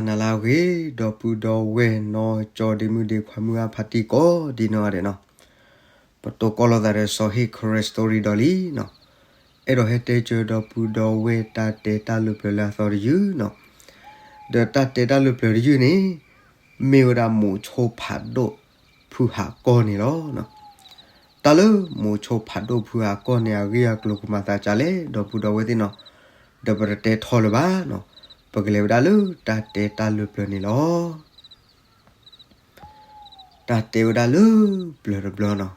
နၤလၢအဂ့ၤ ဒီပုၢ်ဒီဝဲၢ်နီၢ်ကၠီဒ့မုၣ်ဒ့ခွါမုၢ်အါဖးတံၢ်ကိးဒ်နီၢ်ဂၤဒဲးနီၤ, ပတိၢ်ကီးလိာ်သးဒီးစီၤဟ့ၣ် Karen Story ဒီးလံနီၤ, အဲၣ်ဒိးဟဲတဲစၢၤဒီပုၢ်ဒီဝဲၢ်တၢ်တဲတၢ်လၢပျၢၤလၢအသီတယုၢ်နီၤ, ဒီးတၢ်တဲတၢ်လၢပျၢၤတယုၢ်န့ၣ် မ့ၢ်ဝဲဒၣ်မိၤဆိဖးဒိၣ်ဖုဟးကီၢ်န့ၣ်လီၤ. တၢ်လၢမိၤဆိဖးဒိၣ်ဖုဟးကီၢ်န့ၣ် အဂ့ၢ်အကျိၤကမၤသးဒ်လဲၣ် ဒီပုၢ်ဒီဝဲၢ်သ့ၣ်နီၤ, ဒီးပတတဲထီလၢၤဘၣ်နီၤ, ပကလဲၤဝဲဒၣ်လၢတၢ်တဲတၢ်လၢပျၢၤန့ၣ်လီၤ. တၢ်တဲဝဲဒၣ်လၢပျၢၤတဘျီနီၤ,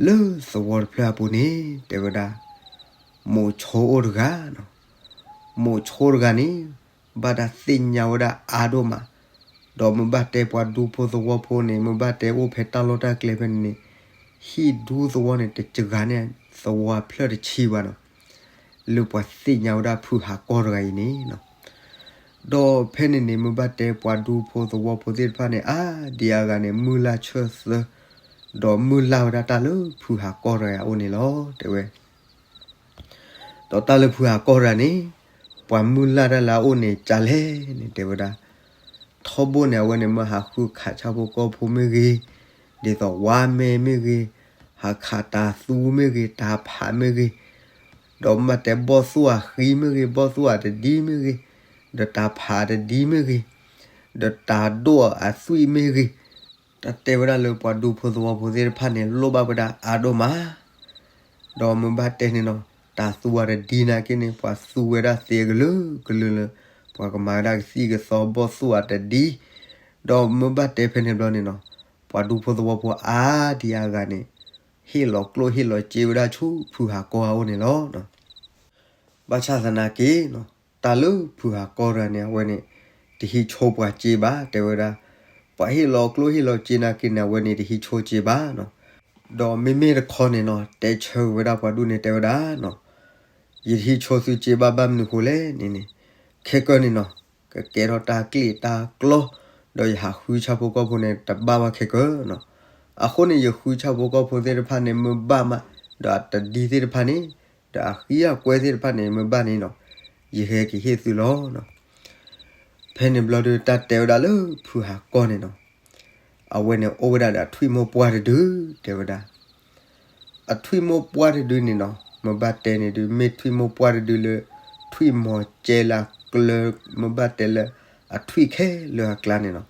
လၢသဝီတဖျၢၣ်အပူၤန့ၣ် တဲဝဲဒၣ် မိၤဆိအိၣ်တဂၤနီၤ, မိၤဆိတဂၤန့ၣ် ဘၣ်တၢ်သ့ၣ်ညါဝဲဒၣ်အါဒိၣ်မး, ဒီးမ့ၢ်ဘၣ်တဲပှၤဒူဖိသဝီဖိန့ၣ် မ့ၢ်ဘၣ်တဲအိၣ်ဖဲတၢ်လီၢ်တၢ်ကျဲဖဲန့ၣ်န့ၣ် ဟံၣ်ဒူသဝီန့ၣ် တစှၤန့ၢ်သဝီဖျၢၣ်တဆံဘၣ်နီၤ, လၢပှၤသ့ၣ်ညါဝဲဒၣ်ဖုဟးကီၢ်တဂၤအံၤန့ၣ်နီၤ, ဒီးဖဲန့ၣ်န့ၣ် မ့ၢ်ဘၣ်တဲပှၤဒူဖိသဝီဖိသ့ၣ်တဖၣ်န့ၣ် အါဒံအါဂၤန့ၣ် မုၢ်လၢ်ဆၢသၢ, ဒီးမုၢ်လၢ်ဝဲဒၣ်တၢ်လၢဖုဟးကီၢ်တဂၤအအိၣ်န့ၣ်လီၤ တဲဝဲ ဒီးတၢ်လၢဖုဟးကီၢ်တဂၤန့ၣ် ပှၤမုၢ်လၢ်တၢ်လၢအအိၣ်န့ၣ် ကလဲၣ်န့ၣ် တဲဝဲဒၣ်, ထီဘိန့ၣ် အဝဲန့ၣ်မ့ၢ်ဟးဃုခးဆၣ်ဖိကီၢ်ဖိမ့ၢ်ဂ့ၤ, ဒ်သိးဝါမဲမ့ၢ်ဂ့ၤ, ဟးခးတၤသူမ့ၢ်ဂ့ၤ, တၤဖးမ့ၢ်ဂ့ၤ, ဒီးမ့ၢ်ဘၣ်တဲဘီၣ်သိၣ်အဃံမ့ၢ်ဂ့ၤ, ဘီၣ်သိၣ်အတဒံမ့ၢ်ဂ့ၤ, ဒီးတၤဖးအတဒံမ့ၢ်ဂ့ၤ, ဒီးတၤဒိၣ်အသွံၣ်မ့ၢ်ဂ့ၤ, တၢ်တဲဝဲဒၣ်လၢပှၤဒူဖိသဝီဖိသ့ၣ်တဖၣ်န့ၣ် လိၣ်ဘၣ်ဝဲဒၣ်အါဒိၣ်မး, ဒီးမ့ၢ်ဘၣ်တဲန့ၣ်နီၤ, တၤသူအတဒံနာ်က့န့ၣ် ပှၤသူဝဲဒၣ်သ့ကလုာ်ကလုာ်လၢ ပှၤကမၤဝဲဒၣ်ကသံၣ်ကသီဘီၣ်သိၣ်အတဒံ, ဒီးမ့ၢ်ဘၣ်တဲဖဲန့ၣ်ဘျီန့ၣ်နီၤ, ပှၤဒူဖိသဝီဖိအါဒံအါဂၤန့ၣ် ဟ့ၣ်လီၤကျိၣ်ဟ့ၣ်လီၤစ့ဝဲဒၣ်ဆူဖုဟးကီၢ်အအိၣ်န့ၣ်လီၤ. ဘၣ်ဆၣ်သနာ်က့နီၤ, တၢ်လၢဖုဟးကီၢ်တဂၤန့ၣ် အဝဲန့ၣ် တဟံးဆိပှၤစ့ဘၣ် တဲဝဲဒၣ်, ပှၤဟ့ၣ်လီၤကျိၣ်ဟ့ၣ်လီၤစ့နာ်က့န့ၣ် အဝဲန့ၣ်တဟံးဆိစ့ဘၣ်နီၤ, ဒီးမ့မ့ၢ်တခီန့ၣ်နီၤ, တဲဆၢဝဲဒၣ်ပှၤဒူၣ်န့ၣ်တဲဝဲဒၣ်နီၤ, ယတဟံးဆိသုစ့ဘၣ်ဘၣ်မနုၤဃိလဲၣ်န့ၣ်န့ၣ်, ခဲကၢန့ၣ်နီၤ, ကကဲထီၣ်တၢ်ကျ့ၣ်တၢ်ကျီ, ဒီးယဟးဃုဆၣ်ဖိကီၢ်ဖိန့ၣ် တဘၣ်ဘၣ်ခဲကၢနီၤ, အဃိန့ၣ် ယဃုဆၣ်ဖိကီၢ်ဖိသ့ၣ်တဖၣ်န့ၣ် မ့ၢ်ဘၣ်မး, ဒီးအတဒံသ့ၣ်တဖၣ်န့ၣ်, ဒီးအဃံအကွဲသ့ၣ်တဖၣ်န့ၣ် မ့ၢ်ဘၣ်န့ၣ်နီၤ, ယဟဲက့ၤဟ့ၣ်သုလီၤ. ဖဲန့ၣ်ဘျီဒုး တၢ်တဲဝဲဒၣ်လၢဖုဟးကီၢ်န့ၣ်နီၤ, အဝဲန့ၣ်အိၣ်ဝဲဒၣ်ဒီးအထွံၣ်မိၢ်ပှၢ်တဒု တဲဝဲဒၣ်, အထွံၣ်မိၢ်ပှၢ်တဒုန့ၣ်နီၤ, မ့ၢ်ဘၣ်တဲန့ၣ်ဒုး မ့ၢ်ထွံၣ်မိၢ်ပှၢ်တဒုလၢ ထွံၣ်မီၤကဲလၢအကျၢၤ, မ့ၢ်ဘၣ်တဲလၢအထွံၣ်ခဲလၢာ်အကျါန့ၣ်နီၤ,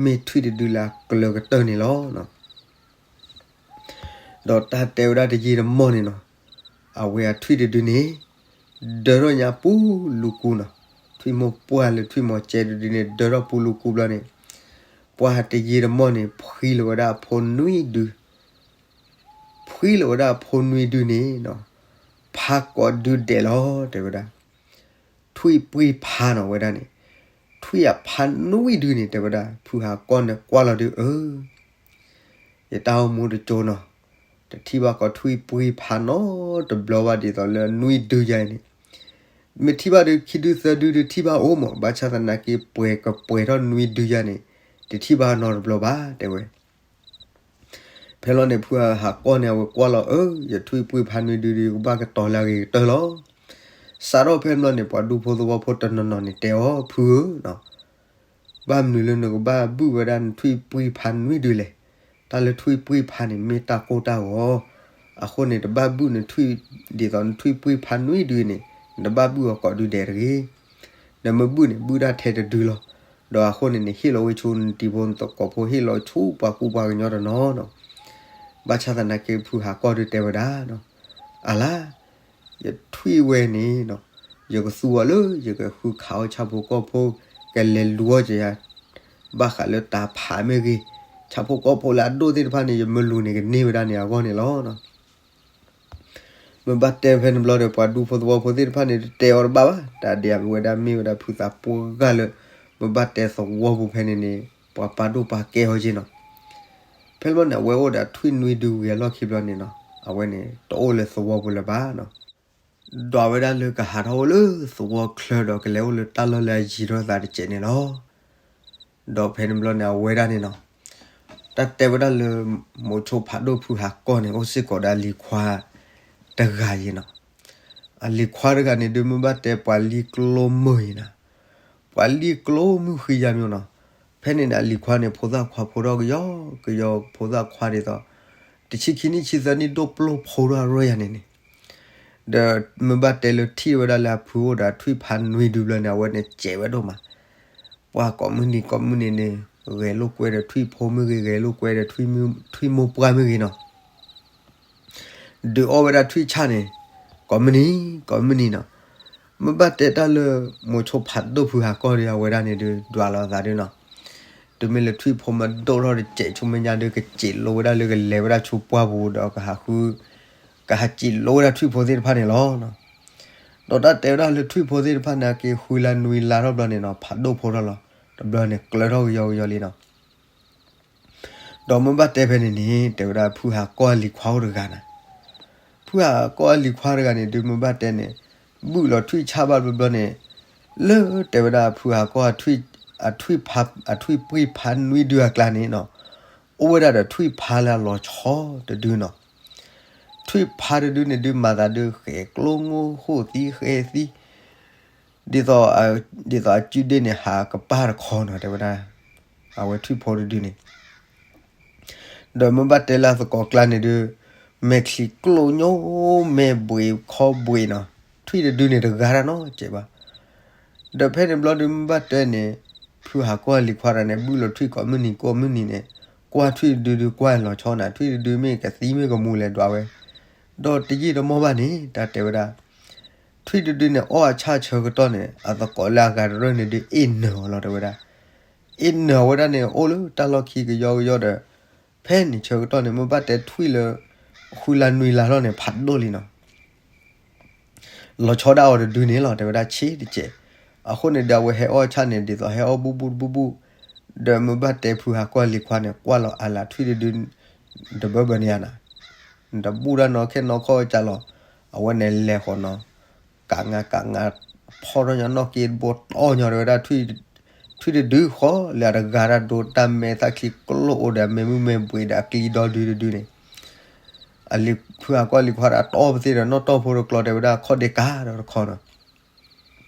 မ့ၢ်ထွံၣ်တဒုလၢအကျၢၤကတၢၢ်န့ၣ်လီၤ. ဒီးတၢ်တဲဝဲဒၣ်တယံာ်တမီၢ်န့ၣ်နီၤ, အဝဲအထွံၣ်တဒုန့ၣ် ဒၢထီၣ်ညါပူလူကူနီၤ, ထွံၣ်မိၢ်ပှၢ်လၢထွံၣ်မီၤကဲတဒုန့ၣ် ဒၢထီၣ်ပူလူကူဘျီန့ၣ်, ပှၤတယံာ်တမီၢ်န့ၣ် ဖှံလီၤဝဲဒၣ်အဖိနွံဒု, ဖှံလီၤဝဲဒၣ်အဖိနွံဒုန့ၣ်နီၤ, ဖးကိးဒုဒဲးလီၤ တဲဝဲဒၣ်. ထွံၣ်ပှံၢ်ဖးနီၤဝဲဒၣ်န့ၣ်, ထွံၣ်အဖးနွံဒုန့ၣ် တဲဝဲဒၣ်, ဖုဟးကီၢ်န့ၣ်ကွၢ်လီၤဒုးအၢ ယတၢ်အိၣ်မူတကၠိနီၤ, တထံၣ်ဘၣ်ကီးထွံၣ်ပှံၢ်ဖးနီတဘျီဘၣ်ဒ်သိးလၢနွံဒုယါအံၤန့ၣ်, မ့ၢ်ထံၣ်ဘၣ်ဒုးခံဒုသၢဒုဒုးထံၣ်ဘၣ်အိၣ်မး, ဘၣ်ဆၣ်သနာ်က့ ပှဲၤကပှဲၤထီၣ်နွံဒုယါန့ၣ် တထံၣ်ဘၣ်နီတဘျီဘၣ် တဲဝဲ. ဖဲလီၤန့ၣ် ဖုဟးကီၢ်န့ၣ် အဝဲကွၢ်လီၤအၢ ယထွံၣ်ပှံၢ်ဖးနွံဒုဒုး ကဘၣ်ကတီၤလၢအဂ့ၤကတၢၢ်လီၤ. စးထီၣ်ဖဲလီၤန့ၣ် ပှၤဒူဖိသဝီဖိတနီၤနီၤန့ၣ်တဲအီၤ ဖုဧၢနီၤ, ဘၣ်မနုၤလၢနကဘၣ်ဘုၣ်ဝဲဒၣ်နထွံၣ်ပှံၢ်ဖးနွံဒုလဲၣ်. တၢ်လၢထွံၣ်ပှံၢ်ဖးန့ၣ် မ့ၢ်တၢ်ကိၢ်တၢ်ဂီၤ, အဃိန့ၣ် တဘၣ်ဘုၣ်နထွံၣ်, ဒ်သိးနထွံၣ်ပှံၢ်ဖးနွံဒုန့ၣ် နတဘၣ်ဘုၣ်အီၤကိးဒုဒဲးတဂ့ၤ. နမ့ၢ်ဘုၣ်န့ၣ် ဘုၣ်ဒၣ်ထဲတဒုလီၤ. ဒီးအဃိန့ၣ်န့ၣ် ဟ့ၣ်လီၤဝဲဆူနတံၤဖိနသကိးဖိ ဟ့ၣ်လီၤဆူပှၤကူပှၤကညီတနီၤနီၤ. ဘၣ်ဆၣ်သနာ်က့ ဖုဟးကီၢ်ဒုတဲဝဲဒၣ်နီၤ, အလါ ယထွံၣ်ဝဲန့ၣ်နီၤ, ယကသူအီၤလၢ ယကဃုခးအီၣ်ဆၣ်ဖိကီၢ်ဖိ, ကလဲၤလူၤအီၣ်ကယၤ, ဘၣ်ဃးလၢတၢ်ဖးမ့ၢ်ဂ့ၤ, ဆၣ်ဖိကီၢ်ဖိလၢအဒိၣ်သ့ၣ်တဖၣ်န့ၣ် ယမ့ၢ်လူၤန့ၣ် ကန့ၢ်ဝဲဒၣ်န့ၣ်အဂီၢ်န့ၣ်လီၤ. မ့ၢ်ဘၣ်တဲဖဲန့ၣ်ဘျီဒီး ပှၤဒူဖိသဝီဖိသ့ၣ်တဖၣ်န့ၣ် တတဲအီၤတဘၣ်ဘၣ်, တၢ်ဒ်အဝဲဒၣ်မ့ၢ်ဝဲဒၣ်ဖုသးပှၢ်ဂၤလၢ မ့ၢ်ဘၣ်တဲသဝီပူၤဖဲန့ၣ်န့ၣ် ပှၤပာ်ဒိၣ်ပာ်ကဲအီၤက့နီၤ. ဖဲလီၤန့ၣ် အဝဲအိၣ်ဒီးထွံၣ်နွံဒုဝံၤအလီၢ်ခံဘျီန့ၣ်နီၤ, အဝဲန့ၣ် တအိၣ်လၢသဝီပူၤလၢၤဘၣ်နီၤ. ဒွးဝဲဒၣ်လၢကဟးထီၣ်အိၣ်လၢသဝီချၢဒီး ကလဲၤအိၣ်လၢတၢ်လီၢ်လၢအယံၤထီၣ်သးတစဲးန့ၣ်လီၤ. ဒီးဖဲန့ၣ်ဘျီန့ၣ် အဝဲဒၣ်န့ၣ်နီၤ, တၢ်တဲဝဲဒၣ်လၢ မိၤဆိဖးဒိၣ်ဖုဟးကီၢ်န့ၣ် အိၣ်စ့ၢ်ကီးဒီးအလံၤခွါတဂၤအံၤနီၤ. အလံၤခွါတဂၤန့ၣ်ဒုး မ့ၢ်ဘၣ်တဲပှၤလံကျိမုာ်အံၤနီၤ, ပှၤ ပှၤလံၣ်ကျိမုၢ်ဃံယၤမၠိနီၤ. ဖဲန့ၣ်န့ၣ် အလံၤခွါန့ၣ် ဖိသၣ်ခွါဖိထီၣ်ကယီကယီ ဖိသၣ်ခွါဒ်သိး တဆံခံနံၣ်ဆံသၢနံၣ် ဒိၣ်ပျိၢ်ဖိထီၣ်အရၢယၤန့ၣ်န့ၣ် ဒီးမ့ၢ်ဘၣ်တဲလၢထံၣ်ဝဲဒၣ်လၢအဖုအိၣ်ဒီးထွံၣ်ဖးနွံဒုဘျီန့ၣ် အဝဲန့ၣ်စဲးဝဲဒိၣ်မး, ပှၤကိးမုၢ်နံၤကိးမုၢ်နံၤန့ၣ် ဂဲၤလိာ်ကွဲဒီးထွံၣ်ဖိမ့ၢ်ဂ့ၤ ဂဲၤလိာ်ကွဲဒီးထွံၣ်မိၢ်ပှၢ်မ့ၢ်ဂ့ၤနီၤ ဒုးအီၣ်ဝဲဒၣ်ထွံၣ်ဆၣ်န့ၣ် ကိးမုၢ်နံၤ ကိးမုၢ်နံၤနီၤ. မ့ၢ်ဘၣ်တဲတၢ်လၢ မိၤဆိဖးဒိၣ်ဖုဟးကီၢ်ဒီးအဝဲဒၣ်န့ၣ်ဒုး ဒွးလီၤအသးဒုနီၤ. တုၤမ့ၢ်လၢထွံၣ်ဖိမ့ၢ်ဒိၣ်ထီၣ်တစဲးဆူမဲာ်ညါဒုး ကစံးလိဝဲဒၣ်လၢကလဲၤဝဲဒၣ်ဆူပှၢ်ပူၤဒီးကဟးဃု ကဟးစံးလိဝဲဒၣ်ထွံၣ်ဖိသ့ၣ်တဖၣ်န့ၣ်လီၤ. ဒီးတၢ်တဲဝဲဒၣ်လၢထွံၣ်ဖိသ့ၣ်တဖၣ်န့ၣ် က့ၤဃုလါနွံလါထီၣ်ဘျီန့ၣ်နီၤ ဖးဒိၣ်ဖိထီၣ်လီၤ. တဘျီန့ၣ် ကျၢၤထီၣ်ကယီကယီလံနီၤ. ဒီးမ့ၢ်ဘၣ်တဲဖဲန့ၣ်န့ၣ် တဲဝဲဒၣ်ဖုဟးကီၢ်အလံၤခွါအိၣ်တဂၤနီၤ. ဖုဟးကီၢ်အလံၤခွါတဂၤန့ၣ်ဒုး မ့ၢ်ဘၣ်တဲန့ၣ် ဘုၣ်လီၤထွံၣ်ဆၣ်ဘၣ်ဘျီဘျီန့ၣ် လၢတဲဝဲဒၣ်ဖုဟးကီၢ် အထွံၣ်ပှံၢ်ဖးနွံဒုအကျါန့ၣ်နီၤ အိၣ်ဝဲဒၣ်ဒီးထွံၣ်ဖးလၢအလီၤဆီတဒုနီၤ. ထွံၣ်ဖးတဒုန့ၣ်ဒုး မၤသးဒုး ဃဲၤကျိငိၢ်ဃိၣ်သံဃဲၤသံ ဒ်သိး ဒ်သိးအစုဒ့ၣ်န့ၣ် ဟးကပၢ်တခီနီၤ တဲဝဲဒၣ် အဝဲထွံၣ်ဖိတဒုန့ၣ် ဒီးမ့ၢ်ဘၣ်တဲလၢအသကိးကျါန့ၣ်ဒုး မဲာ်ချံကျိညိ မဲာ်ဘှ့ၣ်ခီဘှ့ၣ်နီၤ ထွံၣ်တဒုန့ၣ်တဂၤတၢ်နီတစဲးဘၣ်. ဒီးဖဲန့ၣ်ဘျီဒုးမ့ၢ်ဘၣ်တဲန့ၣ် ဖုဟးကီၢ်အလံၤခွါတဂၤန့ၣ် ဘုၣ်လီၤထွံၣ်ကိးမုၢ်နံၤကိးမုၢ်နံၤန့ၣ် ကွၢ်ထွံၣ်တဒုဒုးကွၢ်လီၤဆီနၤ ထွံၣ်တဒုမ့ၢ်ကသံမ့ၢ်ကမူၤလဲၤဒွးဝဲ ဒီးတယံာ်တမီၢ်ဘၣ်န့ၣ် တၢ်တဲဝဲဒၣ် ထွံၣ်တဒုန့ၣ် အီၣ်အဆၣ်ဆၢကတီၢ်န့ၣ် အသကိးလၢအဂၤတရၢၢ်န့ၣ်ဒုး အ့ၣ်နၢၤအီၤလီၤ တဲဝဲဒၣ်. အ့ၣ်နၢၤဝဲဒၣ်န့ၣ် အိၣ်လၢတၢ်လီၢ်ခံကယီကယီဒီး ဖဲန့ၣ်ဆၢကတီၢ်န့ၣ် မ့ၢ်ဘၣ်တဲထွံၣ်လၢ ဃုလါနွံလါထီၣ်န့ၣ် ဖးဒိၣ်လံနီၤ လီၤဆီဒၣ်အီၤတဒုန့ၣ်လီၤ တဲဝဲဒၣ်ဆ့တကဲး. အဃိန့ၣ်ဒီးအဝဲဟဲအီၣ်ဆၣ်န့ၣ် ဒ်သိးဟဲအီၣ်ဘူၣ်ဘူၣ်တဘူၣ်ဘူၣ်, ဒီးမ့ၢ်ဘၣ်တဲဖုဟးကီၢ်လံၤခွါန့ၣ် ကွၢ်လီၤအလၤထွံၣ်တဒု တဘၢဘၢန့ၣ်ဧါနၤ, တဘူၣ်တၢ်နီၢ်ခဲနီၢ်ခီၣ်ကၢ်လီၤ. အဝဲန့ၣ်လဲၤဃီနီၤ, ကးငါကးငါ, ဖီၣ်ထီၣ်ညီနီၢ်က့တဘိတီၢ်ညီ တဲဝဲဒၣ် ထွံၣ်တဒုဃီလၢအတဂၤတၢ်ဒိတၢ်မဲာ်သၣ်ချံကျိအိၣ်ဒီး အမဲာ်မုၢ်မဲာ်ဘှ့ၣ်ဒီးအကျံဒီဒုတဒုန့ၣ်, အလံၤဖုဟးကီၢ်လံၤခွါဒီးတီၢ်ပသ့ၣ်ဒီးနီၣ်တီၢ်ဖိတကျီ တဲဝဲဒၣ် ခီၣ်ဒ့ကါဒီးတခီနီၤ.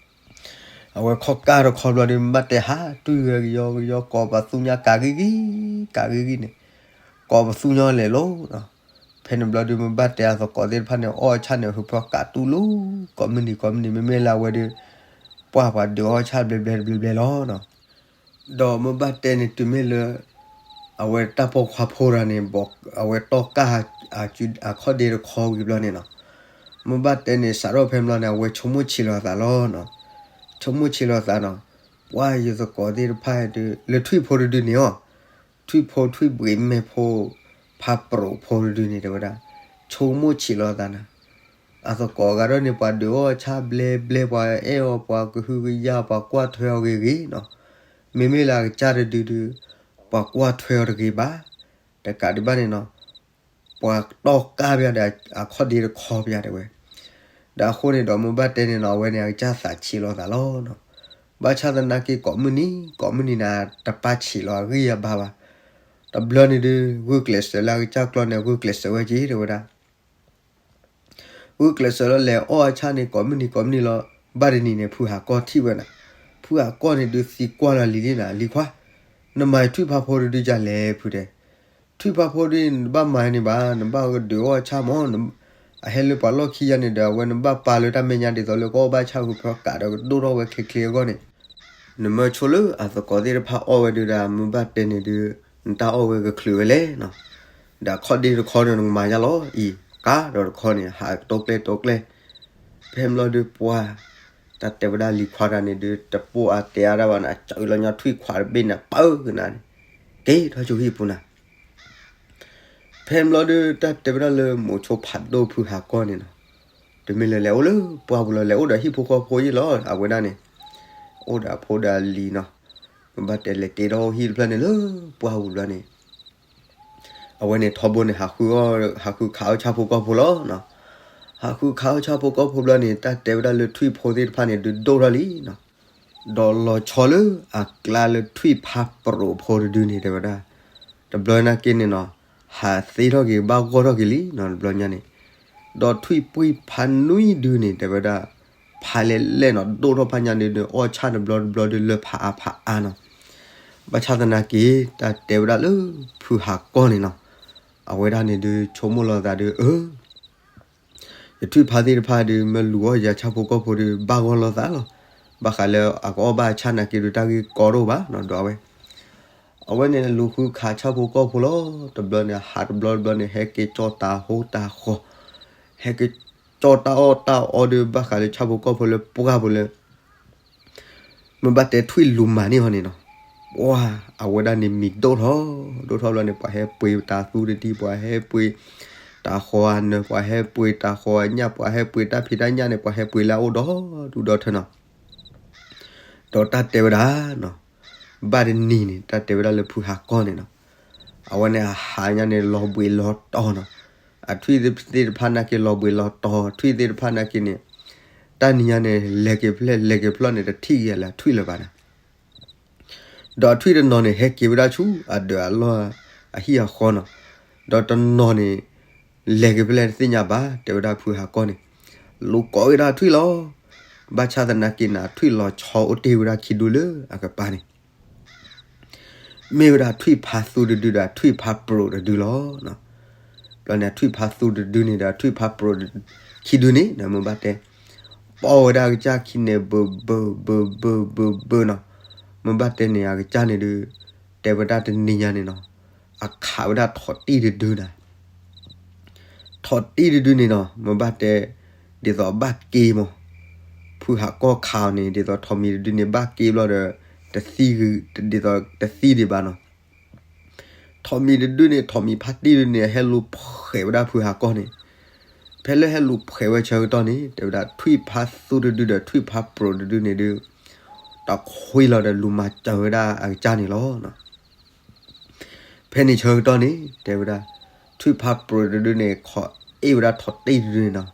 အဝဲခီၣ်ကၢ်တခီဘျီဒီး မ့ၢ်ဘၣ်တဲဟးတွံၢ်ဝဲကယီကယီ ကိးပသူညါကးဂံၢ်ဂံၢ်, ကးဂံၢ်ဂံၢ်န့ၣ်, ကိးပသူညါလဲၤလိၤနီၤ. ဖဲန့ၣ်ဘျီဒီး မ့ၢ်ဘၣ်တဲအသကိးသ့ၣ်တဖၣ်န့ၣ် အီၣ်ဆၣ်န့ၣ် ဟုးဖျီကးတူၢ်လိာ် ကိးမုၢ်နံၤကိးမုၢ်နံၤ မ့မ့ၢ်လၢအဝဲဒီး ပှၢ်ပှၤဒုးအီၣ်ဆၣ်ဘျဲဘျဲတဘျဲဘျဲလီၤနီၤ. ဒီးမ့ၢ်ဘၣ်တဲန့ၣ် တုၤမ့ၢ်လၢ အဝဲတၢ်ပိာ်ခွါဖိတဂၤန့ၣ် အဝဲတီၢ်ကၢ်အခီၣ်ဒ့တခီဝံၤဘျီန့ၣ်နီၤ, မ့ၢ်ဘၣ်တဲန့ၣ် စးထီၣ်ဖဲဘျီန့ၣ် အဝဲဆိကမိၣ်ဆံးလီၤအသးလီၤနီၤ. ဆိကမိၣ်ဆံးလီၤအသးနီၤ, ပှၢ်ယသကိးသ့ၣ်တဖၣ်ဒီး လၢထွံၣ်ဖိတဒုန့ၣ်အီၤ, ထွံၣ်ဖိထွံၣ်ဘှံးမဲာ်ဖိ ဖးပရိာ်ဖိတဒုန့ၣ် တဲဝဲဒၣ်, ဆိကမိၣ်ဆံးလီၤအသးနီၤ. အသကိးအဂၤဒီးန့ၣ် ပှၤဒုးအီၣ်ဆၣ်ဘျဲဘျဲ ပှၤအဲၣ်အီၤ ပှၤကဟုကယာ် ပှၤကွၢ်ထွဲအီၤဂ့ၤဂ့ၤနီၤ. မ့မ့ၢ်လၢအကစၢ်တဒုဒုး ပှၤကွၢ်ထွဲအီၤတဂ့ၤဘၣ်. တကးဒံးဘၣ်န့ၣ်နီၤ, ပှၤတီၢ်ကၢ်ပယါဒီးအခီၣ်ဒ့တခီပယါတဲဝဲ. ဒီးအဃိန့ၣ်ဒီး မ့ၢ်ဘၣ်တဲန့ၣ်နီၤ အဝဲန့ၣ် အကစၢ်သးဆံးလီၤသးလီၤနီၤ. ဘၣ်ဆၣ်သနာ်က့ ကိးမုၢ်နံၤ ကိးမုၢ်နံၤန့ၣ် တပၢ်ဆံးလီၤအဂံၢ်အဘါဘၣ်. တဘျီန့ၣ်ဒုး ဂုာ်ကျဲးစၢးလၢအကစၢ်ကျီန့ၣ် ဂုာ်ကျဲးစၢးဝဲက့ၤတဲဝဲဒၣ် ဂုာ်ကျဲးစၢးလီၤ လဲၤအီၣ်အဆၣ်န့ၣ် ကိးမုၢ်နံၤကိးမုၢ်နံၤလီၤ. ဘၣ်တနံၤန့ၣ် ဖုဟးကီၢ်ထံၣ်ဝဲနၤ, ဖုဟးကီၢ်န့ၣ်ဒုးသံကွၢ်လီၤလံၤလံနၤ, လံၤခွါ, နမၤထွံၣ်ဖးဖိတဒုဒ်လဲၣ်ဖုတဲ. ထွံၣ်ဖးဖိဒုး နတဘၣ်မၤန့ၣ်ဘၣ်, နဘၣ်ကဒုးအီၣ်ဆၣ်မး, အဟဲလၢပှၤလီၢ်ခံယါန့ၣ်ဒီး အဝဲနဘၣ်ပာ်လၢတၢ်မဲာ်ညါဒ်သိးလၢကအီၣ်ဘၣ်ဆၣ်ဟုးဖျီကးဒီးကဒိၣ်ထီၣ်ဝဲချ့ချ့အဂီၢ်န့ၣ် နမၢဆိလၢအသကိးသ့ၣ်တဖၣ်အီၣ်ဝဲဒုးဒီး မ့ၢ်ဘၣ်တဲန့ၣ်ဒုး နတၢ်အီၣ်ဝဲကချုးဝဲလဲၣ်နီၤ. ဒီးအခီၣ်ဒ့တခီန့ၣ် နကမၤယါလီၤအံၤ, ကးဒီးတခီန့ၣ် ဟးကတိကျဲတိကျဲ. ဖဲဘျီဒုးပှၢ် တၢ်တဲဝဲဒၣ်လံၤခွါတဂၤန့ၣ်ဒုး တပိာ်အါတဲအါဒၣ်ဘၣ်နၤ, ကၢလီၤညီထွံၣ်ခွးတဘ့ၣ်နၤ ပၢကနၤန့ၣ် က့ၤထီၣ်ဆူဟံၣ်ပူၤနၤ. ဖဲဘျီဒုး တၢ်တဲဝဲဒၣ်လၢမိၤဆိဖးဒိၣ်ဖုဟးကီၢ်န့ၣ်နီၤ, တမ့ၢ်လၢလဲၤအိၣ်လၢပှၢ်ပူၤလီၤ, လဲၤအိၣ်ဒီးဟံၣ်ဖိဃီဖိယံၤလီၤ. အဝဲဒၣ်န့ၣ် အိၣ်ဒီးအဖိဒီးအလံၤနီၤ, မ့ၢ်ဘၣ်တဲလဲၤတ့ထီၣ်အိၣ်ဟံၣ်တဖျၢၣ်န့ၣ်လၢပှၢ်ပူၤဘျီန့ၣ် အဝဲန့ၣ်ထီဘိန့ၣ် ဟးဃုခးအီၣ်ဆၣ်ဖိကီၢ်ဖိလီၤနီၤ. ဟးဃုခးအီၣ်ဆၣ်ဖိကီၢ်ဖိဘျီန့ၣ် တၢ်တဲဝဲဒၣ်လၢထွံၣ်ဖိသ့ၣ်တဖၣ်န့ၣ် ဒုးဒိၣ်ထီၣ်လံနီၤ. ဒီးလီၤဆီလၢအကျါလၢထွံၣ်ဖးပရိာ်ဖိတဒုန့ၣ် တဲဝဲဒၣ် တဘျီနာ်က့န့ၣ်နီၤ, ဟးသ့ထီၣ်က့ၤဘၣ်ဂီၢ်ထီၣ်က့ၤလံနီၤ တဘျီညါန့ၣ်. ဒီးထွံၣ်ပှံၢ်ဖးနွံဒုန့ၣ် တဲဝဲဒၣ် ဖးလဲၣ်လဲၣ်နီၤ, ဒိၣ်ထီၣ်ဖးညါန့ၣ်ဒီး အီၣ်ဆၣ်တဘျီတဘျီဒီး လၢဖးအါဖးအါနီၤ. ဘၣ်ဆၣ်သနာ်က့ တၢ်တဲဝဲဒၣ်လၢဖုဟးကီၢ်န့ၣ်နီၤ, အဝဲဒၣ်န့ၣ်ဒုး ဆိကမိၣ်လီၤသးဒီး အၢ ယထွံၣ်ဖးသ့ၣ်တဖၣ်ဒီး မ့ၢ်လူၤအီၣ်ယၤဆၣ်ဖိကီၢ်ဖိဒီး ဘၣ်ဂီၢ်လိာ်သးလီၤ. ဘၣ်ဃးလၢအကအီၣ်ဘၣ်အဆၣ်နာ်က့ဒီး တၢ်ဂ့ၢ်ကီတအိၣ်ဘၣ်နီၤ, ဒီးအဝဲ အဝဲန့ၣ်လူၤဃုခးဆၣ်ဖိကီၢ်ဖိလီၤ. တဘျီန့ၣ် ဟးတဘျီတဘျီန့ၣ် ဟဲက့ၤကၠီတၢ်ဟိတၢ်ဃီ, ဟဲက့ၤကၠီတၢ်အီၣ်တၢ်အီဒီး ဘၣ်ဃးလၢဆၣ်ဖိကီၢ်ဖိလၢပှၢ်ဖိလၢ မ့ၢ်ဘၣ်တဲထွံၣ်လူၤမၤန့ၢ်အီၤန့ၣ်နီၤ, ပှၤ အဝဲဒၣ်န့ၣ်မံၤဒိၣ်ထီၣ် ဒိၣ်ထီၣ်ဘျီန့ၣ် ပှၤဟဲပှ့ၤတၢ်သူတဒု, ပှၤဟဲပှ့ၤတၢ်ဃီအနၢၤ, ပှၤဟဲပှ့ၤတၢ်ဃီအညၣ်, ပှၤဟဲပှ့ၤတၢ်ဖံးတၢ်ညၣ်န့ၣ် ပှၤဟဲပှ့ၤလၢအအိၣ်ဒီဒူၣ်ဒီထၢနီၤ. ဒီးတၢ်တဲဝဲဒၣ်နီၤ, ဘၣ်တနံၤန့ၣ် တၢ်တဲဝဲဒၣ်လၢဖုဟးကီၢ်န့ၣ်နီၤ, အဝဲန့ၣ်အဟးညါန့ၣ် လီၤဘှံးလီၤတီၤနီၤ. အထွံၣ်သ့ၣ်တဖၣ်နာ်က့ လီၤဘှံးလီၤတီၤ, ထွံၣ်သ့ၣ်တဖၣ်နာ်က့န့ၣ် တၢ်နံၤညါန့ၣ် လဲၤက့ၤဖျဲၣ်လဲၤက့ၤဖျီၣ်န့ၣ် တထံၣ်က့ၤလၢအထွံၣ်လၢၤဘၣ်နီၤ. ဒီးအထွံၣ်တနီၤန့ၣ် ဟဲက့ၤဝဲဒၣ်ဆူအဒၢးအလီၢ်အဟံၣ်အဃီနီၤ, ဒီးတနီၤန့ၣ် လဲၤက့ၤဖဲလဲၣ်တသ့ၣ်ညါဘၣ်, တဲဝဲဒၣ်ဖုဟးကီၢ်န့ၣ် လူၤကိးက့ၤဒၣ်ထွံၣ်လီၤ. ဘၣ်ဆၣ်သနာ်က့န့ၣ် ထွံၣ်လီၤဆီအိၣ်တ့ၢ်ဝဲဒၣ်ခံဒုလၢအကပၤန့ၣ် မ့ၢ်ဝဲဒၣ်ထွံၣ်ဖးသူတဒုဒီးထွံၣ်ဖးပရိးတဒုလီၤ. ဘျီန့ၣ် ထွံၣ်ဖးသူတဒုန့ၣ်ဒီးထွံၣ်ဖးပရိးခံဒုန့ၣ် မ့ၢ်ဘၣ်တဲ ပီၢ်ဝဲဒၣ်အကစၢ်ခံန့ၣ် ဘၢဘၢဘၢဘၢဘၢဘၢနီၤ. မ့ၢ်ဘၣ်တဲန့ၣ် အကစၢ်န့ၣ်ဒုး တဲဝဲဒၣ်တနံၤညါန့ၣ်နီၤ, အခးဝဲဒၣ်ထိးတံၢ်တဒုနီၤ. ထိးတံၢ်တဒုန့ၣ်နီၤ မ့ၢ်ဘၣ်တဲ ဒ်သိးဘၣ်က့မး, ဖုဟးကီၢ်ခးအီၤန့ၣ် ဒ်သိးထိးမံၤတဒုန့ၣ် ဘၣ်က့ဘျီဒီး တသံ, ဒ်သိးတသံဒံးဘၣ်နီၤ. ထိးမံၤတဒုန့ၣ် ထိးမံၤဖးတံၢ်တဒုန့ၣ် ဟဲလူၤဖှဲးဝဲဒၣ်ဖုဟးကီၢ်န့ၣ်, ဖဲလၢဟဲလူၤဖှဲးဝဲဆၢကတီၢ်န့ၣ် တဲဝဲဒၣ်ထွံၣ်ဖးသူတဒုဒီးထွံၣ်ဖးပရိးတဒုန့ၣ်ဒုး တခွံလီၤဒီးလူၤမၤစၢၤဝဲဒၣ်အကစၢ်န့ၣ်လီၤ. ဖဲန့ၣ်ဆၢကတီၢ်န့ၣ် တဲဝဲဒၣ် ထွံၣ်ဖးပရိးတဒုန့ၣ် ခိးအ့ၣ်ဝဲဒၣ်ထိးတံၢ်တဒုန့ၣ်နီၤ,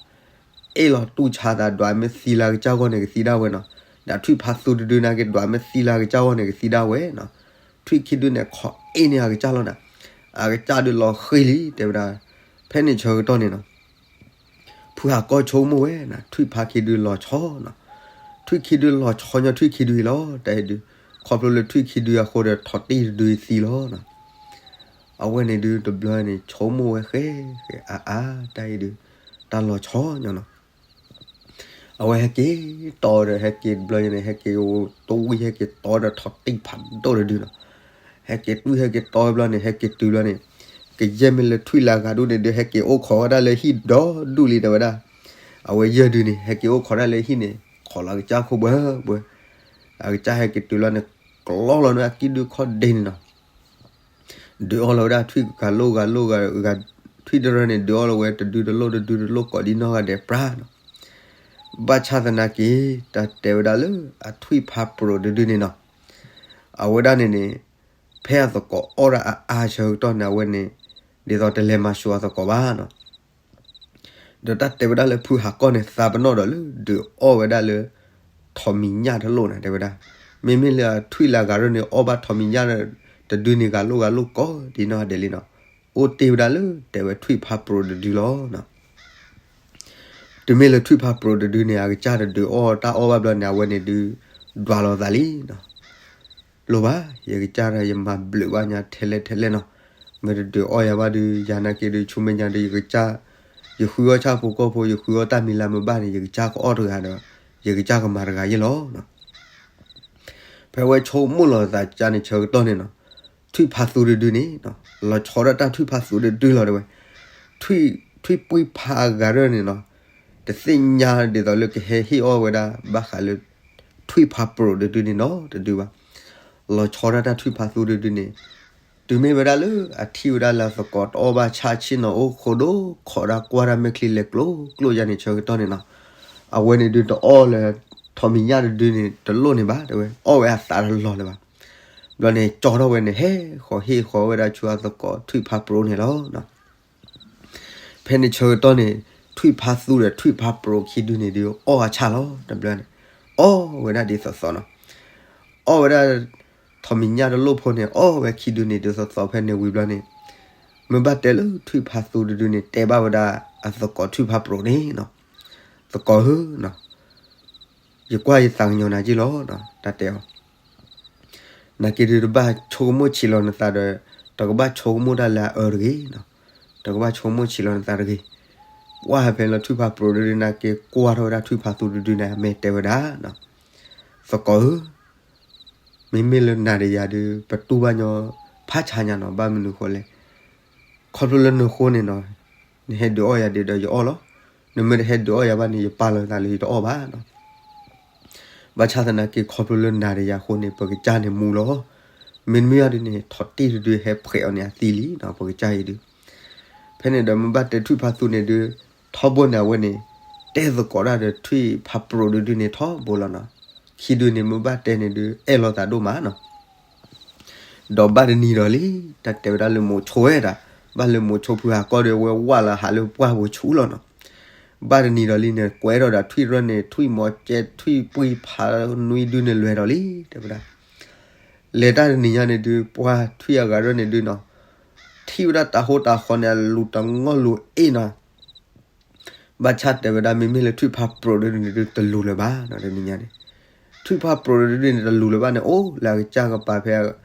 အ့ၣ်လီၤတူၢ်ဆါသး ဒွးမ့ၢ်သံလၢအကစၢ်ဂီၢ်န့ၣ် ကသံဒၣ်ဝဲနီၤ. ဒီးထွံၣ်ဖးသူတဒုနာ်က့ ဒွးမ့ၢ်သံလၢအကစၢ်ဂီၢ်န့ၣ် ကသံဒၣ်ဝဲနီၤ. ထွံၣ်ခံဒုန့ၣ် ခိးအ့ၣ်န့ၢ်အကစၢ်လီၤနီၤ. အကစၢ်ဒုးလီၤဃံၤလံ တဲဝဲဒၣ်. ဖဲန့ၣ်ဆၢကတီၢ်န့ၣ်နီၤ ဖုဟးကီၢ်ဆိကမိၣ်ဝဲနီၤ ထွံၣ်ဖးခံဒုလီၤဆီနီၤ. ထွံၣ်ခံဒုလီၤဆီညီထွံၣ်ခံဒုအံၤလီၤ တၢ်အံၤဒုး, ခီဖျိလၢထွံၣ်ခံဒုအဃိဒီး ထိးတံၢ်တဒုအံၤသံလီၤနီၤ. အဝဲန့ၣ်ဒုးတဘျီန့ၣ် ဆိကမိၣ်ဝဲဃဲဃဲအါအါ တၢ်အံၤဒုး တၢ်လီၤဆီညီနီၤ. အဝဲဟဲက့ၤတီဒီး ဟဲက့ၤတဘျီန့ၣ် ဟဲက့ၤတဝံၤ ဟဲက့ၤတီဒီးထိးတံၢ်ဖးဒိၣ်တဒုနီၤ. ဟဲက့ၤတဝံၤ ဟဲက့ၤတီဘျီန့ၣ် ဟဲက့ၤတုၤဘျီန့ၣ် ကယဲၢ်မ့ၢ်လၢထွံၣ်လၢအဂၤဒူၣ်န့ၣ်ဒုး ဟဲက့ၤအိၣ်ခိးဝဲဒၣ်လၢဟံၣ်ဒီဒူၣ်လံ တဲဝဲဒၣ်. အဝဲယဲၢ်ဒုးန့ၣ် ဟဲက့ၤအိၣ်ခိးဒၣ်လၢဟံၣ်န့ၣ် ခိးလီၤအကစၢ်ခိၣ်ဘှဲဘှဲ. အကစၢ်ဟဲက့ၤတုၤလီၤန့ၣ် ကျီလီၤန့ၣ်အကံၢ်ဒုးခီၣ်ဒ့န့ၣ်နီၤ. ဒုးအီၣ်လီၤဝဲဒၣ်ထွံၣ်ဂၤလိၣ်ဂၤလိၣ်ဂၤ, ထွံၣ်တရၢန့ၣ် ဒုးအီၣ်လီၤဝဲတဒုတလိၣ်တဒုတလိၣ်ကိးဒံနီၢ်ဂၤဒဲးပြါနီၤ. ဘၣ်ဆၣ်သနာ်က့ တၢ်တဲဝဲဒၣ်လၢအထွံၣ်ဖးပရိးတဒုန့ၣ်နီၤ အဝဲဒၣ်န့ၣ်န့ၣ် ဖဲအသကိးအီၣ်ဒၣ်အါအါဆၢကတီၢ်န့ၣ် အဝဲန့ၣ် ဒ်သိးတလဲၤမၤစၢၤအသကိးဘၣ်နီၤ. ဒီးတၢ်တဲဝဲဒၣ်လၢဖုဟးကီၢ်န့ၣ် သးပနီၣ်ဒီးလၢဒုးအီၣ်ဝဲဒၣ်လၢ ထိးမံၤညၣ်တလိၣ်န့ၣ် တဲဝဲဒၣ်. မ့မ့ၢ်လၢအထွံၣ်လၢအဂၤရၢၢ်န့ၣ် အီၣ်ဘၣ်ထိးမံၤညၣ်တဒုန့ၣ် ဂၤလိၣ်ဂၤလိၣ်ကိးဒံနီၢ်ဂၤဒဲးလံနီၤ. အိၣ်တ့ၢ်ဝဲဒၣ်လၢ တဲဝဲထွံၣ်ဖးပရိးတဒုလီၤ. တုၤမ့ၢ်လၢထွံၣ်ဖးပရိးတဒုန့ၣ် အကစၢ်တဒုးအီၣ်တၢ်အီၣ်ဘၣ်ဘျီန့ၣ် အဝဲန့ၣ်ဒုး ဒွးလီၤသးလံနီၤ. လိၣ်ဘၣ်, ယကစၢ်ဒီးယမၤဘျုးဘၣ်ညါထဲလဲၣ်ထဲလဲၣ်နီၤ. မ့ၢ်တဒုးအီၣ်ယၤဘၣ်ဒုး ယၤနာ်က့ဒုး ဆူမဲာ်ညါဒုး ယကစၢ် ယဃုအီၣ်ဆၣ်ဖိကီၢ်ဖိ ယဃုအီၣ်တၢ်မံၤလၢမ့ၢ်ဘၣ်န့ၣ် ယကစၢ်ကအီၣ်တဂၤဒီး ယကစၢ်ကမၤတဂၤယဲၢ်လီၤ. ဖဲဝဲဆိကမိၣ်လီၤသးကၢ်န့ၣ်ဆၢကတီၢ်န့ၣ်နီၤ, ထွံၣ်ဖးသူတဒုန့ၣ် လီၤဆီဒၣ်တၢ်ထွံၣ်ဖးသူတဒုလီၤတဲဝဲ. ထွံၣ်, ထွံၣ်ပှံၢ်ဖးအဂၤရၢၢ်န့ၣ်နီၤ, တသ့ၣ်ညါဒ်သိးလၢကဟဲဟ့ၣ်အီၣ်ဝဲဒၣ် ဘၣ်ဃးလၢ ထွံၣ်ဖးပရိးတဒုန့ၣ်နီတဒုဘၣ်. လီၤဆီဒၣ်တၢ်ထွံၣ်ဖးသူတဒုန့ၣ် တုၤမ့ၢ်ဝဲဒၣ်လၢအထံၣ်ဝဲဒၣ်လၢအသကိးတအီၣ်ဘၣ်ဆၣ်ဆ့ၣ်နီၤ အိၣ်ခိးဒိၣ်ခိးဒၣ်ကွၢ်တၢ်မဲာ်ချံလဲၤကျိၤကျိၤယါန့ၣ်ဆၢကတီၢ်န့ၣ်နီၤ, အဝဲန့ၣ်ဒုးတအီၣ်လၢ ထိးမံၤညၣ်တဒုန့ၣ် တလိၣ်န့ၣ်ဘၣ်တဲဝဲ, အီၣ်ဝဲအသးတလီၤလၢၤဘၣ်. ဘျီန့ၣ် ကၠီထီၣ်ဝဲန့ၣ် ဟဲဃီၤဟ့ၣ်ဃီၤဝဲဒၣ်ဆူအသကိးထွံၣ်ဖးပရိးန့ၣ်လီၤ. ဖဲန့ၣ်ဆၢကတီၢ်န့ၣ် ထွံၣ်ဖးသူဒီးထွံၣ်ဖးပရိးခံဒုန့ၣ်ဒုး အီၣ်အဆၣ်လီၤ. တဘျီန့ၣ် အီၣ်ဝဲဒၣ်ဒ်သိးသိးနီၤ, အီၣ်ဝဲဒၣ် ထိးမံၤညၣ်တလိၣ်ဖိန့ၣ် အီၣ်ဝဲခံဒုန့ၣ်ဒုးသိးသိး ဖဲန့ၣ်ဝံၤဘျီန့ၣ် မ့ၢ်ဘၣ်တဲလၢထွံၣ်ဖးသူတဒုန့ၣ် တဲဘၣ်ဝဲဒၣ်အသကိးထွံၣ်ဖးပရိးန့ၣ်နီၤ, သကိးဧၢနီၤ, ယကွၢ်ယသးကညီၤနၤက့လီၤ, တၢ်တဲအီၤ. နာ်က့ဒုးတဘၣ်ဆိကမိၣ်ဆံးလီၤနသးဒီး, တကဘၣ်ဆိကမိၣ်တၢ်လၢအအၢတဂ့ၤ, တကဘၣ်ဆိကမိၣ်ဆံးလီၤနသးတဂ့ၤ. ပှၢ်ဖဲလၢထွံၣ်ဖးပြိးဒုဒုနာ်က့ကွၢ်ထီၣ်ဝဲဒၣ်ထွံၣ်ဖးသူတဒုန့ၣ် အမဲာ်တဲဝဲဒၣ်, သကိးဧၢ, မ့မ့ၢ်လၢနၤဒီးယၤဒုး ပတူၢ်ဘၣ်ညီဖးဆါညါနီၤ, ဘၣ်မနုၤဃိလဲၣ်, ခီဖျိလၢနဃိန့ၣ်နီၤ, နဟဲဒုးအီၣ်ယၤဒုးဒီးယအီၣ်လီၤ. နမ့ၢ်တဟဲဒုးအီၣ်ယၤဘၣ်န့ၣ် ယပာ်လီၤသးလၢယတအီၣ်ဘၣ်နီၤ. ဘၣ်ဆၣ်သနာ်က့ခီဖျိလၢနၤဒီးယၤအဃိန့ၣ် ပကစၢ်န့ၣ်မူလီၤ. မ့တမ့ၢ်အီၤဒုးန့ၣ် ထီၣ်တ့ၢ်တဒုဟဲဖှဲးအီၤန့ၣ်အသံလံနီၤ, ပကစၢ်အံၤဒုး. ဖဲန့ၣ်ဒီးမ့ၢ်ဘၣ်တဲထွံၣ်ဖးသူန့ၣ်ဒုး ထီဘိန့ၣ် အဝဲန့ၣ် တဲသကိးတၢ်ဒီးထွံၣ်ဖးပြိးဒုဒုန့ၣ်ထီဘိလီၤနီၤ. ခံဒုန့ၣ်မ့ၢ်ဘၣ်တဲန့ၣ်ဒုး အဲၣ်လိာ်သးဒိၣ်မးနီၤ. ဒီးဘၣ်တနံၤဒီးလံ, တၢ်တဲဝဲဒၣ်လၢမိၤဆိဝဲဒၣ်, ဘၣ်လၢမိၤဆိဖုဟးကီၢ်ဒီးဝဲဝၢ်လီၤဟးလၢပှၢ်ပူၤဆူလီၤနီၤ. ဘၣ်တနံၤဒီးလံန့ၣ် ကွဲထီၣ်ဒီးထွံၣ်ရၢၢ်န့ၣ် ထွံၣ်မီၤကဲ ထွံၣ်ပှံၤဖးနွံဒုန့ၣ်လွဲၢ်ဒီးလံ တဲဝဲဒၣ်. လဲၤတၢ်တနံၤညါန့ၣ်ဒုး ပှၢ်ထွံၣ်အဂၤရၢၢ်န့ၣ်ဒုးနီၤ, ထံၣ်ဝဲဒၣ်တၢ်ဟိတၢ်ဃီန့ၣ် အလူၤတငီၢ်လူၤအ့ၣ်နီၤ. ဘၣ်ဆၣ်တဲဝဲဒၣ် မ့မ့ၢ်လၢထွံၣ်ဖးပြိးဒုန့ၣ်ဒုး တလူၤလၢၤဘၣ်နီၤ, တနံၤညါန့ၣ်. ထွံၣ်ဖးပြိးဒုန့ၣ် တလူၤလၢၤဘၣ်န့ၣ် အိၣ်လၢအကစၢ်ကပၤဖဲ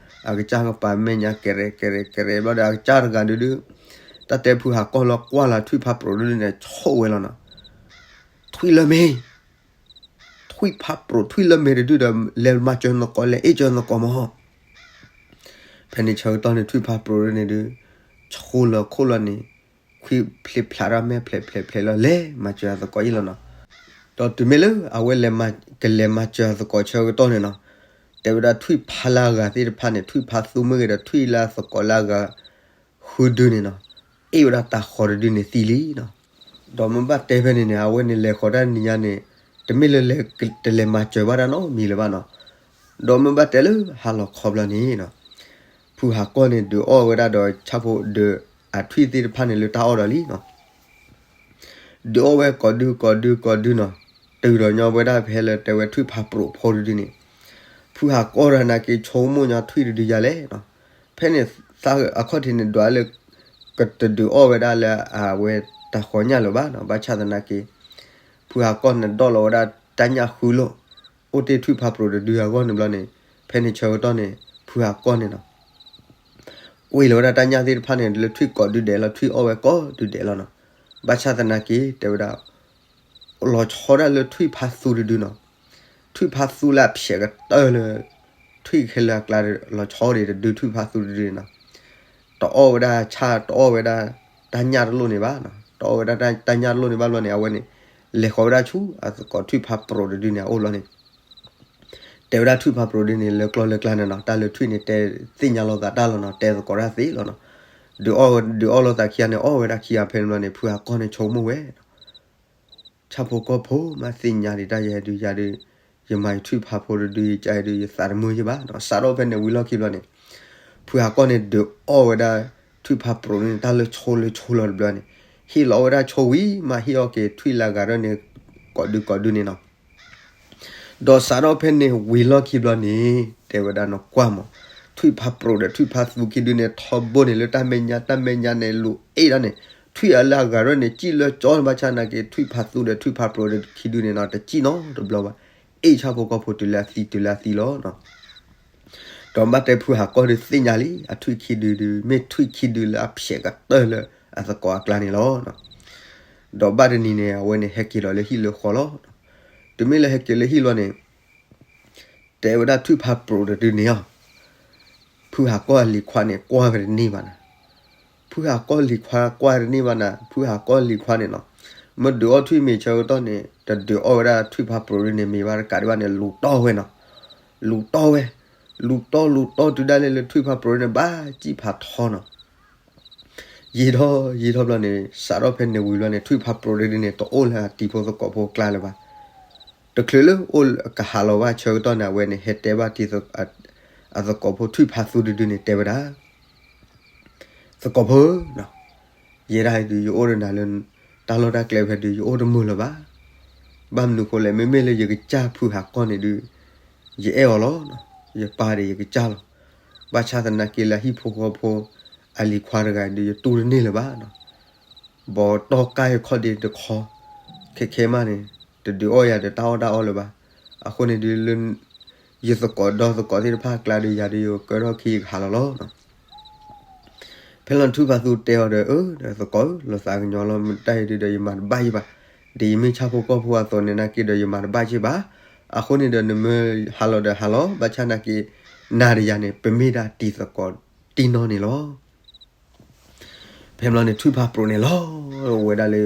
အကစၢ်ကပၤမဲာ်ညါ ကဲရဲၣ်ကဲရဲၣ်ကဲရဲၣ်ဘျီဒီး အကစၢ်တဂၤဒုဒုး တၢ်တဲဖုဟးကီၢ်လၢကွၢ်လၢထွံၣ်ဖးပြိးဒုန့ၣ် ဆိၣ်ဝဲလီၤနီၤ. ထွံၣ်လၢမ့ၢ် ထွံၣ်ဖးပြိး ထွံၣ်လၢမ့ၢ်တဒုဒီး လဲၤမၤစၢၤသကိး လဲၤအ့ၣ်စၢၤသကိးမီၤ. ဖဲန့ၣ်ဆၢကတီၢ်န့ၣ် ထွံၣ်ဖးပြိးဒုန့ၣ်ဒုး ဆိၣ်လီၤခိၣ်လီၤန့ၣ် ခွံဖျ့ဖျးတၢ်မဲာ်ဖျဲးဖျဲးဖျဲးလီၤ လဲၤမၤစၢၤအသကိးအံၤလီၤနီၤ. ဒီးတုၤမ့ၢ်လၢအဝဲလဲၤကလဲၤမၤစၢၤအသကိးဆၢကတီၢ်န့ၣ်နီၤ, တဲဝဲဒၣ်ထွံၣ်ဖးလၢအဂၤသ့ၣ်တဖၣ်န့ၣ် ထွံၣ်ဖးသူမ့ၢ်ဂ့ၤဒီး ထွံၣ်လၢအသကိးလၢအဂၤဃုဒုန့ၣ်နီၤ, အ့ၣ်ဝဲဒၣ်တၢ်ဃီတဒုန့ၣ်သံလံနီၤ. ဒီးမ့ၢ်ဘၣ်တဲဖဲန့ၣ်န့ၣ် အဝဲန့ၣ်လဲၤဃီၤတၢ်တနံၤညါန့ၣ် တမ့ၢ်လၢလဲၤတလဲၤမၤစၢၤဘၣ်တၢ်နီတမံၤလၢၤဘၣ်နီၤ. ဒီးမ့ၢ်ဘၣ်တဲလၢဟါလီၤခီဘျီန့ၣ်နီၤ, ဖုဟးကီၢ်န့ၣ် ဒုးအီၣ်ဝဲဒၣ်ဒီးဆၣ်ဖိဒုး အထွံၣ်သ့ၣ်တဖၣ်န့ၣ်လၢတၢ်အီၣ်ဒီးလံနီၤ. ဒုးအီၣ်ဝဲကိးဒုကိးဒုကိးဒုနီၤ, တုၤဒီးညီဝဲဒၣ်ဖဲလၢတဲဝဲထွံၣ်ဖးပြိးဖိတဒုန့ၣ်, ဖုဟးကီၢ်တၢ်နာ်က့ဆိကမိၣ်ညီထွံၣ်တဒုယၤလဲၣ်နီၤ. ဖဲန့ၣ်သးအခီၣ်ထံးန့ၣ်ဒွးလၢ ကတဒုးအီၣ်ဝဲဒၣ်လၢအဝဲတၢ်ဃီညၣ်လၢၤဘၣ်နီၤ, ဘၣ်ဆၣ်သနာ်က့ ဖုဟးကီၢ်န့ၣ်ဒီၣ်လီၤဝဲဒၣ်တၢ်ညၣ်ဃုလိာ် အိၣ်တ့ၢ်ထွံၣ်ဖးပြိးတဒုအဂီၢ်န့ၣ်ဘျီန့ၣ်, ဖဲန့ၣ်ဆၢကတီၢ်န့ၣ် ဖုဟးကီၢ်န့ၣ်နီၤ ကွံာ်လီၤဝဲဒၣ်တၢ်ညၣ်သ့ၣ်တဖၣ်န့ၣ် လၢထွံၣ်ကိးဒုဒဲးလီၤ, ထွံၣ်အီၣ်ဝဲကိးဒုဒဲးလီၤနီၤ. ဘၣ်ဆၣ်သနာ်က့ တဲဝဲဒၣ် လီၤဆီဒၣ်လၢထွံၣ်ဖးသူတဒုနီၤ, ထွံၣ်ဖးသူလၢအဖျဲးကတၢၢ်လၢ ထွံၣ်ခဲလၢာ်အကျါ လီၤဆီဒၣ်တဒုထွံၣ်ဖးသူတဒုန့ၣ်နီၤ, တအီၣ်ဝဲဒၣ်ဆၣ် တအီၣ်ဝဲဒၣ်တၢ်ညၣ်တလိၣ်န့ၣ်ဘၣ်နီၤ, တအီၣ်ဝဲဒၣ်တၢ်ညၣ်တလိၣ်န့ၣ်ဘၣ်ဘျီန့ၣ် အဝဲန့ၣ် လဲၤဃီၤဝဲဒၣ်ဆူအသကိးထွံၣ်ဖးပြိးတဒုန့ၣ်အအိၣ်ဘျီန့ၣ် တဲဝဲဒၣ်ထွံၣ်ဖးပြိးဒုန့ၣ် လၢကျီလၢကျါန့ၣ်နီၤ, တၢ်လၢထွံၣ်န့ၣ်တဲသ့ၣ်ညါလိာ်သးတၢ်လီၤနီၤ, တဲသကိးတၢ်သ့လီၤနီၤ. ဒုးအီၣ် ဒုးအီၣ်လိာ်သးခံဂၤန့ၣ် အီၣ်ဝဲဒၣ်ခံဂၤဖဲန့ၣ်ဘျီန့ၣ် ဖုဟးကီၢ်န့ၣ်ဆိကမိၣ်ဝဲ ဆၣ်ဖိကီၢ်ဖိမ့ၢ်သ့ၣ်ညါဒံးတၢ်ယဲဒုး ယၤဒုး ယမၤယထွံၣ်ဖးဖိတဒု ယကဒုး ယသးတမုာ်ယဘၣ်နီၤ. စးထီၣ်ဖဲန့ၣ်ဝံၤလီၢ်ခံဘျီန့ၣ် ဖုဟးကီၢ်န့ၣ်ဒုးအီၣ်ဝဲဒၣ်ထွံၣ်ဖးပြိးန့ၣ် တၢ်လၢဆိလၢဆိလီၤတဘျီန့ၣ် ဟ့ၣ်လီၤဝဲဒၣ်ဆိဝံၤမး ဟ့ၣ်အီၣ်က့ၤထွံၣ်လၢအဂၤရၢၢ်န့ၣ် ကိးဒုကိးဒုန့ၣ်နီၤ. ဒီးစးထီၣ်ဖဲန့ၣ်ဝံၤလီၢ်ခံဘျီန့ၣ် တဲဝဲဒၣ်နကွၢ်မး ထွံၣ်ဖးပြိးဒီးထွံၣ်ဖးသူခံဒုန့ၣ် ထီဘိန့ၣ်လၢတၢ်မဲာ်ညါ တၢ်မဲာ်ညါန့ၣ်လူၤအ့ၣ်ဒၣ်န့ၣ် ထွံၣ်အလၢအဂၤရၢၢ်န့ၣ် စံၣ်လၢကၠီဘၣ်ဆၣ်သနာ်က့ ထွံၣ်ဖးသူဒီးထွံၣ်ဖးပြိးဒီးခံဒုန့ၣ်နီၤ တစံၣ်နီတဘျီဘၣ်. အ့ၣ်ဆၣ်ဖိကီၢ်ဖိတုၤလၢအသံတုၤလၢအသံလီၤနီၤ. ဒီးဘၣ်တဲဖုဟးကီၢ်ဒုးသ့ၣ်ညါလံ အထွံၣ်ခံဒုဒုး မ့ၢ်ထွံၣ်ခံဒုလၢအဖျဲးကတၢၢ်လၢအသကိးအကျါန့ၣ်လီၤ. ဒီးဘၣ်တနံၤန့ၣ် အဝဲန့ၣ်ဟဲက့ၤဒီးလၢဟံၣ်လၢဃီလီၤ. တုၤမ့ၢ်လၢဟဲက့ၤလၢဟံၣ်လီၤန့ၣ် တဲဝဲဒၣ်ထွံၣ်ဖးပြိးတဒုန့ၣ်အီၤ ဖုဟးကီၢ်အလံၤခွါန့ၣ် ကွၢ်ဝဲတန့ၢ်ဘၣ်နၤ. ဖုဟးကီၢ်လံၤခွါကွၢ်တန့ၢ်ဘၣ်နၤ ဖုဟးကီၢ်လံၤခွါန့ၣ်နီၤ. မ့ၢ်ဒုးအီၣ်ထွံၣ်မ့ၤဆၢကတီၢ်န့ၣ် တဒုးအီၣ်ဝဲဒၣ်ထွံၣ်ဖးပြိးဒုန့ၣ်မ့ၤဘၣ်တကးဒံးဘၣ်န့ၣ် လူၤတီၢ်ဝဲနီၤ. လူၤတီၢ်ဝဲ လူၤတီၢ်လူၤတီၢ်တုၤဒၣ်လဲာ်လၢထွံၣ်ဖးပြိးဒုန့ၣ် ဘၣ်စံၣ်ဖးထီနီၤ. ယံာ်ထီၣ်ယံာ်ထီၣ်ဘျီန့ၣ် စးထီၣ်ဖဲန့ၣ်ဝံၤဘျီန့ၣ် ထွံၣ်ဖးပြိးဒုန့ၣ် တအိၣ်လၢအတံၤဖိသကိးဖိအကျါလၢၤဘၣ်. တချုးလၢအိၣ်ကဟးလီၤဘၣ်ဆၢကတီၢ်န့ၣ် အဝဲန့ၣ် ဟဲတဲဘၣ်တံၤ အသကိးဖိထွံၣ်ဖးသူတဒုန့ၣ် တဲဝဲဒၣ် သကိးဖိဧၢ, ယဲဒၣ်အံၤဒုး ယအိၣ်ဒီးနၤလၢ တၢ်လီၢ်တၢ်ကျဲဖဲဒုး ယအိၣ်တမုာ်လၢၤဘၣ်. ဘၣ်မနုၤဃိလဲၣ် မ့မ့ၢ်လၢယကစၢ်ဖုဟးကီၢ်န့ၣ်ဒုး ယအဲၣ်အီၤလီၤ. ယပၢ်ဒီးယကစၢ်လီၤ. ဘၣ်ဆၣ်သနာ်က့လၢအဟံၣ်ဖိဃီဖိ အလံၤခွါတဂၤဒုး ယတူၢ်တန့ၢ်လၢၤဘၣ်နီၤ. ဘီတီၢ်ကါယခီၣ်ဒ့တခီ, ခဲခဲမးန့ၣ် တဒုးအီၣ်ယၤဒီးတၢ်အီၣ်တၢ်အီလၢၤဘၣ်. အဃိန့ၣ်ဒုးလၢ ယသကိးဒီသကိးသ့ၣ်တဖၣ်အကျါဒီး ယၤဒီးယကၢထီၣ်ခံယကဟးလီၤလီၤ. ဖဲလီၤန့ၣ်ထွံၣ်ဖးသူတဲအီၤဒီး အၢ ဒီးသကိးဧၢ, လီၤသးကညီၤလီၤ မ့ၢ်တၢ်အံၤဒုးဒီးယမၤတဘၣ်ယံၤဘၣ်, ဒ်ယမ့ၢ်ဆၣ်ဖိကီၢ်ဖိအသိးန့ၣ်နာ်က့ဒီးယမၤတဘၣ်ယံၤဘၣ်. အဃိန့ၣ်ဒီးနမ့ၢ်ဟးလီၤဒီးဟးလီၤ, ဘၣ်ဆၣ်နာ်က့ နၤဒီးယၤန့ၣ် ပမ့ၢ်ဒၣ်တံၤသကိးတံၤနီၢ်န့ၣ်လီၤ. ဖဲဘျီန့ၣ် ထွံၣ်ဖးပြိးန့ၣ်လီၤဝဲဒၣ်လၢ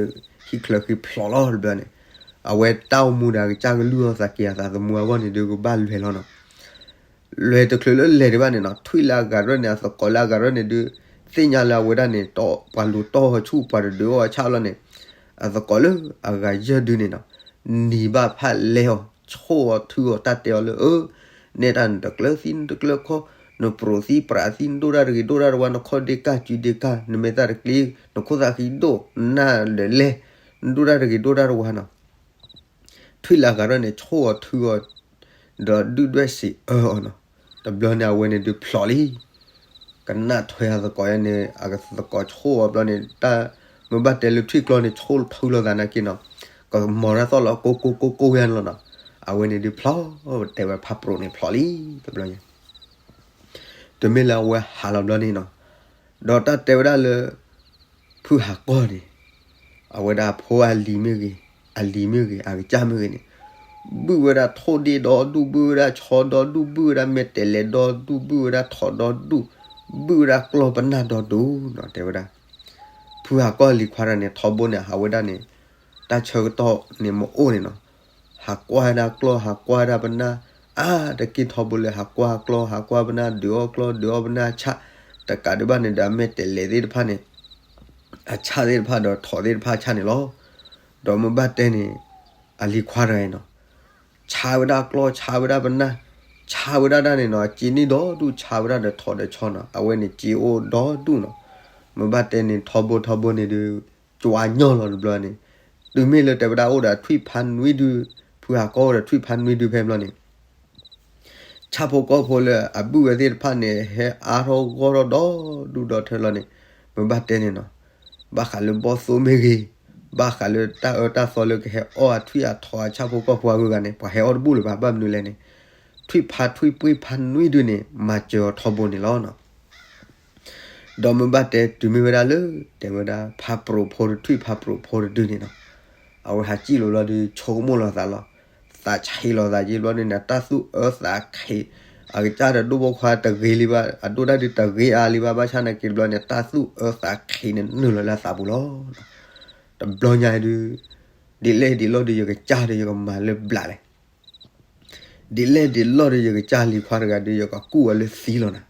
ဟံၣ်ချၢဃံဖျိးလီၤတဘျီန့ၣ်, အဝဲတၢ်အိၣ်မူဒီးအကစၢ်ကလုၢ်အီၣ်သးက့ၤအသးသမူအဂီၢ်န့ၣ်ဒုးကဘၣ်လွဲၤလီၤနီၤ. လွဲၤတချုးလၢလဲၤဒံးဘၣ်န့ၣ်နီၤ, ထွံၣ်လၢအဂၤရဲၣ်န့ၣ် အသကိးလၢအဂၤရဲၣ်န့ၣ်ဒုး သ့ၣ်ညါလၢအဝဲဒၣ်န့ၣ် ပှၤလူၤတီၢ်ဟီၣ်ဆူၣ် ပှၤတဒုးအီၣ်အဆၣ်လီၤန့ၣ်, အသကိးလၢအဂၤယဲၢ်ဒုးန့ၣ်နီၤ, နံၤဘၣ်ဖၣ်လဲအီၤ ဆိၣ်အီၤထုအီၤ တၢ်တဲအီၤလၢ အၢ နဲဒၣ်နတကျၢၤသံနတကျၢၤခီ, နပြိးသံပြးသံ နဒိၣ်တၢ်တဂ့ၤဒိၣ်တၢ်တဝါ, နခီၣ်ဒ့ကၢ်စုဒ့ကၢ်, နမဲာ်သၣ်တကျ့, နခိၣ်သးဃံဒိၣ်, နနၢ်ဒီးလဲ, နဒိၣ်တၢ်တဂ့ၤဒိၣ်တၢ်တဝါနီၤ. ထွံၣ်လၢအဂၤရဲၣ်န့ၣ် ဆိၣ်အီၤထုအီၤ ဒီးဒုၣ်ဒွဲၣ်စံးအၢအီၤနီၤ. တဘျီန့ၣ်အဝဲန့ၣ်ဒုးဖျိးလံ. ကနၣ်ထွဲအသကိးယဲန့ၣ် အသကိးဆိၣ်အီၤဘျီန့ၣ် တၢ်မ့ၢ်ဘၣ်တဲလၢထွံၣ်ကျီန့ၣ် ဆိၣ်ထုလိာ်သးနာ်က့နီၤ, ကမီၤတၢ်သီၣ်လီၤ ကိကိကိကိယဲန့ၣ်လီၤနီၤ. အဝဲန့ၣ်ဒုးဖျိး တဲဝဲဖးပြိးန့ၣ်ဖျိးလံ တဘျီညါ တမ့ၢ်လၢအဝဲဟးလီၤဘျီန့ၣ်နီၤ, ဒီးတၢ်တဲဝဲဒၣ်လၢ ဖုဟးကီၢ်န့ၣ် အဝဲဒၣ်အဖိအလံၤမ့ၢ်ဂ့ၤ, အလံၤမ့ၢ်ဂ့ၤ, အကစၢ်မ့ၢ်ဂ့ၤန့ၣ် ဘုၣ်ဝဲဒၣ်ထိၣ်ဒ့ဒီဒူၣ်, ဘုၣ်ဝဲဒၣ်ဆီဒီဒူၣ်, ဘုၣ်ဝဲဒၣ်မဲာ်တဲးလဲးဒီဒူၣ်, ဘုၣ်ဝဲဒၣ်ထိးဒီဒူၣ်, ဘုၣ်ဝဲဒၣ်ကျီၢ်ပနၢ်ဒီဒူၣ်နီၤ တဲဝဲဒၣ်. ဖုဟးကီၢ်အလံၤခွါတဂၤန့ၣ် ထီဘိန့ၣ် အဝဲဒၣ်န့ၣ် တၢ်ဆၢကတီၢ်န့ၣ်မ့ၢ်အိၣ်န့ၣ်နီၤ, ဟးကွၢ်ဒၣ်ကျီၢ် ဟးကွၢ်ဒၣ်ပနၢ်, အါတက့ၢ်ထီဘိလၢဟးကွၢ်ကျီၢ် ဟးကွၢ်ပနၢ် ဒုးအီၣ်ကျီၢ် ဒုးအီၣ်ပနၢ်အဆၣ်, တကးဒံးဘၣ်န့ၣ်ဒီးအမဲာ်တဲးလဲးသ့ၣ်တဖၣ်န့ၣ် အဆၣ်သ့ၣ်တဖၣ်ဒီးထိးသ့ၣ်တဖၣ်အဆၣ်န့ၣ်လီၤ. ဒီးမ့ၢ်ဘၣ်တဲန့ၣ် အလံၤခွါတဂၤအံၤနီၤ ဆါဝဲဒၣ်ကျီၢ် ဆါဝဲဒၣ်ပနၢ်, ဆါဝဲဒၣ်တၢ်န့ၣ်နီၤ, စ့န့ၢ်ဒီဒူၣ် ဆါဝဲဒၣ်ဒီးထိးဒီးဆီနီၤ, အဝဲန့ၣ်စ့အိၣ်ဒီဒူၣ်နီၤ. မ့ၢ်ဘၣ်တဲန့ၣ် ထီဘိထီဘိန့ၣ်ဒုး ကွၢ်ညီလီၤတဘျီန့ၣ်, တုၤမ့ၢ်လၢတဲဝဲဒၣ်အိၣ်ဒီးထွံၣ်ဖးနွံဒုး, ဖုဟးကီၢ်အိၣ်ဒီးထွံၣ်ဖးနွံဒုးဖဲဘျီန့ၣ် ဆၣ်ဖိကီၢ်ဖိလၢအဘုၣ်ဝဲသ့ၣ်တဖၣ်န့ၣ် ဟဲအါထီၣ်ဂီၢ်ထီၣ်ဒီဒူၣ်ဒီထၢလီၤန့ၣ်, မ့ၢ်ဘၣ်တဲန့ၣ်နီၤ, ဘၣ်ဃးလၢဘီၣ်သိၣ်မ့ၢ်ဂ့ၤ, ဘၣ်ဃးလၢတၢ်အၢတၢ်သီလၢကဟဲအီၣ်အထွံၣ်အထိးအဆၣ်ဖိကီၢ်ဖိအဂုၤအဂၤန့ၣ် ပှၤဟဲအီၣ်တဘူၣ်လၢၤဘၣ်. ဘၣ်မနုၤလဲၣ်န့ၣ်, ထွံၣ်ဖးထွံၣ်ပှ့ၢ်ဖးနွံဒုးန့ၣ် မၤစၢၤအီၤထီဘိန့ၣ်လီၤ. ဒီးမ့ၢ်ဘၣ်တဲတုၤမ့ၢ်ဝဲဒၣ်လၢ တဲဝဲဒၣ် ဖးပြိးဖိဒီး ထွံၣ်ဖးပြိးဖိတဒုန့ၣ်နီၤ, အဝဲဟးစံၣ်လိာ်ဘျီဒုး ဆိကမိၣ်လိာ်သးလီၤ. သးဆံးလိာ်သးက့ၤဘျီန့ၣ် တၢ်သူၣ်အၢသးခံး, အကစၢ်ဒီးဒိၣ်ဘီခွါတဂ့ၤလံဘၣ်, အဒိၣ်တၢ်ဒုးတဂ့ၤအါလံဘၣ်, ဘၣ်ဆၣ်နာ်က့တဘျီန့ၣ် တၢ်သူၣ်အၢသးခံးန့ၣ်နုာ်လီၤလၢအသးပူၤလီၤ. တဘျီညါဒုး ဒ်လဲၣ်ဒ်လဲၣ်ဒီး ယကစၢ်ဒီးယကမၤလၢဘျးလဲၣ် ဒ်လဲၣ်ဒ်လဲၣ်ဒီး ယကစၢ်လံၤခွါတဂၤဒီး ယကကူၣ်အီၤလၢသံလီၤနၤ.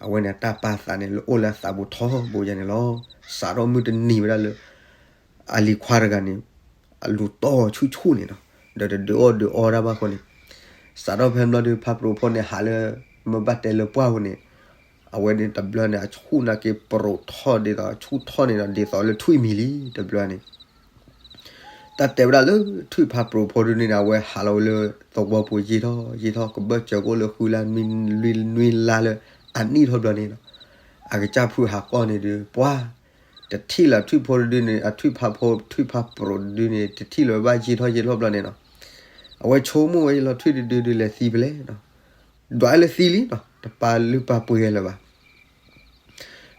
အဝဲန့ၣ်တၢ်ပာ်သးန့ၣ် လၢအိၣ်လၢအသးပူၤထီဘိယဲန့ၣ်လီၤ. စးထီၣ်မုၢ်တနံၤဝဲဒၣ်လၢ အလံၤခွါတဂၤန့ၣ် အလူၤတီၢ်ဆူၣ်ဆူၣ်န့ၣ်နီၤ, ဒီးတဒုးအီၣ်ဒုးအီတၢ်ဘၣ်ဃိန့ၣ်, စးထီၣ်ဖဲဘျီဒီး ဖးပြိးဖိန့ၣ် ဟးလၢ မ့ၢ်ဘၣ်တဲလၢပှၢ်ပူၤန့ၣ်, အဝဲန့ၣ်တဘျီန့ၣ် အဆူၣ်နာ်က့ပြိးထီၣ်ဒ်သိး အဆူၣ်ထီၣ်န့ၣ်ဒီး ဒ်သိးလၢထွံၣ်မံၤလံ တဘျီန့ၣ် တၢ်တဲဝဲဒၣ်လၢထွံၣ်ဖးပြိးဖိဒုန့ၣ် အဝဲဟးလီၤဝဲလၢသဝီပူၤယံာ်ထီၣ်ယံာ်ထီၣ် ကဘၢၣ်စၢၤကအိၣ်လၢဃုလါနွံလါလၢအနံၣ်ထီၣ်ဘျီန့ၣ်လီၤ. အကစၢ်ဖုဟးကီၢ်န့ၣ်ဒီး ပှၤ တထံၣ်လၢထွံၣ်ဖိတဒုန့ၣ် အထွံၣ်ဖးဖိ ထွံၣ်ဖးပြိးတဒုန့ၣ် တထံၣ်လၢၤဘၣ်ယံာ်ထီၣ်ယံာ်ထီၣ်ဘျီန့ၣ်လီၤ. အဝဲဆိကမိၣ်ဝဲယလီၤထွံၣ်တဒုဒုလဲၤသံဖဲလဲၣ်နီၤ, ဒွးလၢသံလံနီၤ တပာ်လုၢ်ပာ်ပှ့ၤလၢၤဘၣ်.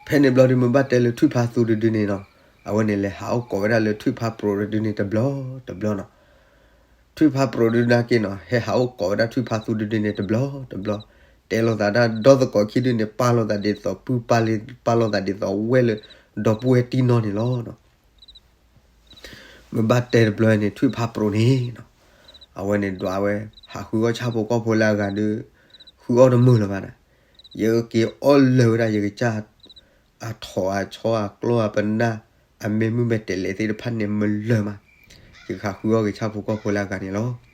ဖဲန့ၣ်ဘျီဒုး မ့ၢ်ဘၣ်တဲလၢထွံၣ်ဖးသူတဒုန့ၣ်နီၤ, အဝဲန့ၣ်လဲၤဟးအိၣ်ကိးဝဲဒၣ်လၢထွံၣ်ဖးပြိးတဒုန့ၣ်တဘျီတဘျီနီၤ. ထွံၣ်ဖးပြိးတဒုနာ်က့နီၤ ဟဲဟးအိၣ်ကိးဝဲဒၣ်ထွံၣ်ဖးသူတဒုန့ၣ်တဘျီတဘျီ, တဲလိာ်သးဒၣ်ဒီသကိးခံဒုန့ၣ် ပာ်လိာ်သးဒ်သိးပုၢ်ပာ်လံ ပာ်လိာ်သးဒ်သိးဝဲၢ်လၢ ဒီပုၢ်ဝဲၢ်တံၢ်နီၢ်န့ၣ်လီၤ. မ့ၢ်ဘၣ်တဲတဘျီန့ၣ် ထွံၣ်ဖးပြိးန့ၣ်နီၤ, အဝဲန့ၣ်ဒွးဝဲ ဟးဃုအီၣ်ဆၣ်ဖိကီၢ်ဖိလၢအဂၤဒီး ဃုအီၣ်တမုာ်လၢၤဘၣ်န့ၣ်, ယက့ၤအီၣ်လၢၤဝဲဒၣ် ယကစၢ်အထိးအဆီအကျီၢ်အပနၢ် အမ့ၢ်မုၢ်မဲာ်တဲးလဲးသ့ၣ်တဖၣ်န့ၣ်မ့ၢ်လၢၤမး, ယကဟးဃုအီၣ်က့ၤဆၣ်ဖိကီၢ်ဖိလၢအဂၤန့ၣ်လီၤ.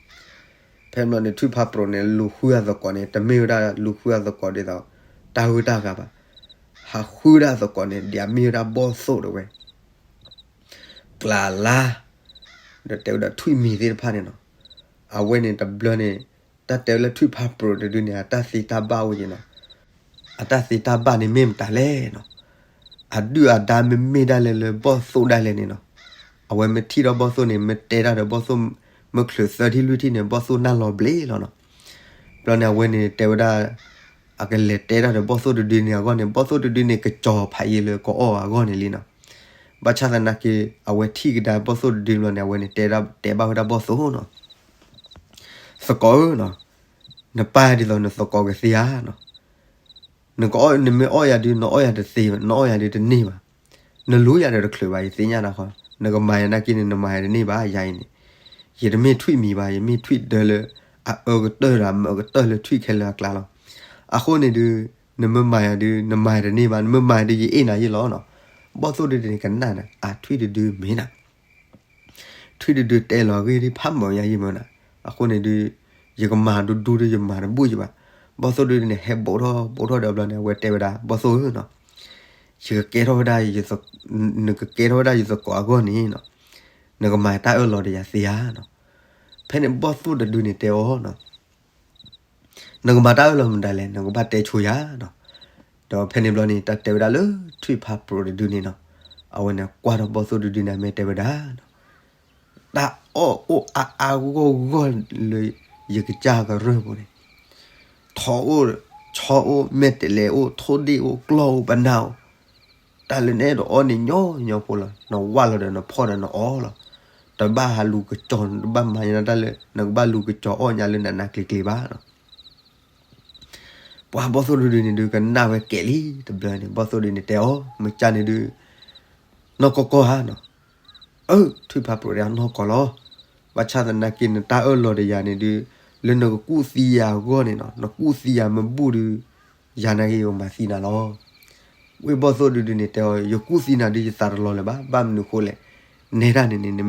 ဖဲမ့ၢ်န့ၣ် ထွံၣ်ဖးပြိးန့ၣ် လူၤဃုအသကိးန့ၣ် တမ့ၢ်ဝဲဒၣ်လူၤဃုအသကိးဒ်သိး တၢ်ဂုၤတၢ်ဂၤဘၣ်, ဟးဃုဒၣ်အသကိးန့ၣ် ဒ်အမ့ၢ်ဝဲဒၣ်ဘီၣ်သိၣ်တဝဲ ကျးလါ, ဒီးတဲဝဲဒၣ်ထွံၣ်မံၤသ့ၣ်တဖၣ်န့ၣ်နီၤ, အဝဲန့ၣ်တဘျီန့ၣ် တၢ်တဲဝဲလၢထွံၣ်ဖးပြိးတဒုန့ၣ် အတၢ်သ့တၢ်ဘၣ်အိၣ်က့ၤနီၤ, အတၢ်သ့တၢ်ဘၣ်န့ၣ်မ့ၢ်မတၤလဲၣ်နီၤ, အဒုၣ်အဒါမ့မ့ၢ်ဒၣ်လဲာ်လၢဘီၣ်သိၣ်ဒၣ်လဲာ်န့ၣ်နီၤ, အဝဲမ့ၢ်ထံၣ်ဒီးဘီၣ်သိၣ်န့ၣ် မ့ၢ်တဲတၢ်ဒီးဘီၣ်သိၣ် မ့ၢ်ချုးသၢထံၣ်လွံၢ်ထံၣ်န့ၣ် ဘီၣ်သိၣ်နၢ်လီၤဘျ့လီၤနီၤ. ဘျီန့ၣ် အဝဲန့ၣ်တဲဝဲဒၣ် အကလဲၤတဲတၢ်ဒီးဘီၣ်သိၣ်တဒုန့ၣ်အဂီၢ်န့ၣ် ဘီၣ်သိၣ်တဒုန့ၣ် ကစီၤဖးယံာ်လၢကအီၣ်အဂီၢ်န့ၣ်လံနီၤ. ဘၣ်ဆၣ်သနာ်က့ အဝဲထံၣ်ကဒါဘီၣ်သိၣ်တဒုဘျီန့ၣ် အဝဲန့ၣ်တဲဒၣ် တဲဘၣ်ဝဲဒၣ်ဘီၣ်သိၣ်နီၤ, သကိးဧၢနီၤ, နပၢ်ဒ်သိးနသကိးကသ့ဧါနီၤ. နကအီၣ် နမ့ၢ်အီၣ်ယၤဒုး နအီၣ်ယၤတသ့ဘၣ်, နအီၣ်ယၤဒုးတန့ၢ်ဘၣ်. နလူၤယၤဒီးတချုးဘၣ် ယသ့ၣ်ညါနၤဃီ, နကမၤယၤနာ်က့န့ၣ် နမၤယၤတန့ၢ်ဘၣ် ယၤအံၤန့ၣ်, ယတမ့ၢ်ထွံၣ်မံၤဘၣ်, ယမ့ၢ်ထွံၣ်ဒၢလၢ အအၢကတၢၢ်ဒီးအမၢကတၢၢ်လၢထွံၣ်ခဲလၢာ်အကျါလီၤ. အဃိန့ၣ်ဒုး နမ့ၢ်မၤယၤဒုး နမၤယၤတန့ၢ်ဘၣ်, နမ့ၢ်မၤယၤဒုး ယအ့ၣ်နၤယ့ၣ်လီၤနီၤ. ဘီၣ်သိၣ်ဒုန့ၣ်ကနၣ်နၤ အထွံၣ်တဒုမ့ၢ်နၤ ထွံၣ်တဒုတဲလီၤအဂ့ၢ်ဒ်ဖးမၢယၤယံာ်မၢနၤ, အဃိန့ၣ်ဒုး ယကမၤဒူဒူဒီးယမၤတဘူၣ်ယဘၣ်. ဘီၣ်သိၣ်ဒုန့ၣ် ဟဲဘူးထီၣ်ဘူးထီၣ်ဒီးဘျီန့ၣ် အဝဲတဲဝဲဒၣ် ဘီၣ်သိၣ်ဧၢနီၤ, ယကကဲထီၣ်ဝဲဒၣ် နကကဲထီၣ်ဝဲဒၣ်ယသကိးအဂီၢ်န့ၣ်နီၤ, နကမၤတၢ်အၢၣ်လီၤဒီးယၤသ့ဧါနီၤ. ဖဲန့ၣ်ဘီၣ်သိၣ်တဒုန့ၣ်တဲအီၤနီၤ နကမၤတၢ်အၢၣ်လီၤမတၤလဲၣ်, နကဘၣ်တဲဆိယၤနီၤ. ဒီးဖဲန့ၣ်ဘျီန့ၣ် တၢ်တဲဝဲဒၣ်လၢထွံၣ်ဖးပြိးတဒုန့ၣ်နီၤ, အဝဲန့ၣ်ကွၢ်ထီၣ်ဘီၣ်သိၣ်တဒုန့ၣ် အမ့ၢ်တဲဝဲဒၣ်နီၤ, တၢ်အီၣ်အိၣ်အါအါဂီၢ်ဂီၢ်လၢယကစၢ်ကရၢၢ်ပူၤန့ၣ်, ထိးအိၣ်, ဆီအိၣ်, မဲာ်တဲးလဲးအိၣ်, ထိၣ်ဒ့ၣ်အိၣ်, ကျီၢ်အိၣ်, ပနၢ်အိၣ်, တၢ်လၢနအဲၣ်ဒိးအီၣ်န့ၣ်ညီညီဖိလီၤ. နဝၢ်လီၤဒီးနဖီၣ်ဒီးနအီၣ်လီၤ. တဘၣ်ဟးလူၤကစီၤ, တဘၣ်မၤညါတၢ်လၢ နကဘၣ်လူၤကစီၤအီၣ်ညါလၢနးနးကျံၤကျံၤဘၣ်နီၤ. ပှၤဘီၣ်သိၣ်တဒုန့ၣ်ဒုး ကနၣ်ဝဲကဲးလံတဘျီန့ၣ် ဘီၣ်သိၣ်ဒုန့ၣ်တဲအီၤ မ့ၢ်ကၢ်န့ၣ်ဒုး နီၢ်ကီၢ်ကီၢ်ဧါနီၤ. အၢ ထွံၣ်ဖးပြိးတဲအီၤ နီၢ်ကီၢ်လီၤ. ဘၣ်ဆၣ်သနာ်က့ နတၢ်အၢၣ်လီၤဒီးယၤန့ၣ်ဒုး လၢနကကူၣ်သံယၤအဂီၢ်န့ၣ်နီၤ, နကူၣ်သံယၤမ့ၢ်ဘူၣ်ဒုး ယၤနာ်က့ယကမၤသံနၤလီၤ. ဝ့ၢ်ဘီၣ်သိၣ်တဒုန့ၣ်တဲအီၤ ယကူၣ်သံနၤဒုး ယသးတလီၤလၢၤဘၣ်. ဘၣ်မနုၤအဃိလဲၣ်, နဲဒၣ်န့ၣ်န့ၣ်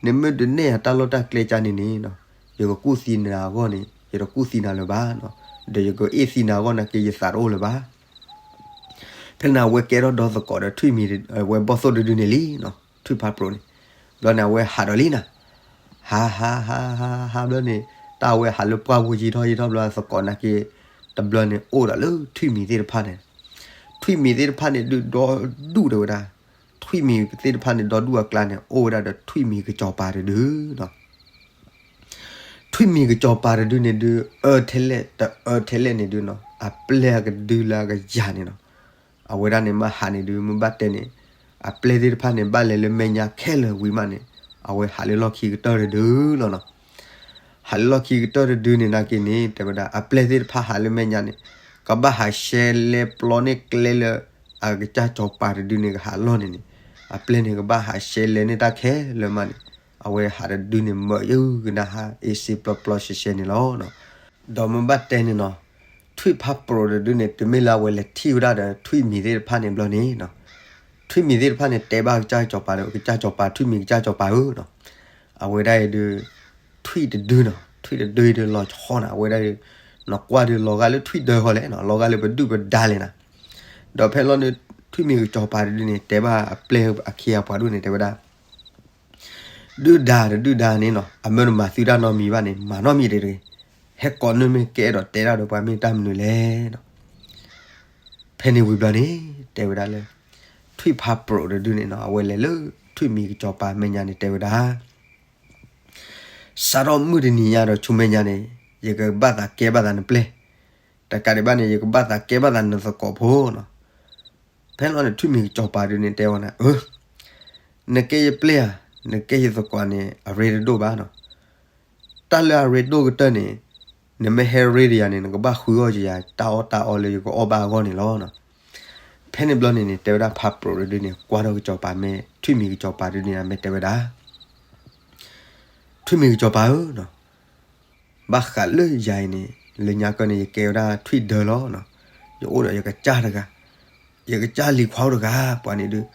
နမ့ၢ်တနဲၣ်ယၤတၢ်လီၢ်တၢ်ကျဲကၢ်န့ၣ်န့ၣ်နီၤ, ယကကူၣ်သံနၤအဂီၢ်န့ၣ် ယတကူၣ်သံနၤလၢၤဘၣ်နီၤ, ဒီးယကအ့ၣ်သံနၤအဂီၢ်နာ်က့ ယသးတအိၣ်လၢၤဘၣ်. ဖဲန့ၣ် အဝဲကဲထီၣ်ဒီသကိးဒီးထွံၣ်မံၤ, အဝဲဘီၣ်သိၣ်တဒုန့ၣ်လံနီၤ, ထွံၣ်ဖးပြိးန့ၣ်. ဘျီန့ၣ် အဝဲဟးဒီးလံနီၤ, ဟးဟးဟးဟးဟးဘျီန့ၣ် တၢ်အဝဲဟးလၢပှၢ်ပူၤယံၤထီၣ်ယံၤထီၣ်ဘျီ သကိးနာ်က့ တဘျီန့ၣ် အိၣ်ဒီးလၢထွံၣ်မံၤသ့ၣ်တဖၣ်န့ၣ်, ထွံၣ်မံၤသ့ၣ်တဖၣ်န့ၣ်ဒုးဒီဒူၣ်တဲဝဲဒၣ်, ထွံၣ်မံၤသ့ၣ်တဖၣ်န့ၣ် ဒီဒူၣ်အကျါန့ၣ် အိၣ်ဝဲဒၣ်ဒီးထွံၣ်မံၤကစီၤပၤတဒုနီၤ. ထွံၣ်မံၤကစီၤပၤတဒုန့ၣ်ဒုး အၢထဲလဲၣ်တအၢထဲလဲၣ်န့ၣ်ဒုးနီၤ, အပျဲၢ်အကဒုလၢအကယၤန့ၣ်နီၤ, အဝဲဒၣ်န့ၣ်မ့ၢ်ဟးန့ၣ်ဒုး မ့ၢ်ဘၣ်တဲန့ၣ် အပျဲၢ်သ့ၣ်တဖၣ်န့ၣ် ဘၣ်လဲၤလၢမဲာ်ညါခဲလၢာ်ဝံၤမးန့ၣ် အဝဲဟးလၢလီၢ်ခံကတၢၢ်တဒုလီၤနီၤ. ဟးလၢလီၢ်ခံကတၢၢ်တဒုန့ၣ်နာ်က့န့ၣ် တဲဝဲဒၣ် အပျဲၢ်သ့ၣ်တဖၣ်ဟးလၢမဲာ်ညါန့ၣ် ကဘၣ်ဟးရှဲလဲပျီန့ၢ်ကျဲလၢ အကစၢ်စီၤပၤတဒုန့ၣ်ကဟးလီၢ်န့ၣ်န့ၣ်, အပျဲၢ်န့ၣ်ကဘၣ်ဟးရှဲလဲန့ၢ်တၢ်ခဲလၢာ်မးန့ၣ်, အဝဲဟးတဒုန့ၣ် မၢယုၢ်ကနၣ်ဟးအ့ၣ်စ့ပျီပျီရှဲရှဲန့ၣ်လီၤ. ဒီးမ့ၢ်ဘၣ်တဲန့ၣ်နီၤ, ထွံၣ်ဖးပြိးတဒုန့ၣ် တုၤမ့ၢ်လၢအဝဲလဲၤထံၣ်ဝဲဒၣ်ဒီးထွံၣ်မံၤသ့ၣ်တဖၣ်န့ၣ်ဘျီန့ၣ်နီၤ, ထွံၣ်မံၤသ့ၣ်တဖၣ်န့ၣ် တဲဘၣ်ကစၢ်စီၤပၤဒီး ကစၢ်စီၤပၤ ထွံၣ်မံၤကစၢ်စီၤပၤဧၢနီၤ, အဝဲဒၣ်အံၤဒုး ထွံၣ်တဒုနီၤ, ထွံၣ်တဒုအံၤဒုးလီၤဆီနီၤ, အဝဲဒၣ်အံၤ နကွၢ်ဒုးလီၤဂာ်လၢထွံၣ်ဒၢဃီလဲၣ်နီၤ, လီၤဂာ်လၢပဒုၣ်ပဒါလဲၣ်နီၤ. ဒီးဖဲလီၤန့ၣ် ထွံၣ်မံၤကစီၤပၤတဒုန့ၣ် တဲဘၣ်အပျဲၢ်အခ့အပှၤဒိၣ်န့ၣ် တဲဝဲဒၣ် ဒုၣ်ဒါတဒုၣ်ဒါန့ၣ်နီၤ, အမၢနမၤသုတၢ်နီတမံၤဘၣ်န့ၣ် မၤနီတမံၤတဂ့ၤ, ဟဲကိးနၢ်မ့ၢ်ကဲအဲၣ်ဒိးတဲတၢ်ဒီးပှၤမ့ၢ်တၢ်မနုၤလဲၣ်နီၤ. ဖဲန့ၣ်ဝံၤဘျီန့ၣ် တဲဝဲဒၣ်လၢ ထွံၣ်ဖးပြိးတဒုန့ၣ်နီၤ, အဝဲလဲၤလၢထွံၣ်မံၤကစီၤပၤမဲာ်ညါန့ၣ် တဲဝဲဒၣ် စးထီၣ်မုၢ်တနံၤညါဒီးဆူမဲာ်ညါန့ၣ် ယကဘၣ်သးကဲဘၣ်သးနပျဲၢ်, တကးဒံးဘၣ်န့ၣ် ယကဘၣ်သးကဲဘၣ်သးနသကိးဖိနီၤ. ဖဲလီၤန့ၣ် ထွံၣ်မံၤကစီၤပၤဒုန့ၣ် တဲဝဲဒၣ် အၢ နကဲယပျဲၢ်ဧါ, နကဲယသကိးန့ၣ် အရ့တဒိၣ်ဘၣ်နီၤ. တၢ်လၢအရ့ဒိၣ်ကတၢၢ်န့ၣ် နမ့ၢ်ဟဲရ့ဒီးယၤန့ၣ် နကဘၣ်ဃုအီၣ်ယၤ တၢ်အီၣ်တၢ်အီလၢယကအီၣ်ဘၣ်အဂီၢ်န့ၣ်လီၤ. ဖဲန့ၣ်ဘျီန့ၣ်န့ၣ် တဲဝဲဒၣ်ဖးပြိးတဒုန့ၣ် ကွၢ်ထီၣ်ကစီၤပၤမ့ၢ် ထွံၣ်မံၤကစီၤပၤတဒုန့ၣ် မ့ၢ်တဲဝဲဒၣ် ထွံၣ်မံၤကစီၤပၤဧၢနီၤ, ဘၣ်ဃးလၢယၤအံၤန့ၣ် လၢညါကီၢ်န့ၣ် ယကဲဝဲဒၣ်ထွံၣ်ဒၢလီၤနီၤ. ယအိၣ်ဒီးယကစၢ်တဂၤ, ယကစၢ်လံၤခွါအိၣ်တဂၤ ပှၤန့ၣ်ဒုး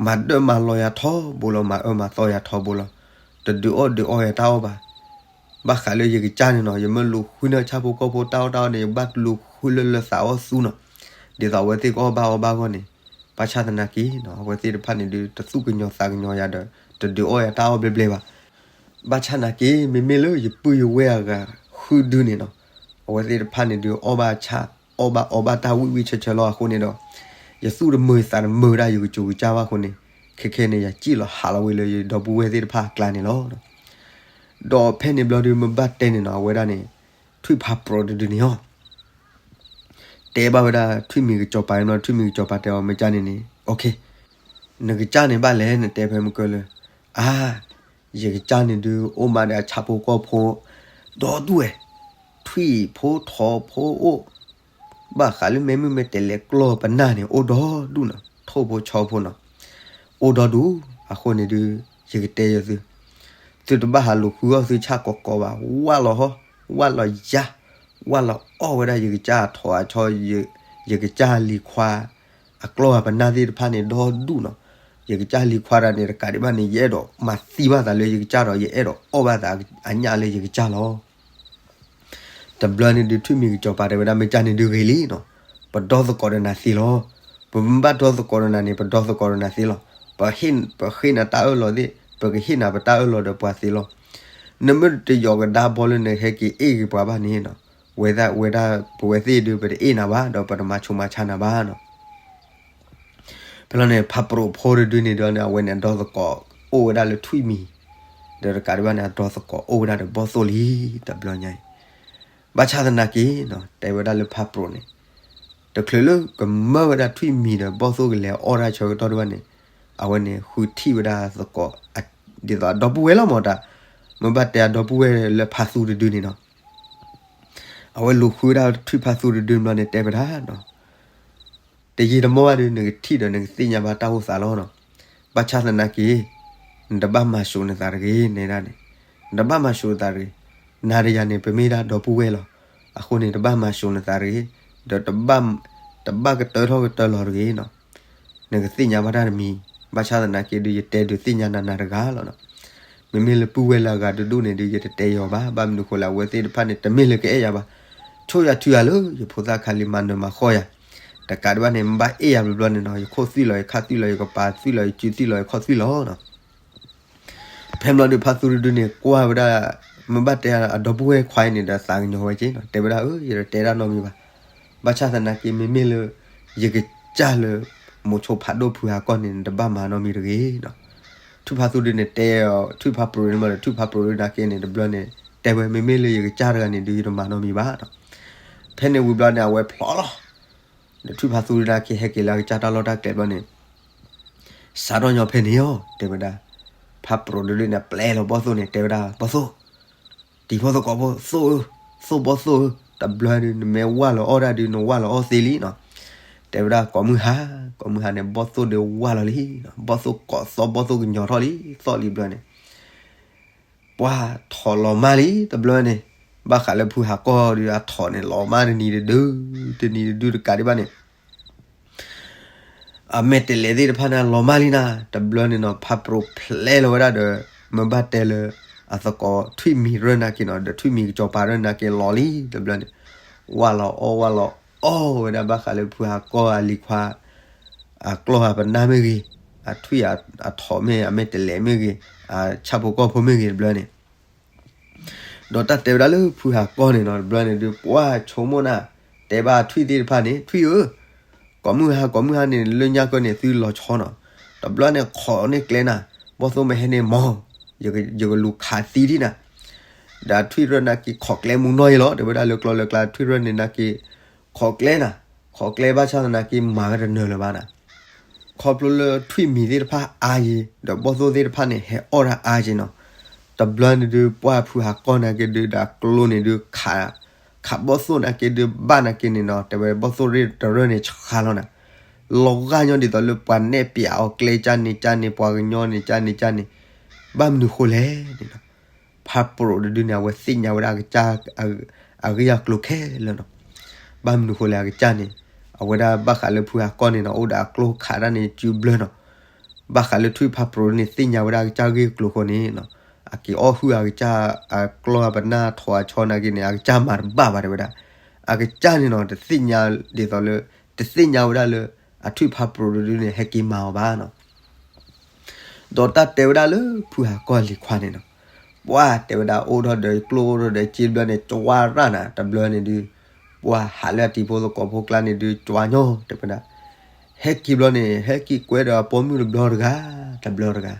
မၤဒၢၣ်မၤလီၤယၤထီဘိလီၤ, မၤအၢမၤသီယၤထီဘိလီၤ. တဒုးအီၣ်ဒုးအီယၤတၢ်အီၣ်ဘၣ်. ဘၣ်ဃးလၢယကစၢ်န့ၣ်နီၤ, ယမ့ၢ်လူၤဃုန့ၢ်ဆၣ်ဖိကီၢ်ဖိတၢ်အီၣ်တၢ်အီန့ၣ် ယဘၣ်လူၤဃုလၢလၢသးအီၣ်သူနီၤ. ဒ်သိးအဝဲသ့ၣ်ကအီၣ်ဘၣ်အီဘၣ်အဂီၢ်န့ၣ်, ဘၣ်ဆၣ်သနာ်က့နီၤ အဝဲသ့ၣ်တဖၣ်န့ၣ်ဒုး တသူၣ်ကညီၤသးကညီၤယၤဒီး တဒုးအီၣ်ယၤတၢ်အီၣ်ဘျဲၣ်ဘျဲၣ်ဘၣ်. ဘၣ်ဆၣ်သနာ်က့ မ့မ့ၢ်လၢယပုၢ်ယဝဲၢ်အဂၤဃုဒုန့ၣ်နီၤ, အဝဲသ့ၣ်တဖၣ်န့ၣ်ဒုး အီၣ်ဘၣ်ဆၣ် အီၣ်ဘၣ်အီဘၣ်တၢ်ဝံၣ်ဝံၣ်ဆၢဆၢလီၤ. အဃိန့ၣ်ဒီး ယသူၣ်တမုာ်ယသးတမုာ်ဒၣ် ယကစူးကစၢ်ဘၣ်အဃိန့ၣ်, ခဲခဲန့ၣ် ယစံၣ်လီၤဟးလီၤဝဲလၢယဒီပုၢ်ဝဲၢ်သ့ၣ်တဖၣ်အကျါန့ၣ်လီၤ. ဒီးဖဲန့ၣ်ဘျီဒုး မ့ၢ်ဘၣ်တဲန့ၣ်နီၤ အဝဲဒၣ်န့ၣ် ထွံၣ်ဖးပြိးတဒုန့ၣ်အီၤ တဲဘၣ်ဝဲဒၣ်ထွံၣ်မံၤကစီၤပၤန့ၣ် ထွံၣ်မံၤကစီၤပၤတဲအီၤ မ့ၢ်ကၠၢ်န့ၣ်န့ၣ် okay, နကစၢ်န့ၣ်ဘၣ်လဲၣ် နတဲဖဲမုၢ်ကၢလၢ အါ, ယကစၢ်န့ၣ်ဒုး အိၣ်မးဒီးအဆၣ်ဖိကီၢ်ဖိ ဒီဒူၣ်ဝဲ, ထွံၣ်ဖိထိးဖိအိၣ် ဘၣ်ဃးလၢမဲမုၢ်မဲတဲးလဲးကျီၢ်ပနၢ်န့ၣ် အိၣ်ဒီဒူၣ်နီၤ, ထိၣ်ဖိဆီဖိနီၤ, အိၣ်ဒီဒူၣ်, အဃိန့ၣ်ဒုး ယကတဲယသု, သုတဘၣ်ဟးလူၤဃုအီၣ်သုဆၣ်ကိးကိးဘၣ်, ဝၢ်လီၤဟီ, ဝၢ်လီၤယါ, ဝၢ်လီၤအီၣ်ဝဲဒၣ်ယကစၢ်အထိးအဆီ, ယကစၢ်လံၤခွါ အကျီၢ်အပနၢ်သ့ၣ်တဖၣ်န့ၣ်ဒီဒူၣ်နီၤ, ယကစၢ်လံၤခွါတဂၤန့ၣ် တကးဒံးဘၣ်န့ၣ် ယအဲၣ်ဒိးမၤသံဘၣ်သးလၢယကစၢ်ဒီး ယအဲၣ်ဒိးအီၣ်ဘၣ်သးအညၣ်လၢယကစၢ်လီၤ. တဘျီန့ၣ်ဒုးထွံၣ်မံၤကစီၤပၤတဲဝဲဒၣ် မ့ၢ်ကၠၢ်န့ၣ်ဒုးဂ့ၤလံနီၤ, ပဒီသကိးဒီးနၤသ့လီၤ. ပမ့ၢ်ဘၣ်ဒီသကိးဒီးနၤန့ၣ် ပဒီသကိးဒီးနၤသ့လီၤ. ပဃ့နၤတၢ်အၢၣ်လီၤသ့ၣ် ပကဟ့ၣ်နၤပတၢ်အၢၣ်လီၤဒီးပှၤသ့လီၤ. နမ့ၢ်တယီၤကဒါဘီလၢနဟဲက့ၤအ့ၣ်ဂ့ၤပှၤဘၣ်န့ၣ်နီၤ, ဝဲဒၣ် ဝဲဒၣ်ပဝဲသ့ၣ်ဒုး ပတအ့ၣ်နၤဘၣ် ဒီးပတမၤဆူးမၤဆါနၤဘၣ်နီၤ. ဖဲလီၤန့ၣ် ဖးပြိးဖိတဒုန့ၣ်ဒီးန့ၣ် အဝဲန့ၣ်အဒီသကိးအိၣ်ဝဲဒၣ်လၢထွံၣ်မံၤ, ဒီးတကးဒံးဘၣ်န့ၣ် အဒီသကိးအိၣ်ဝဲဒၣ်ဒီးဘီၣ်သိၣ်လံ တဘျီညါအံၤ, ဘၣ်ဆၣ်သနာ်က့နီၤ တဲဝဲဒၣ်လၢဖးပြိးန့ၣ် တချုးလၢကမၢဝဲဒၣ်ထွံၣ်မံၤဒီးဘီၣ်သိၣ်ကလဲၤအီၣ်တၢ်ဆၢကတီၢ်ဒံးဘၣ်န့ၣ်, အဝဲန့ၣ်ဃုထံၣ်ဝဲဒၣ်သကိး ဒ်သိးအဒီပုၢ်ဝဲၢ်လီၤမၢ်တၢ်, မ့ၢ်ဘၣ်တဲအဒီပုၢ်ဝဲၢ်လၢဖါသူတဒုန့ၣ်နီၤ, အဝဲလူၤဃုဝဲဒၣ်ထွံၣ်ဖါသူတဒုဘျီန့ၣ် တဲဝဲဒၣ်နီၤ တယံာ်တမီၢ်ဘၣ်ဒီး နကထံၣ်ဒီးနကသ့ၣ်ညါဘၣ်တၢ်အိၣ်သးလီၤနီၤ. ဘၣ်ဆၣ်သနာ်က့ နတဘၣ်မၤၡိးနသးတဂ့ၤ နဲဒၣ်န့ၣ်, နတဘၣ်မၤၡိးနသးတဂ့ၤ, နၤဒီးယၤန့ၣ် ပမ့ၢ်ဒၣ်ဒီပုၢ်ဝဲၢ်လီၤ. အဃိန့ၣ် တဘၣ်မၤၡိးနသးတဂ့ၤ, ဒီး တဘၣ်ကတၢၢ်ထီၣ်ကတၢၢ်လီၤတဂ့ၤနီၤ. နကသ့ၣ်ညါဘၣ်တၢ်တမံၤ, ဘၣ်ဆၣ်သနာ်က့ဒီး ယတဲဒုးသ့ၣ်ညါနၤနၤတဂၤလီၤနီၤ. မ့မ့ၢ်လၢပုၢ်ဝဲၢ်လၢအဂၤတဒူၣ်န့ၣ်ဒီး ယတတဲယီၤဘၣ်, ဘၣ်မနုၤဃိလဲၣ် အဝဲသ့ၣ်တဖၣ်န့ၣ် တမ့ၢ်လၢကအဲၣ်ယၤဘၣ်. ဆိၣ်ယၤထုယၤလၢ ယဖိသၣ်ခါလံမၤနၢၤမၤဃီယၤ, တကးဒံးဘၣ်န့ၣ် မ့ၢ်ဘၣ်အဲၣ်ယၤဘျီဘျီန့ၣ်နီၤ ယခိၣ်သွံၣ်လီၤ ယခါသွံၣ်လီၤ ယကပၤသွံၣ်လီၤ ယစုသွံၣ်လီၤ ယခီၣ်သွံၣ်လီၤနီၤ. ဖဲဘျီဒီးဖါသူတဒုန့ၣ် ကွၢ်ဝဲဒၣ် မ့ၢ်ဘၣ်တဲအဒီပုၢ်ဝဲၢ်ခွါအံၤန့ၣ်ဒီး သးကညီၤဝဲက့နီၤ, တဲဝဲဒၣ် အၢ ယတတဲတၢ်နီတမံၤဘၣ်. ဘၣ်ဆၣ်သနာ်က့ မ့မ့ၢ်လၢ ယကစၢ်လၢ မိၤဆိဖးဒိၣ်ဖုဟးကီၢ်န့ၣ် နတဘၣ်မၤနီတမံၤတဂ့ၤနီၤ. ထွံၣ်ဖါသူဒုန့ၣ်တဲအီၤ ထွံၣ်ဖါပြူၤန့ၣ်မးဒီး ထွံၣ်ဖါပြူၤဒုနာ်က့န့ၣ် တဘျီန့ၣ် တဲဝဲ မ့မ့ၢ်လၢယကစၢ်တဂၤန့ၣ်ဒုး ယတမၤနီတမံၤဘၣ်နီၤ. ဖဲန့ၣ်ဝံၤဘျီန့ၣ် အဝဲဖျိးလီၤ ဒီးထွံၣ်ဖါသူဒုနာ်က့ ဟဲက့ၤလၢအကစၢ်တၢ်လီၢ်တၢ်ကျဲဘျီန့ၣ် စးထီၣ်ညီဖဲန့ၣ်အီၤ တဲဝဲဒၣ် ဖါပြူၤဒုန့ၣ် ပျဲလီၤဘီၣ်သိၣ်န့ၣ် တဲဝဲဒၣ် ဘီၣ်သိၣ်, တံၤဖိသကိးဖိ သိၣ်ဧၢ, သိၣ်ဘီၣ်သိၣ်ဧၢ, တဘျီဒုး နမ့ၢ်ဝၢ်လီၤအီၣ်တၢ်ဒုး နဝၢ်လီၤအီၣ်သ့လံနီၤ. တဲဝဲဒၣ် ကိးမုၢ်ဟါ, ကိးမုၢ်ဟါန့ၣ် ဘီၣ်သိၣ်ဒုးဝၢ်လီၤလံနီၤ, ဘီၣ်သိၣ်ကိးသီ ဘီၣ်သိၣ်ကညီၤထီၣ်လံ သီၣ်လံဘျီန့ၣ် ပှၢ်ထိးလီၤမၢ်လံ တဘျီန့ၣ်, ဘၣ်ဃးလၢဖုဟးကီၢ်ဒုး အထိးန့ၣ် လီၤမၢ်တနံၤတဒု, တနံၤတဒုတကးဒံးဘၣ်န့ၣ်, အမဲာ်တဲးလဲးသ့ၣ်တဖၣ်န့ၣ် လီၤမၢ်လံနၤ, တဘျီန့ၣ်နီၤ ဖါပြူၤဖျဲလီၤဝဲဒၣ်ဒီး မ့ၢ်ဘၣ်တဲလၢ အသကိးထွံၣ်မံၤရၢၢ်နာ်က့နီၤ, ဒီးထွံၣ်မံၤကစီၤပၤရၢၢ်နာ်က့လီၤလံ တဘျီန့ၣ်, ဝၢ်လီၤအီၣ်ဝၢ်လီၤအီၣ်ဝဲဒၣ် ဘၣ်ဃးလၢဖုဟးကီၢ်အလံၤခွါ အကျီၢ်အပနၢ်မ့ၢ်ဂ့ၤ, အထွံၣ်အထိးမ့ၢ် အမဲာ်တဲးလဲးမ့ၢ်ဂ့ၤ, အဆၣ်ဖိကီၢ်ဖိမ့ၢ်ဂ့ၤတဘျီန့ၣ်, ဒီးတၢ်တဲဝဲဒၣ်လၢဖုဟးကီၢ်န့ၣ်နီၤ တဘျီန့ၣ်ဒုး ပှၢ်ဆိကမိၣ်နၤ, တဲဘၣ်ထွံၣ်သ့ၣ်တဖၣ်န့ၣ် ထွံၣ်ဧၢ, ကိးမုၢ်ဟါ ကိးမုၢ်ဟါန့ၣ် လၢညါကၢန့ၣ် သုလီၤဆီနီၤ, တဘျီန့ၣ်ခိးန့ၢ်ကျဲနၤ, ဘီၣ်သိၣ်မ့ၢ်ဟဲန့ၣ်မီၤ, ယကလူၤခးသံဒံးနၤ, ဒီးထွံၣ်ရၢၢ်နာ်က့ ခိးကျဲမူနီၢ်အံၤလီၤ, တဲဝဲဒၣ်လၢကျီလၢကျါ ထွံၣ်ရၢၢ်န့ၣ်နာ်က့ ခိးကျဲနၤ, ခိးကျဲဘၣ်ဆၣ်သနာ်က့ မၤဝဲတနၢၤလၢၤဘၣ်နၤ ခီဖျိလၢထွံၣ်မံၤသ့ၣ်တဖၣ်အါယံၤ ဒီးဘီၣ်သိၣ်သ့ၣ်တဖၣ်န့ၣ် ဟဲအီၣ်တၢ်အါယံၤနီၤ, တဘျီန့ၣ်ဒုး ပှၢ်ဖုဟးကီၢ်နာ်က့ဒုး ဒီးကျိန့ၣ်ဒုး ခးဘီၣ်သိၣ်နာ်က့ဒုး ဘၣ်နာ်က့န့ၣ်နီၤ, တဲဝဲဘီၣ်သိၣ်ရၢၢ်တရၢၢ်န့ၣ် ဆါလီၤနၤ, လီၤဂာ်ညီဒ်သိးလၢပှၤနဲၣ်ပျးအီၤကျဲကၢ်န့ၣ်ကၢ်န့ၣ် ပှၤကညီန့ၣ်ကၢ်န့ၣ်ကၢ်န့ၣ်, ဘၣ်မနုၤဃိလဲၣ်န့ၣ်နီၤ ဖါပြူၤတဒုန့ၣ် အဝဲသ့ၣ်ညါဝဲဒၣ်အကစၢ် အဂ့ၢ်အကျိၤခဲလၢာ်နီၤ, ဘၣ်မနုၤဃိလဲၣ်အကစၢ်န့ၣ်, အဝဲဒၣ်ဘၣ်ဃးလၢဖုဟးကီၢ်န့ၣ်နီၤ အိၣ်ဒီးအကျိခးတၢ်န့ၣ် စုဘျၢနီၤ, ဘၣ်ဃးလၢထွံၣ်ဖါပြူၤန့ၣ် သ့ၣ်ညါဝဲဒၣ်အကစၢ်ဂ့ၢ်အကျိၤဃိန့ၣ်နီၤ, အက့ၤအီၣ်ဟုၣ်အကစၢ်အကျီၢ်အပနၢ်ထိးအဆီနာ်က့န့ၣ် အကစၢ်မၤတဘၣ်ဘၣ်တဲဝဲဒၣ်, အကစၢ်န့ၣ်နီၤ တသ့ၣ်ညါဒ်သိးလၢ တသ့ၣ်ညါဝဲဒၣ်လၢ အထွံၣ်ဖါပြူၤတဒုန့ၣ် ဟဲက့ၤမၤအီၤဘၣ်နီၤ ဒီးတၢ်တဲဝဲဒၣ်လၢဖုဟးကီၢ်လံၤခွါန့ၣ်နီၤ, ပှၢ်တဲဝဲဒၣ်အိၣ်ထီၣ်ဒီးကျိၣ်အိၣ်ထီၣ်ဒီးစ့ဘျီန့ၣ် ကၠွါရၣ်နၤ တဘျီန့ၣ်ဒုး, ပှၢ်ဟးလၢအတံၤဖိသကိးဖိကျါန့ၣ်ဒုး ကၠွါညီတဲဝဲဒၣ်, ဟဲက့ၤဘျီန့ၣ် ဟဲက့ၤကွဲဒီးအပိာ်မုၣ်တဘျီတဂၤ, တဘျီတဂၤ,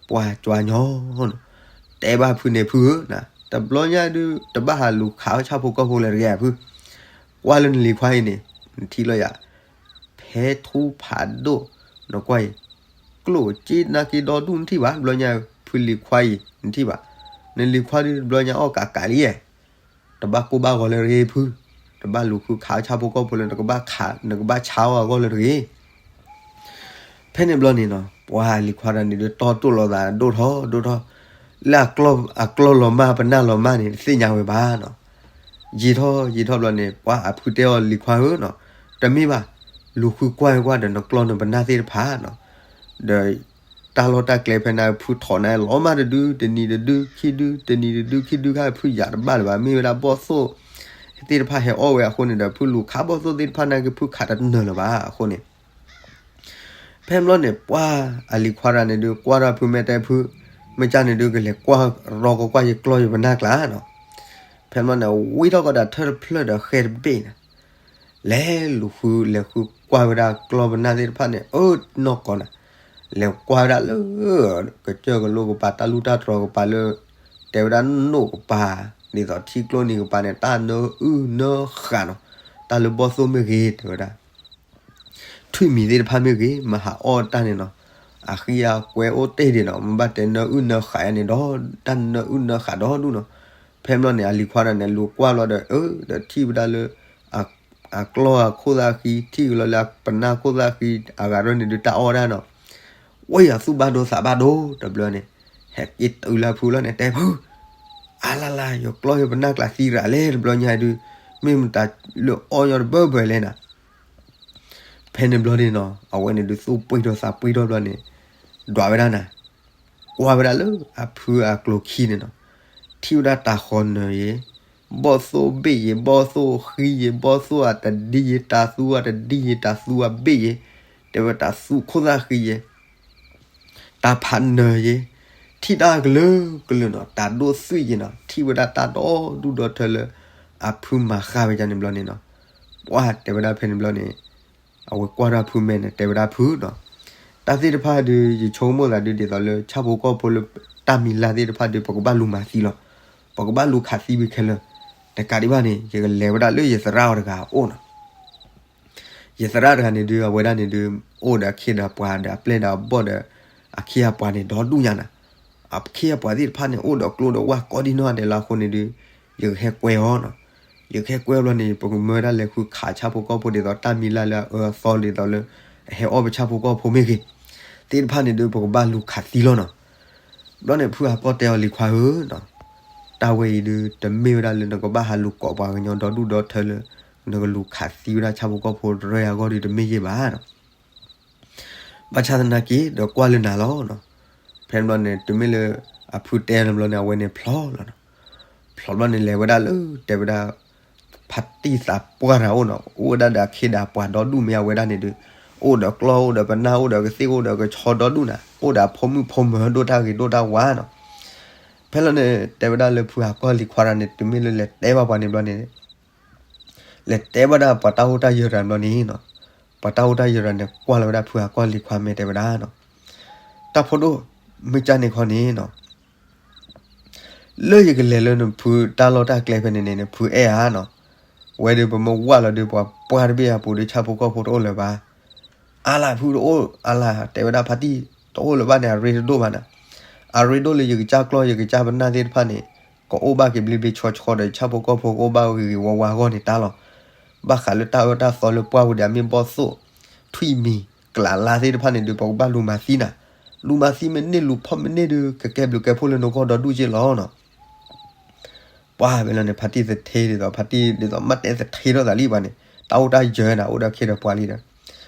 ပှၢ်ကၠွါညီနီၤ, တဲဘၣ်ဖုန့ၣ် ဖုဧၢ, တဘျီညါဒုး တဘၣ်ဟးလူၤခးဆၣ်ဖိကီၢ်ဖိလၢၤတဂ့ၤ ဖု, ကွၢ်လၢနလံၤခွါအံၤန့ၣ် နထံၣ်လီၤယၤ, ဖဲထူဖးဒိၣ်, နကွၢ်အံၤ, ကျိၣ်စ့နၢ်က့ဒီဒူၣ် နထံၣ်ဘၣ်, တဘျီညါ ဖုလံၤခွါအံၤ နထံၣ်ဘၣ်, နလံၤခွါဒုး တဘျီညါအီၣ်ကးကးလံယဲ တဘၣ်ကိၢ်ဘၣ်ဂီၤလၢၤတဂ့ၤ ဖု, တဘၣ်လူၤဃုခးဆၣ်ဖိကီၢ်ဖိလၢၤ, နကဘၣ်ဆါအီၣ်အဂီၢ်လၢၤတဂ့ၤ. ဖဲန့ၣ်ဘျီန့ၣ်နီၤ ပှၤလံၤခွါတဂၤန့ၣ်ဒုး တီတိၢ်လိာ်သးဒိၣ်ထီၣ်ဒိၣ်ထီၣ်, လၢအကျီၢ်လီၤမၢ် ပနၢ်လီၤမၢ်န့ၣ် တသ့ၣ်ညါဝဲဘၣ်နီၤ. ယံာ်ထီၣ်ယံာ်ထီၣ်ဘျီန့ၣ် ပှၤအဖုတဲအီၤ လံၤခွါဧၢနီၤ, တမ့ၢ်ဘၣ်, လူၤဃုကွၢ်ကွၢ်ဒီး နကျီၢ်နပနၢ်သ့ၣ်တဖၣ်နီၤ, ဒီး တၢ်လီၢ်တၢ်ကျဲဖဲန့ၣ် ဖုထီၣ်န့ၣ် လီၤမၢ်တဒု တနံၤတဒု ခံဒု တနံၤတဒု ခံဒုခါ ဖုယၤတဘၣ်လၢၤဘၣ်, မ့ၢ်ဝဲဒၣ်ဘီၣ်သိၣ် သ့ၣ်တဖၣ်ဟဲအီၣ်ဝဲအဃိန့ၣ်ဒီး ဖုလူၤခးဘီၣ်သိၣ်သ့ၣ်တဖၣ်န့ၣ်က့ ဖုခးတနၢၤလၢၤဘၣ်အဃိန့ၣ် ဖဲဘျီန့ၣ် ပှၤအလံၤခွါတဂၤန့ၣ်ဒုး ကွၢ်ထီၣ်ဖုမဲာ်တဲဖု, မ့ၢ်ကၢ်န့ၣ်ဒုး ကလဲၤကွၢ်ရီကကွၢ်ယကျီၢ်ယပနၢ်ကျါနီၤ. ဖဲဘျီန့ၣ် ဝံထီၣ်ကီးဒီးထၢၣ်တဖျၢၣ်ဒီးဃဲတဘ့ၣ်န့ၣ် လဲၤလူၤဃု လဲၤဃုကွၢ်ဝဲဒၣ်ကျီၢ်ပနၢ်သ့ၣ်တဖၣ်န့ၣ် အၢနီၢ်ကီၢ်န့ၣ်, လဲၤကွၢ်ဝဲဒၣ်လၢ ကစၢၢ်ကလိကပၤ တၢ်လူၢ်တၢ်တြီၤကပၤလၢ တဲဝဲဒၣ်နိၣ်ကပၤ ဒ်သိးထံကျိနံၤကပၤန့ၣ် တၢ်နၢအုၣ်နၢဃးနီၤ, တၢ်လၢဘီၣ်သိၣ်မ့ၢ်ဂ့ၤ တဲဝဲဒၣ် ထွံၣ်မံၤသ့ၣ်တဖၣ်မ့ၢ်ဂ့ၤ မၤဟးအီၣ်တၢ်န့ၣ်နီၤ, အဃံအကွဲအိၣ်တ့ၢ်ဒံးနီၤ, မ့ၢ်ဘၣ်တဲနၢအုၣ်နၢဃးယါန့ၣ်ဒီး တၢ်နၢအုၣ်နၢဃးဒီဒူၣ်နီၤ. ဖဲဘျီန့ၣ် အလံၤခွါတဂၤန့ၣ် လူၤကွၢ်လီၤဒီး အၢ ဒီးထံၣ်ဝဲဒၣ်လၢ အကျီၢ်အခိၣ်သၣ်ဃံ ထံၣ်ကလီၤလၢအပနၢ်ခိၣ်သၣ်ဃံ အဂၤရဲၣ်န့ၣ်ဒုးတၢ်အီၣ်ဒၣ်နီၤ, ဝဲယသူၣ်ဘၣ်ဒိသးဘၣ်ဒိ တဘျီန့ၣ် ဟဲက့ၤတုၤလၢဖုလီၤန့ၣ် တဲဖု အလါလါ ယကျီၢ်ယပနၢ်ကျါသံရၤလဲၣ် တဘျီညါဒုး မ့ၢ်မတၤလၢအီၣ်ညီတဘၢဘၢလဲၣ်နၤ. ဖဲန့ၣ်ဘျီန့ၣ်နီၤ အဝဲန့ၣ်ဒုးသူၣ်ပှံၢ်ထီၣ်သးပှံၢ်ထီၣ်ဘျီန့ၣ် ဒွးဝဲဒၣ်နၤ, ကွၢ်ဝဲဒၣ်လၢအဖုအကျိၤခံန့ၣ်နီၤ, ထံၣ်ဝဲဒၣ်တၤဃီၤနၢၤယဲ, ဘီၣ်သိၣ်ဘ့ၣ်ယဲ, ဘီၣ်သိၣ်ဃံယဲ, ဘီၣ်သိၣ်အတဒံယဲ, တၤသူအတဒံယဲ, တၤသူအဘ့ၣ်ယဲ, တဲဝဲတၤသူခိၣ်သၣ်ဃံယဲ တၢ်ဖးနၢၤယဲ, ထံၣ်တၢ်ကလုာ်ကလုာ်နီၤ, တၢ်ဒိၣ်သွံၣ်ယဲနီၤ, ထံၣ်ဝဲဒၣ်တၢ်ဒီဒူၣ်ဒီထၢလၢ အဖုမၤဃၣ်ဝဲဒၣ်န့ၣ်ဘျီန့ၣ်နီၤ, ပှၢ်တဲဝဲဒၣ်ဖဲန့ၣ်ဘျီန့ၣ် အဝဲကွၢ်ထီၣ်ဖုမဲာ်န့ၣ် တဲဝဲဒၣ်ဖုနီၤ, တၢ်သ့ၣ်တဖၣ်ဒုး ယဆိကမိၣ်သးဒုး ဒ်သိးလၢဆၣ်ဖိကီၢ်ဖိလၢ တၢ်မံၤလၢ်သ့ၣ်တဖၣ်ဒုး ပကဘၣ်လူၤမၤသံလီၤ, ပကဘၣ်လူၤခးသံဝံၤခဲလၢာ်, တကးဒံးဘၣ်န့ၣ် ယကလဲၤဝဲဒၣ်လၢယသရၣ်အီၤတဂၤအအိၣ်နီၤ ယသရၣ်တဂၤန့ၣ်ဒုး အဝဲဒၣ်န့ၣ်ဒုး အိၣ်ဒီးအခ့ဒီးပှၤဒီးအပျဲၢ်ဒီးအဘီၣ်ဒီး အခ့အပှၤန့ၣ် ဒီဒူၣ်ညါနၤ, အခ့အပှၤသ့ၣ်တဖၣ်န့ၣ် အိၣ်ဒီးကျိဒီးဝၣ်ကိးဒံနီၢ်ဒဲးလီၤအဃိန့ၣ်ဒုး ယကဟဲကွဲအီၤနီၤ, ယကဟဲကွဲအီၤဘျီန့ၣ် ပကမၢဝဲဒၣ်လဲၤဃုခးဆၣ်ဖိကီၢ်ဖိဒ်သိးတၢ်မံၤလၢ်လၢအအၢအသီဒ်သိးလၢ အဟဲအီၣ်ပဆၣ်ဖိကီၢ်ဖိမ့ၢ်ဂ့ၤ သ့ၣ်တဖၣ်န့ၣ်ဒုး ပကဘၣ်လူၤခးသံလီၤနီၤ. ဘျီန့ၣ် ဖုဟးကီၢ်တဲအီၤ လံၤခွါဧၢနီၤ, တၢ်ဝဲအံၤဒုး တမ့ၢ်ဝဲဒၣ်လၢနကဘၣ်ဟးလူၤကိးပှၤကညီဒီဒူၣ်ဒီထၢလၢ နကလူၤခးသံဝဲဒၣ်ဆၣ်ဖိကီၢ်ဖိတရၢအဂီၢ်ဒုး တမ့ၢ်ယဲၢ်ဘၣ်နီၤ. ဘၣ်ဆၣ်သနာ်က့ဒီးကွၢ်လၢနၤလီၤနီၤ. ဖဲန့ၣ်ဘျီန့ၣ် တုၤမ့ၢ်လၢအဖုတဲန့ၣ်ဘျီန့ၣ် အဝဲန့ၣ်ဖျိလီၤနီၤ. ဖျိဘျီန့ၣ် လဲၤဝဲဒၣ်လၢ တဲဝဲဒၣ် ဖါတံၢ်သးပှၢ်တဂၤအိၣ်နီၤ, အိၣ်ဝဲဒၣ်ဒီးအခ့ဒီးအပှၤဒီဒူၣ်မ့ၢ်အဝဲဒၣ်န့ၣ်ဒုး, အိၣ်ဒီးကျီၢ် အိၣ်ဒီးပနၢ် အိၣ်ဒီးကသ့ၣ် အိၣ်ဒီးကဆီဒီဒူၣ်နၤ, အိၣ်ဒီးအဖိမုၣ်ဖိမုၣ်ဒိၣ်တၢ်ဂ့ၤဒိၣ်တၢ်ဝါနီၤ. ဖဲလီၤန့ၣ် တဲဝဲဒၣ်လၢဖုဟးကီၢ်လံၤခွါတဂၤန့ၣ် တုၤမ့ၢ်လၢလဲၤတဲဘၣ်ပှၤန့ၣ်ဘျီန့ၣ် လဲၤတဲဘၣ်ဒၣ်ပှၤတၢ်အိၣ်တၢ်ယၢၤတဂၤဘျီန့ၣ်နီၤ, ပှၤတၢ်အိၣ်တၢ်ယၢၤတဂၤန့ၣ် ကွၢ်လီၤဝဲဒၣ်ဖုဟးကီၢ်လံၤခွါမဲာ်တဲဝဲဒၣ်နီၤ, တၢ်ဖိဒိၣ် မ့ၢ်ကၢ်န့ၣ်ခီန့ၣ်နီၤ လၢယကလဲၤလၢနဖုတၢ်လီၢ်တၢ်ကျဲဖဲန့ၣ်န့ၣ် နဖုအဲၣ်ဧါနီၤ, ဝဲဒုးပမ့ၢ်ဝၢ်လီၤဒုး ပှၤပှၢ်တဘ့ၣ်အပူၤဒုး ဆၣ်ဖိကီၢ်ဖိတအိၣ်လၢၤဘၣ် အါလၢ်ဖုတအိၣ် အါလၢ် တဲဝဲဒၣ်ဖါတံၢ်တအိၣ်လၢၤဘၣ်န့ၣ် အရ့တဒိၣ်ဘၣ်နၤ, အရ့ဒိၣ်လၢယကစၢ်ကျီၢ် ယကစၢ်ပနၢ်သ့ၣ်တဖၣ်န့ၣ် ကအိၣ်ဘၣ်က့ၤဘျ့ဘျ့ဆှီဆှီဒီး ယဆၣ်ဖိကီၢ်ဖိကအိၣ်ဘၣ်ဂ့ၤဂ့ၤဝါဝါအဂီၢ်န့ၣ်တၢ်လီၤ. ဘၣ်ဃးလၢတၢ်အၢတၢ်သီလၢပှၢ်ပူၤဒီး မ့ၢ်ဘီၣ်သိၣ် ထွံၣ်မံၤ ကျးလါသ့ၣ်တဖၣ်န့ၣ်ဒုး ပကဘၣ်လူၤမၤသံနၤ, လူၤမၤသံမ့ၢ်န့ၢ် လူၤဖီၣ်မ့ၢ်န့ၢ်ဒုး ကကဲဘျုးကဲဖှိၣ်လၢနဂီၢ်ဒီဒူၣ်က့လီၤနီၤ. ပှၢ်ဖဲလီၤန့ၣ် ဖါတံၢ်သထ့ဒ်သိး ဖါတံၢ်ဒ်သိး မ့ၢ်တဲသထ့ထီၣ်သးလံပှၤန့ၣ် တၢ်အိၣ်တၢ်ယၢၤနၤ အိၣ်ဒီးအခ့ဒီးပှၤလံဒီး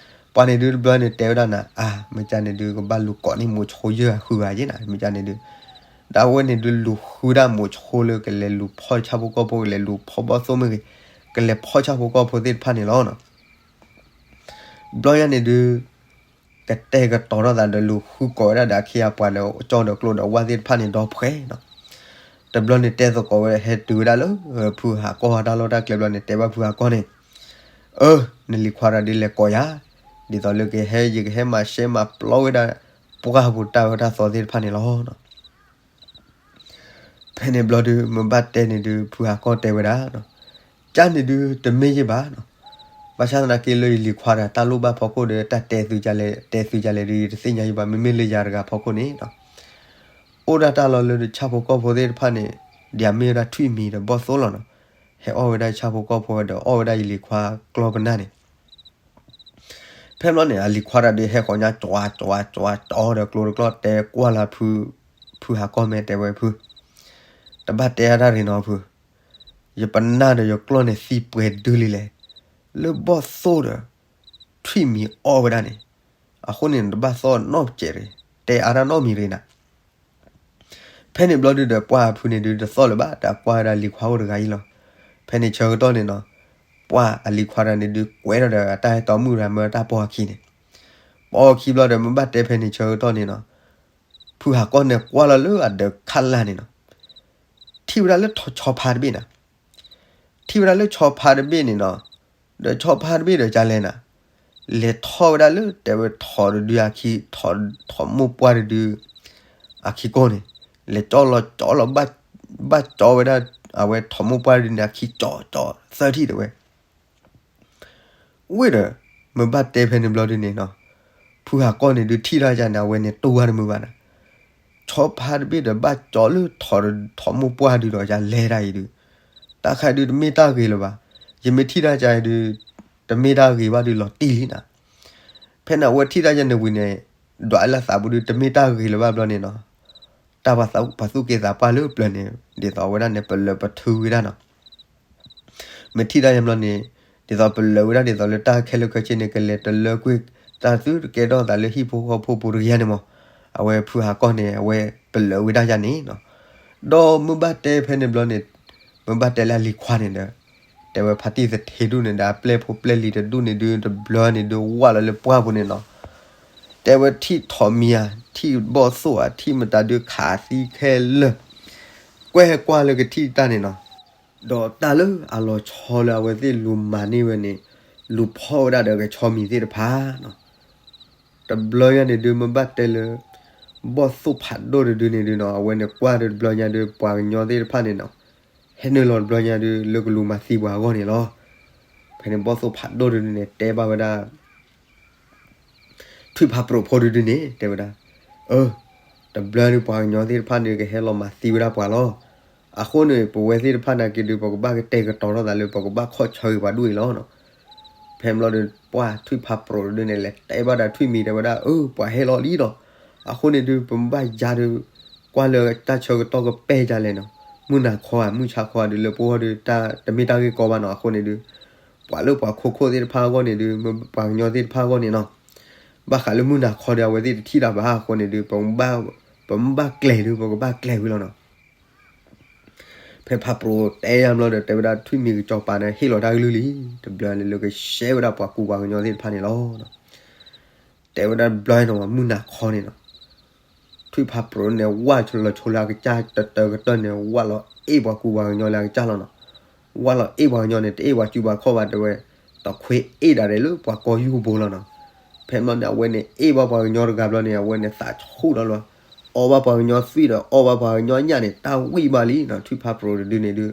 ပှၤန့ၣ်ဒုးတဘျီန့ၣ် တဲဝဲဒၣ်နၤ အါ မ့ၢ်ကၢ်န့ၣ်ဒုး ကဘၣ်လူၤကိးန့ၢ်မိၤဆိယၢၢ်အဃုဂၤယဲနၤ မ့ၢ်ကၢ်န့ၣ်ဒုး ဒီးအဝဲန့ၣ်ဒုးလူၤဃုဒၣ်မိၤဆိလၢကလဲၤလူၤဖီၣ်ဆၣ်ဖိကီၢ်ဖိ ကလဲၤလူၤဖီၣ်ဘီၣ်သိၣ်မ့ၢ်ဂ့ၤ ကလဲၤဖီၣ်ဆၣ်ဖိကီၢ်ဖိသ့ၣ်တဖၣ်န့ၣ်လီၤနီၤ. ဘျီညါန့ၣ်ဒုး ကတဲာ်ကတီၤထီၣ်သးဒီးလူၤဃုကိးဝဲဒၣ်ဒီးအခ့အပှၤဒီးကၠီဒီးကျိဒီးဝၢ်သ့ၣ်တဖၣ်န့ၣ်ဒီဖှဲးနီၤ. တဘျီန့ၣ်တဲသကိးဝဲဟဲတုၤဝဲဒၣ်လၢ ဖုဟးကီၢ်တၢ်လီၢ်တၢ်ကျဲဘျီန့ၣ် တဲဘၣ်ဖုဟးကီၢ်န့ၣ် အၢ နလံၤခွါတဂၤဒ်လဲၣ်ကိးယၤ ဒ်သိးလၢကဟဲ ယကဟဲမၤရှဲမၤပျီဝဲဒၣ် ပှၢ်ပူၤတၢ်အၢတၢ်သီသ့ၣ်တဖၣ်န့ၣ်လီၤ. ဖဲန့ၣ်ဘျီဒုး မ့ၢ်ဘၣ်တဲန့ၣ်ဒုး ဖုဟးကီၢ်တဲဝဲဒၣ်နီၤ, ကၢ်န့ၣ်ဒုးတမ့ၢ်ယ့ၢ်ဘၣ်နီၤ, ဘၣ်ဆၣ်သနာ်က့လၢယလံၤခွါတဂၤ တၢ်လိၣ်ဘၣ်ဖီခိၣ်ဒီး တၢ်တဲသုကလဲၤ တဲသုကလဲၤဒုး ယတသ့ၣ်ညါယ့ၢ်ဘၣ်, မ့မ့ၢ်လၢယၤတဂၤဖီခိၣ်န့ၣ်နီၤ, အိၣ်ဒၣ်တၢ်လီၤလၢဆၣ်ဖိကီၢ်ဖိသ့ၣ်တဖၣ်န့ၣ် ဒ်အမ့ၢ်ဝဲဒၣ်ထွံၣ်မံၤဒီးဘီၣ်သိၣ်လီၤနီၤ, ဟဲအီၣ်ဝဲဒၣ်ဆၣ်ဖိကီၢ်ဖိဒီး အီၣ်ဝဲဒၣ်ယလံၤခွါကျီၢ်ပနၢ်န့ၣ် ဖဲဘျီန့ၣ် အလံၤခွါတဂၤဒုး ဟဲဃီၤညါ ကၠွၤ ကၠွၤ ကၠွၤ ကၠွၤဒီးကျိတကျီၢ် တဲကွၢ်လၢဖု ဖုဟးကီၢ်မ့ၢ်တဲဝဲဖု, တဘၣ်တဲအါတၢ်ရ့ၣ်နီၤဖု, ယပနၢ်ဒီးယကျီၢ်န့ၣ်သံပှဲၤဒုလံလဲၣ်, လၢဘီၣ်သိၣ်ဒီး ထွံၣ်မံၤအီၣ်ဝဲဒၣ်န့ၣ်, အဃိန့ၣ် တဘၣ်သီၣ်နီတစဲးရ့ၣ်, တဲအါတၢ်နီတမံၤရ့ၣ်နၤ ဖဲန့ၣ်ဘျီဒုးဒီး ပှၢ်အဖုန့ၣ်ဒုး တသီၣ်လၢၤဘၣ်, တၢ်ကွၢ်ဝဲဒၣ်လံၤခွါအိၣ်တဂၤအံၤလီၤ. ဖဲန့ၣ်ဆၢကတီၢ်န့ၣ်နီၤ, ပှၢ်အလံၤခွါတဂၤန့ၣ်ဒုး ကွဲးထီၣ်ဒီးအတၢ်ဟဲတီမုၣ်တဂၤ မၢတၢ်ပိာ်အခံန့ၣ်, ပိာ်အခံဘျီဒီး မ့ၢ်ဘၣ်တဲဖဲန့ၣ်ဆၢကတီၢ်န့ၣ်နီၤ, ဖုဟးကီၢ်န့ၣ်ကွၢ်လီၤလၢအဒၢးခးလၢ်န့ၣ်နီၤ, ထံၣ်ဝဲဒၣ်လၢဆီဖါတဘ့ၣ်နၤ ထံၣ်ဝဲဒၣ်လၢဆီဖါတဘ့ၣ်န့ၣ်နီၤ, ဒီးဆီဖါတဘ့ၣ်ဒီးကလဲၣ်နၤ, လဲၤထီၣ်ဝဲဒၣ်လၢ တဲဝဲထိးတဒုအခံ, ထိးမိၢ်ပှၢ်တဒု အခံကိၢ်န့ၣ်, လဲၤကၠီလီၤကၠီလီၤ, ဘၣ်ကၠီဝဲဒၣ် အဝဲထိးမိၢ်ပှၢ်တဒုန့ၣ် အခံကၠီကၠီသၢထံၣ်တဲဝဲ ဝ့ၢ်ဒီး မ့ၢ်ဘၣ်တဲဖဲန့ၣ်ဘျီဒုးန့ၣ်နီၤ, ဖုဟးကီၢ်န့ၣ်ဒုးထံၣ်တၢ်ယါန့ၣ် အဝဲန့ၣ်တူၢ်ဝဲတမုာ်ဘၣ်နၤ, ဆီဖါတဘ့ၣ်ဒီးဘၣ်ကၠီလၢ ထိးမိၢ်ပှၢ်ဒုးဒီးယလဲၤတၢ်အံၤဒုး, တၢ်ခါဒုးတမ့ၢ်တၢ်ဂ့ၤလၢၤဘၣ်, ယမ့ၢ်ထံၣ်တၢ်ယါအံၤဒုး တမ့ၢ်တၢ်ဂ့ၤဘၣ်ဒုးလီၤတံၢ်လံနၤ, ဖဲန့ၣ်အဝဲထံၣ်တၢ်ယါန့ၣ်ဝံၤန့ၣ်, ဒွးလၢသးပူၤဒုးတမ့ၢ်တၢ်ဂ့ၤလၢၤဘၣ်ဘျီန့ၣ်နီၤ, တၢ်ပှၤသူၣ်က့သးပှၢ်လၢပျၢၤန့ၣ်, ဒ်သိးဝဲဒၣ်န့ၣ် ပလၢာ်ပထုဝဲဒၣ်နီၤ မ့ၢ်ထံၣ်တၢ်ယါဘျီန့ၣ်, ဒ်သိးပလၢာ်ဝဲဒၣ်ဒ်သိးလၢတၢ်ခဲလၢာ်ခဲဆ့န့ၣ် ကလဲၤတလၢကွံာ်တၢ်သုတကဲထီၣ်သးလၢဟံၣ်ဖိဃီဖိပူၤတဂ့ၤန့ၣ်မး, အဝဲဖုဟးကီၢ်န့ၣ် အဝဲပလၢာ်ဝဲဒၣ်ယါန့ၣ်နီၤ, ဒီးမ့ၢ်ဘၣ်တဲဖဲန့ၣ်ဘျီန့ၣ်, မ့ၢ်ဘၣ်တဲလၢအလံၤခွါန့ၣ်ဒီး, တဲဝဲဖါတံၢ်သထ့ဒူၣ်န့ၣ်ဒီးအပျဲၢ်ဖိပျဲၢ်လံၤတဒူၣ်န့ၣ်ဒုး တဘျီန့ၣ်ဒုးဝၢ်လီၤလၢပှၢ်ပူၤန့ၣ်နီၤ တဲဝဲထံၣ်ထိးမံၤဧါ, ထံၣ်ဘီၣ်သိၣ်ဧါ, ထံၣ်မတၤဒုးခးသံခဲလၢာ်, ကွဲဟဲကွၢ်လၢကထံၣ်တၢ်န့ၣ်နီၤ, ဒီးတၢ်လၢအလီၤဆီလၢအဝဲသ့ၣ်လူၤမၤန့ၢ်ဝဲန့ၣ်, လူၤဖီၣ်ဝဲဒၣ်ဒီးကဆီမံၤသ့ၣ်တဖၣ်နီၤ, တဘျီညါန့ၣ်ဒုး မ့ၢ်ဘၣ်တဲလၢ ဘီၣ်သိၣ်ဖးဒိၣ်တဒုန့ၣ်ဒုးနီၤ, အဝဲန့ၣ်ကွၢ်ဒီးတဘျီညါဒုး ပှၤကညီသ့ၣ်တဖၣ်န့ၣ်နီၤ, ဟဲနုာ်လီၤတဘျီညါဒုး လၢကလူၤမၤသံပှၤအဂီၢ်န့ၣ်လီၤ. ဖဲန့ၣ်ဘီၣ်သိၣ်ဖးဒိၣ်တဒုန့ၣ် တဲဘၣ်ဝဲဒၣ် ထွံၣ်ဖးပြိးဖိတဒုန့ၣ် တဲဝဲဒၣ်, အၢ, တဘျီဒုးပှၤကညီသ့ၣ်တဖၣ်န့ၣ် ကဟဲလီၤမၤသံဝဲဒၣ်ပှၤလီၤ. အဃိန့ၣ် ပဝဲသ့ၣ်တဖၣ်နာ်က့ဒုး ပကဘၣ်ကတဲာ်ကတီၤထီၣ်သးလၢ ပကဘၣ်ခီၣ်ဆၢဂ့ၤပှၤဒူၣ်အံၤလီၤနီၤ. ဖဲဘျီဒုး ပှၢ်ထွံၣ်ဖးပြိးတဒုန့ၣ် လဲၤတဲဘၣ်ဒီးထွံၣ်မံၤတဲဝဲဒၣ်, အၢ ပှၤဟဲလီၤလံလီၤ. အဃိန့ၣ်ဒုး ပမ့ၢ်ဘၣ်ယါဒုး ကွၢ်လၢတၢ်ဆၢကတီၢ်ကပဲာ်ယါလဲၣ်နီၤ. မုၢ်နၤခီဧါ မုၢ်ဆါခီဧါဒုး လၢပဂီၢ်ဒုး တၢ်တမ့ၢ်တၢ်ဂ့ၢ်ကီဘၣ်နီၤ. အဃိန့ၣ်ဒုး ပှၤလၢပှၤခိခိၣ်သ့ၣ်တဖၣ်အဂီၢ်န့ၣ်ဒုး ပှၤကညီသ့ၣ်တဖၣ်အဂီၢ်န့ၣ်နီၤ, ဘၣ်ဃးလၢမုၢ်နၤခီဒုး အဝဲသ့ၣ်တထံၣ်တၢ်ဘၣ်. အဃိန့ၣ်ဒုး ပမ့ၢ်ဘၣ်ကျဲၤဒုး ပကဘၣ်ကျဲၤဝံၤလီၤနီၤ. ဖဲဖးပြိးတဲယါဘျီဒီး တဲဝဲဒၣ်ထွံၣ်မံၤကစီၤပၤန့ၣ် ဟ့ၣ်လီၤတၢ်ကလုၢ်လံ. တဘျီန့ၣ်လၢကရှဲဝဲဒၣ်ပှၤကူပှၤကညီသ့ၣ်တဖၣ်န့ၣ်လီၤ. တဲဝဲဒၣ်တဘျီနီၤ မုၢ်နၤခီန့ၣ်နီၤ, ထွံၣ်ဖးပြိးန့ၣ် ဝၢ်လီၤဆိလၢအကစၢ် တတၢကတၢၢ်န့ၣ် ဝၢ်လီၤအ့ၣ်ပှၤကူပှၤကညီလၢအကစၢ်လီၤနီၤ. ဝၢ်လီၤအ့ၣ်ပှၤကညီန့ၣ် တအ့ၣ်ပှၤစုပှၤခီၣ်ဘၣ်တဲဝဲ, တခွ့အ့ၣ်ဒၣ်လဲာ်လၢပှၤကီၢ်ယူၢ်ကဘိလီၤနီၤ. ဖဲမ့ၢ်န့ၣ် အဝဲန့ၣ် အ့ၣ်ဘၣ်ပှၤကညီတဂၤဘျီန့ၣ် အဝဲန့ၣ်သးဆူၣ်ဒီးလီၤ, အီၣ်ဘၣ်ပှၤကညီသွံၣ်ဒီး အီၣ်ဘၣ်ပှၤကညီညၣ်န့ၣ် တၢ်ဝံၣ်ဘၣ်လံနီၤ. ထွံၣ်ဖးပြိးတဒုန့ၣ်ဒုး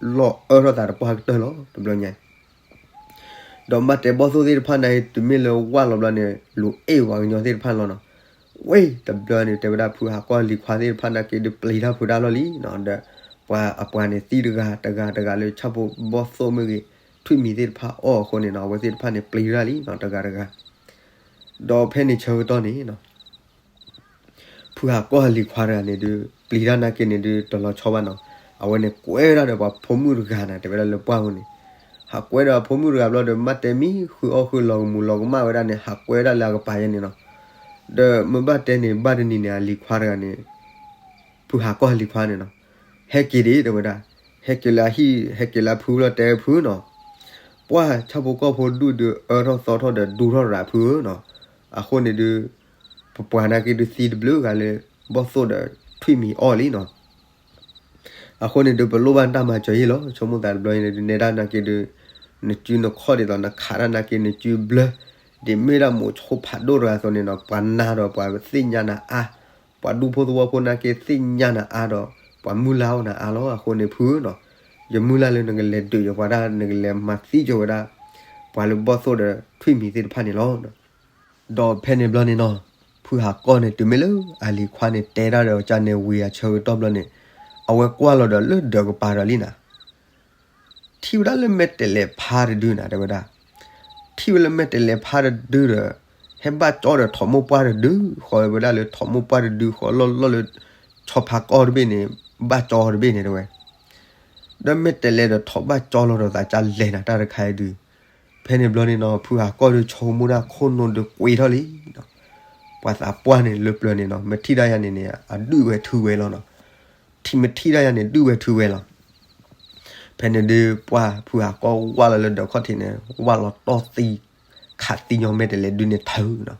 လီၤအၢထီၣ်သးတပှၢ်ကတၢၢ်လီၤ တဘျီညါ ဒီးမ့ၢ်တဲဘီၣ်သိၣ်သ့ၣ်တဖၣ်န့ၣ် တုၤမ့ၢ်လၢဝၢ်လီၤဘျီန့ၣ် လူၤအ့ၣ်ပှၤကညီသ့ၣ်တဖၣ်လီၤနီၤ. ဝ့ၢ်တဘျီန့ၣ် တဲဝဲဒၣ်ဖုဟးကီၢ်လံၤခွါသ့ၣ်တဖၣ်နာ်က့ဒုး ပျံၤတၢ်ဖုးတၢ်လီၢ်လံနီၤ. ဒီးပှၤအပှၤန့ၣ်သံတဂၤတဂၤတဂၤလၢဆၣ်ဖိဘီၣ်သိၣ်မ့ၢ်ဂ့ၤ ထွံၣ်မံၤသ့ၣ်တဖၣ်အီၣ်အဃိန့ၣ်နီၤ အဝဲသ့ၣ်တဖၣ်န့ၣ်ပျံၤတၢ်လံနီၤ တဂၤတဂၤ. ဒီးဖဲန့ၣ်ဆၢကတီၢ်န့ၣ်နီၤ ဖုဟးကီၢ်လံၤခွါတဂၤန့ၣ်ဒုး ပျံၤတၢ်နာ်က့န့ၣ်ဒုး တလီၤဆီဘၣ်နီၤ. အဝဲန့ၣ်ကွဲဝဲဒၣ်ဒီးပှၤဖိမုၣ်တဂၤန့ၣ် တဲဝဲဒၣ်လၢပှၢ်ပူၤန့ၣ် ဟးကွဲဒီးအဖိမုၣ်တဂၤဘျီဒီး မ့ၢ်တဲမံဃုအီၣ်ဃုလီၤကမူၤလီၤကမၣ်ဝဲဒၣ်န့ၣ် ဟးကွဲဒၣ်လၢအကပၤယဲန့ၣ်နီၤ. ဒီးမ့ၢ်ဘၣ်တဲန့ၣ် ဘၣ်တနံၤန့ၣ် အလံၤခွါတဂၤန့ၣ် ဖုဟးကီၢ်လံၤခွါန့ၣ်နီၤ ဟဲက့ၤဒံးတဲဝဲဒၣ်, ဟဲက့ၤလၢအဟံၣ် ဟဲက့ၤလၢအဖုလီၤတဲဖုနီၤ. ပှၢ်ဆၣ်ဖိကီၢ်ဖိဒူၣ်ဒုးအၢထီၣ်သီထီၣ်ဒီးဒူထီၣ်ရၤဖုဧၢနီၤ. အဃိန့ၣ်ဒုး ပပှၤနာ်က့ဒုးသံတဘျုးဂၤလၢ ဘီၣ်သိၣ်ဒီးထွံၣ်မံၤအီၣ်လံနီၤ. အဃိန့ၣ်ဒုး ပလိၣ်ဘၣ်တၢ်မၤစၢၤယ့ၢ်လီၤ. ဆိကမိၣ်သးတဘျီန့ၣ်ဒုး နဲဒၣ်နာ်က့ဒုး နစုနခီၣ်ဒ်သိးနခးတၢ်နာ်က့နစုဘျၢ ဒ်မ့ၢ်ဒၣ်မိးဆိဖးဒိၣ်တဂၤအသိးန့ၣ်နီၤ ပှၤနၤဒီးပှၤသ့ၣ်ညါနၤအါ, ပှၤဒူဖိသဝီဖိနာ်က့သ့ၣ်ညါနၤအါဒီး ပှၤမုၢ်လၢ်အိၣ်နၤအါလီၤ. အဃိန့ၣ်ဖုဧၢနီၤ, ယမုၢ်လၢ်လၢနကလဲၤဒုးယပှၤဒၣ် နကလဲၤမၤသံကၠိဝဲဒၣ် ပှၤလၢဘီၣ်သိၣ်ဒီးထွံၣ်မံၤသ့ၣ်တဖၣ်န့ၣ်လီၤ. ဒီးဖဲန့ၣ်ဘျီန့ၣ်နီၤ, ဖုဟးကီၢ်န့ၣ် တုၤမ့ၢ်လၢအလံၤခွါန့ၣ် တဲတၢ်ဒီးကန့ၣ်ဝံၤအဆၢကတီၢ်ဘျီန့ၣ်, အဝဲကွၢ်လီၤဒီးလၢဒၢးကပၤဒီးလံနၤ ထံၣ်ဝဲဒၣ်လၢမဲာ်တဲးလဲးဖါတဒုနၤ တဲဝဲဒၣ်. ထံၣ်ဝဲလၢမဲာ်တဲးလဲးဖါတဒုဒီး ဟဲဘၣ်ကၠီဒီးထိးမိၢ်ပှၢ်တဒု, ဃီဝဲဒၣ်လၢထိးမိၢ်ပှၢ်တဒု ဃီလီၢ်လီၢ်လၢ ဆီဖါကီၢ်တဘ့ၣ်န့ၣ် ဘၣ်ကၠီတဘ့ၣ်န့ၣ် တဲဝဲ. ဒီးမဲာ်တဲးလဲးဒီးထိးဘၣ်ကၠီလီၤဒီးသးကလဲၤနၤ တၢ်တခါအံၤဒုး. ဖဲန့ၣ်ဘျီန့ၣ်နီၤ ဖုဟးကီၢ်ဒုး ဆိကမိၣ်တၢ်ခိၣ်နူာ်ဒုးကွ့ထီၣ်လံနီၤ. ပှၤသးပှၢ်န့ၣ်လၢပျၢၤန့ၣ်နီၤ မ့ၢ်ထံၣ်ဒၣ်ယၤန့ၣ်န့ၣ် အဒုးဝဲထုဝဲလီၤနီၤ. ထံၣ်မ့ၢ်ထံၣ်ဒၣ်ယၤန့ၣ် ဒုးဝဲထုဝဲလီၤ. ဖဲန့ၣ်ဒုး ပှၢ်ဖုဟးကီၢ်ဝၢ်လီၤလၢဒၢးခီၣ်ထံးန့ၣ် ဝၢ်လီၤတီၢ်သံ ခးသံညီမဲာ်တဲးလဲးဒုးန့ၣ်ထုနီၤ.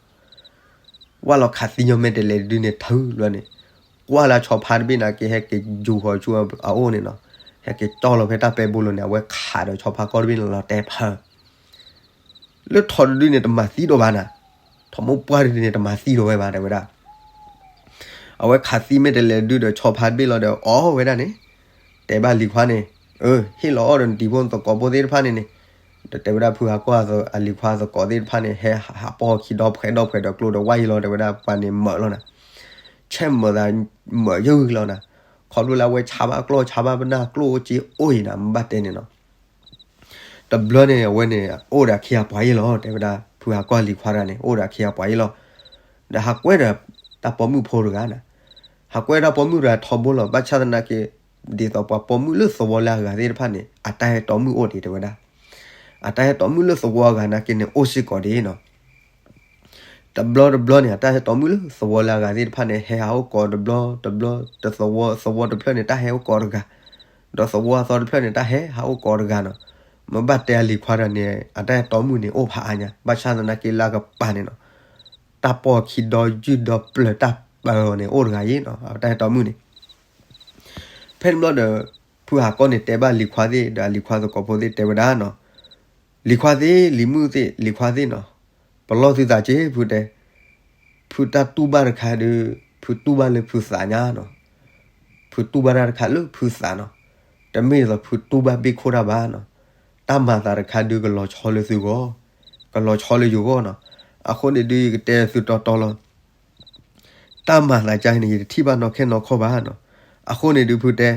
ဝၢ်လီၤခးသံညီမဲာ်တဲးလဲးဒုးန့ၣ်ထုဘျီန့ၣ်, ကွၢ်လၢဆီဖါတဘ့ၣ်န့ၣ်က့ ဟဲက့ၤယူၤဃီၤဆူအအိၣ်န့ၣ်နီၤ, ဟဲက့ၤကၠီလီၤဖဲတၢ်ပဲဘိလိၤန့ၣ် အဝဲခးဒီးဆီဖါကီၢ်တဘ့ၣ်န့ၣ်လီၤတဲာ်ဖၢ လၢထိးတဒုန့ၣ် တမၤသံဒိၣ်ဘၣ်နၤ, ထိးမိၢ်ပှၢ်တဒုန့ၣ် တမၤသံဒိၣ်ဝဲဘၣ် တဲဝဲဒၣ်. အဝဲခးသံမဲာ်တဲးလဲးဒုးဒီးဆီဖါတဘ့ၣ်လီၤဒီး အီၣ်ဝဲဒၣ်န့ၣ်, တဲဘၣ်လံၤခွါန့ၣ်, အၢ ဟ့ၣ်လီၤအီၣ်ဒီးနတံၤဖိနသကိးဖိသ့ၣ်တဖၣ်န့ၣ်န့ၣ်, ဒီးတဲဝဲဒၣ်ဖုဟးကီၢ်အလံၤခွါသကိးသ့ၣ်တဖၣ်န့ၣ် ဟဲဟးပီၢ်ခံဒီဖှဲဒီဖှဲဒီးကျိဒီးဝၢ်ယံၤလီၤ တဲဝဲဒၣ်ပှၤန့ၣ်မၢာ်လီၤနၤ, ဆဲးမၢာ်သးမၢာ်ယုၢ်လီၤနၤ, ခီဖျိလၢအဝဲဆါဘၣ်ကျိၣ်ဆါဘၣ်ပနၢ်ကျိၣ်အိၣ်က့အိၣ်အံၤနၤ မ့ၢ်ဘၣ်တဲန့ၣ်နီၤ. တဘျီန့ၣ် အဝဲန့ၣ် အိၣ်ဒီးအခ့အပှၤယ့ၢ်လီၤ တဲဝဲဒၣ် ဖုဟးကီၢ်လံၤခွါတဂၤန့ၣ် အိၣ်ဒီးအခ့အပှၤယ့ၢ်လီၤ. ဒီးဟးကွဲဒီးတၢ်ပိာ်မုၣ်ဖိတဂၤနၤ, ဟးကွဲတၢ်ပိာ်မုၣ်တဂၤထီဘိလီၤ ဘၣ်ဆၣ်သနာ်က့ ဒ်သိးပှၤပိာ်မုၣ်လၢသဝီလၢအဂၤသ့ၣ်တဖၣ်န့ၣ် အတၢ်ဟဲတီမုၣ်အိၣ်ဒံး တဲဝဲဒၣ်. အတၢ်ဟဲတီမုၣ်လၢသဝီအဂၤနာ်က့န့ၣ် အိၣ်စ့ၢ်ကီးဒံးနီၤ. တဘျီတဘျီန့ၣ် အတၢ်ဟဲတီမုၣ်လၢသဝီလၢအဂၤသ့ၣ်တဖၣ်န့ၣ် ဟဲဟးအိၣ်ကိးတဘျီတဘျီ, တသဝီ သဝီတဖျၢၣ်န့ၣ် တၢ်ဟဲအိၣ်ကိးတဂၤ, ဒီးသဝီအသီတဖျၢၣ်န့ၣ် တၢ်ဟဲဟးအိၣ်ကိးတဂၤနီၤ. မ့ၢ်ဘၣ်တဲအလံၤခွါတဂၤန့ၣ် အတၢ်ဟဲတီမုၣ်န့ၣ် အိၣ်ဖးအါညါ ဘၣ်ဆၣ်သနာ်က့လၢအကပၤန့ၣ်နီၤ, တၢ်ပိာ်ခံဒီယုၢ်ဒီပျၢၤတၢ်ပၢအီၤန့ၣ် အိၣ်တဂၤအံၤနီၤ အတၢ်ဟဲတီမုၣ်န့ၣ်. ဖဲန့ၣ်ဘျီဒီး ဖုဟးကီၢ်န့ၣ် တဲဘၣ်လံၤခွါသ့ၣ် ဒီးအလံၤခွါသကိးဖိသ့ၣ်တဲဝဲဒၣ်နီၤ, လံၤခွါသ့ၣ် လံၤမုၣ်သ့ၣ် လံၤခွါသ့ၣ်နီၤ, ပလီၢ်သုသးက့ ဖုတဲ, ဖုတၢ်တူၢ်ဘၣ်တခါဒီး ဖုတူၢ်ဘၣ်လၢဖုသးညါနီၤ. ဖုတူၢ်ဘၣ်တၢ်တခါလၢဖုသးနီၤ, တမ့ၢ်ဒ်သိးဖုတူၢ်ဘၣ်ဘ့ၣ်ခိၣ်တၢ်ဘၣ်နီၤ. တၢ်မၤသးတခါဒုးကလီၤဆီလၢသုဂီၢ်, ကလီၤဆီလၢယဂီၢ်နီၤ. အဃိန့ၣ်ဒုး ယကတဲသုတီတီလီၤ. တၢ်မၤသးကါန့ၣ် ယတထံၣ်ဘၣ်နီၢ်ခဲနီၢ်ခီၣ်ဘၣ်နီၤ. အဃိန့ၣ်ဒုးဖုတဲ,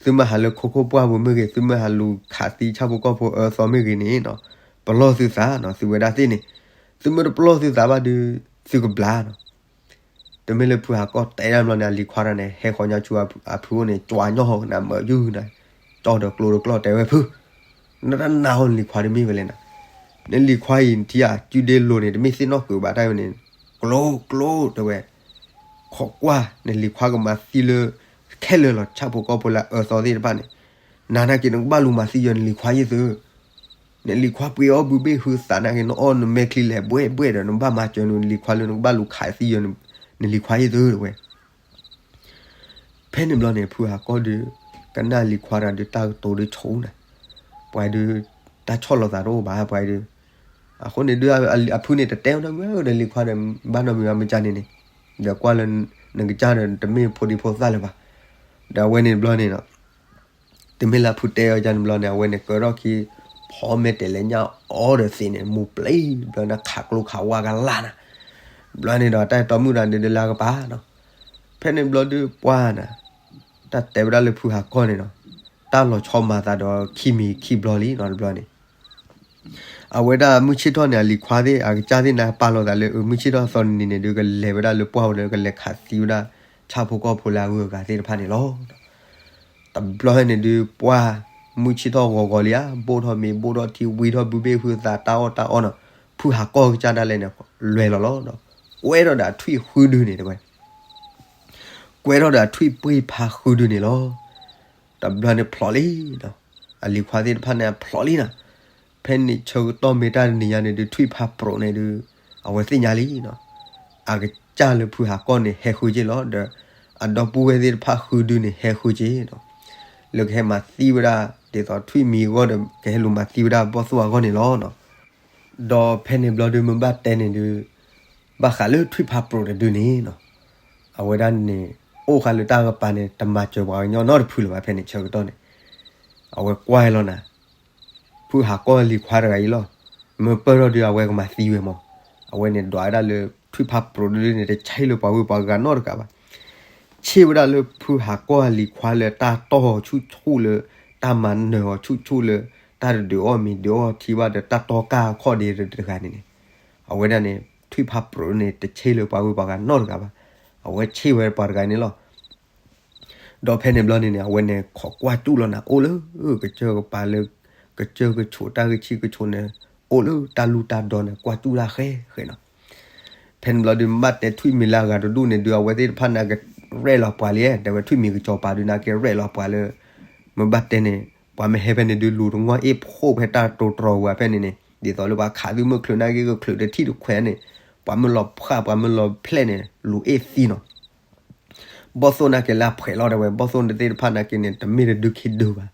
သုမ့ၢ်ဟးလၢခိခိၣ်ပှၢ်ပူၤမ့ၢ်ဂ့ၤ, သုမ့ၢ်ဟးလူၤခးသံဆၣ်ဖိကီၢ်ဖိအၢသီမ့ၢ်ဂ့ၤန့ၣ်နီၤ, ပလီၢ်သုသးနီၤ, သုဝဲဒၣ်သ့ၣ်န့ၣ်, သုမ့ၢ်တပလီၢ်သုသးဘၣ်ဒုး, သုကဘျါနီၤ. တမ့ၢ်လၢဖုဟးကီၢ်တဲဒၣ်ဘျီန့ၣ် အလံၤခွါတဂၤန့ၣ် ဟဲဃီၤညါဆူအဖုအိၣ်န့ၣ် ကွၢ်ညီဟီၣ်နၤမၢယုၢ်နၤ, ကၠီဒီးကျိဒီးကျီၢ်တဲဝဲဖု, နတၢ်နာ်အီၤနလံၤခွါတမ့ၢ်ဝဲလဲၣ်နၤ. နလံၤခွါအံၤနထံၣ်ဧါ ကုဒ့လိၤန့ၣ် တမ့ၢ်သ့ၣ်နီၣ်ကုာ်ဘၣ်တၢ်ဝဲန့ၣ်, ကျိကျိတဲဝဲ, ခိးကွၢ် နလံၤခွါကမၤသံလၢ ခဲလၢာ်လီၤ ဆၣ်ဖိကီၢ်ဖိလၢအအၢသီသ့ၣ်တဖၣ်န့ၣ်, နၤနာ်က့နကဘၣ်လူၤမၤသံယၤနလံၤခွါယ့ၢ်သု နလံၤခွါပှ့ၤအီၣ်ဘုဘ့ၣ်ဟုသးနာ်က့ နအီၣ်နမဲာ်ချံလဲၤဘှဲၣ်ဘှဲၣ်ဒီး နဘၣ်မၤစၢၤနလံၤခွါလၢနကဘၣ်လူၤခးသံယၤ နလံၤခွါယ့ၢ်သုတဲဝဲ. ဖဲန့ၣ်ဘျီန့ၣ် ဖုဟးကီၢ်ဒုး ကနၣ်လံၤခွါတဂၤဒုး တၢ်ကတိၤဒုးဆိနၤ, ပှၤဒုး တၢ်ဆီၣ်လီၤသးတအိၣ်ဘၣ် ပှၤဒုး. အဃိန့ၣ်ဒုး အဖုန့ၣ်တတဲနီတမံၤဒီးလံၤခွါဒီး ဘၣ်နီတမံၤဘၣ် မ့ၢ်ကန့ၣ်န့ၣ်, ဒီးကွၢ်လၢ နကစၢ်ဒီးတမ့ၢ်ဖိဒံဖိသၣ်လၢၤဘၣ်. ဒီးအဝဲန့ၣ်တဘျီန့ၣ်နီၤ တမ့ၢ်လၢဖုတဲအီၤကန့ၣ်ဘျီန့ၣ် အဝဲန့ၣ်ကၢထီၣ်ခံ ဖီမဲာ်တဲးလဲးညၣ်အီၤဒီးသ့ၣ်န့ၣ် မူၤပျံၤဘျီန့ၣ် ခးကျိခးဝါကလၢ်နၤ, ဘျီန့ၣ်ဒီးတၢ်တီမုၣ်တဂၤန့ၣ်ဒုးလၢကပၤနီၤ. ဖဲန့ၣ်ဘျီဒုးပှၢ်နၤ, တၢ်တဲဝဲဒၣ်လၢဖုဟးကီၢ်န့ၣ်နီၤ, တၢ်လီၤဆီမၤသးဒီးခံမံၤခံဘျီလံနီၤ တဘျီန့ၣ် အဝဲဒၣ်မုၢ်ဆ့ၣ်ထီၣ်န့ၣ် အလံၤခွါသ့ၣ် အကစၢ်သ့ၣ်န့ၣ် ပာ်လီၤသးလၢ မုၢ်ဆ့ၣ်ထီၣ်အသီနံၤန့ၣ်ဒုး ကလဲၤဝဲဒၣ်လၢပှၢ်ဝဲလၢကလဲၤခးသံဝဲဒၣ် ဆၣ်ဖိကီၢ်ဖိလၢအဂုၤအဂၤသ့ၣ်တဖၣ်န့ၣ်လီၤ. တဘျီန့ၣ်ဒုး ပှၢ်မုၢ်ဆ့ၣ်ထီၣ်ဂီၤဂီၤလံဧါ, ဘိၣ်ထီၣ်မ့ၤ ဘိၣ်ထီၣ်ထံ ဝံထီၣ်ဘုဘ့ၣ်ဟုသး တၢ်အီၣ်တၢ်အီနီၤ, ဖုဟးကီၢ်ကစၢ်ဒၣ်လဲာ်န့ၣ် လဲၤလီၤလီၤဒီး ကွဲထီၣ်ဒီးအထွံၣ်ဃုဒုန့ၣ်တဝဲ ကွဲထီၣ်ဒီးအထွံၣ်ပှ့ၢ်ဖးဃုဒုန့ၣ်လီၤ. တဘျီန့ၣ်ဖျိးလံနီၤ, အလံၤခွါသ့ၣ်တဖၣ်န့ၣ် အဖျိးလံနီၤ. ဖဲန့ၣ်ဆၢကတီၢ်မ့ၢ်တၢ်တနံၤညါန့ၣ်ဒုး ထွံၣ်ဖးပြိးန့ၣ်ဒုး အဝဲသ့ၣ်ညါလံနီၤ. အကစၢ်လၢဖုဟးကီၢ်န့ၣ် ဟဲဃုက့ၤလီၤဒီး အဒီပုၢ်ဝဲၢ်သ့ၣ်တဖၣ်ဃုဒုန့ၣ် ဟဲဃုက့ၤနီၤ. လၢကဟဲမၤသံဝဲဒၣ် ဒ်သိးထွံၣ်မံၤအဂီၢ်ဒီး ကဟဲလူၤမၤသံဝဲဒၣ်ဘီၣ်သိၣ်အဂီၢ်န့ၣ်လီၤနီၤ. ဒီးဖဲန့ၣ်ဘျီဒုး မ့ၢ်ဘၣ်တဲန့ၣ်ဒုး ဘၣ်ဃးလၢထွံၣ်ဖးပြိးတဒုန့ၣ်နီၤ, အဝဲဒၣ်န့ၣ် အိၣ်ဃာ်လၢတၢ်ကပၤန့ၣ် တမၤစၢၤပှၤကညီနီတဖုလၢၤဘၣ် ဖဲန့ၣ်ဆၢကတီၢ်န့ၣ်, အဝဲကွၢ်လီၤနၤ, ဖုဟးကီၢ်လံၤခွါတဂၤအံၤလီၤ, မၢပၢၢ်ထီၣ်ဒုးအဝဲကမၤသံဝဲမး, အဝဲန့ၣ်ဒွးဝဲဒၣ်လၢထွံၣ်ဖးပြိးဒုန့ၣ် တဆံးလၢပှၤဝ့ၢ်ပှၤဂၤနီတဂၤဘၣ်, ဆံးဝဲဒၣ်လၢဖုဟးကီၢ်လံၤခွါလၢတၢ်တီၢ်အီၤဆူၣ်ဆူၣ်လၢ တၢ်မၤနၢၤအီၤဆူၣ်ဆူၣ်လၢ တၢ်တဒုးအီၣ်မ့ၤဒုးအီထံဘၣ်ဒီးတၢ်တီၢ်ကၢ်အခီၣ်ဒ့တဂၤန့ၣ်န့ၣ်, အဝဲဒၣ်န့ၣ် ထွံၣ်ဖးပြိးန့ၣ် တဆံးလၢပှၤဝ့ၢ်ပှၤဂၤနီတဂၤဘၣ်, အဝဲဆံးဝဲပှၤတဂၤန့ၣ်လီၤ. ဒီးဖဲန့ၣ်ဘျီန့ၣ်န့ၣ် အဝဲန့ၣ်ခိးကွၢ်စူၣ်လီၤနၤ အိၣ်လၢကစၢၢ်ကပၤလၢ ကစၢၢ်ကဆိးတၢ်ဂ့ၢ်ဆံကဆိးန့ၣ်, အိၣ်လၢတၢ်လူၢ်တၢ်ဒီန့ၣ် ကွၢ်စူၣ်တၢ်ဃဲဃဲနီၤ. ဖဲန့ၣ်ဘျီဒုး မ့ၢ်ဘၣ်တဲထွံၣ်မံၤလၢအဂၤတဒူၣ်န့ၣ်ဒုး အဝဲသ့ၣ်တဖၣ်န့ၣ်ကရဲၣ်လီၤပှၤလံ, တဲဝဲထွံၣ်မံၤကစီၤပၤဒုးန့ၣ်ကရဲၣ်လီၤပှၤလၢ မ့ၢ်ဘၣ်တဲန့ၣ် ပှၤမ့ၢ်ဟဲဖဲန့ၣ်ဒုး လူၤတငီၢ်အ့ၣ်ဖှိၣ်ဖဲတၢ်တိတြီၤဝဲဖဲန့ၣ်န့ၣ် ဒ်သိးလၢပှၤခးသုမုၢ်ချုးနာ်က့ ကချုးတထံၣ်တခွဲးန့ၣ်, ပှၤမ့ၢ်လီၤဖှၣ် ပှၤမ့ၢ်လီၤဖျဲၣ်န့ၣ် လူၤအ့ၣ်သံနီၤ. ဘီၣ်သိၣ်နာ်က့လၢအဖှဲးလီၤတဲဝဲ, ဘီၣ်သိၣ်တသ့ၣ်တဖၣ်နာ်က့န့ၣ် တမ့ၢ်တဒုခံဒုဘၣ်.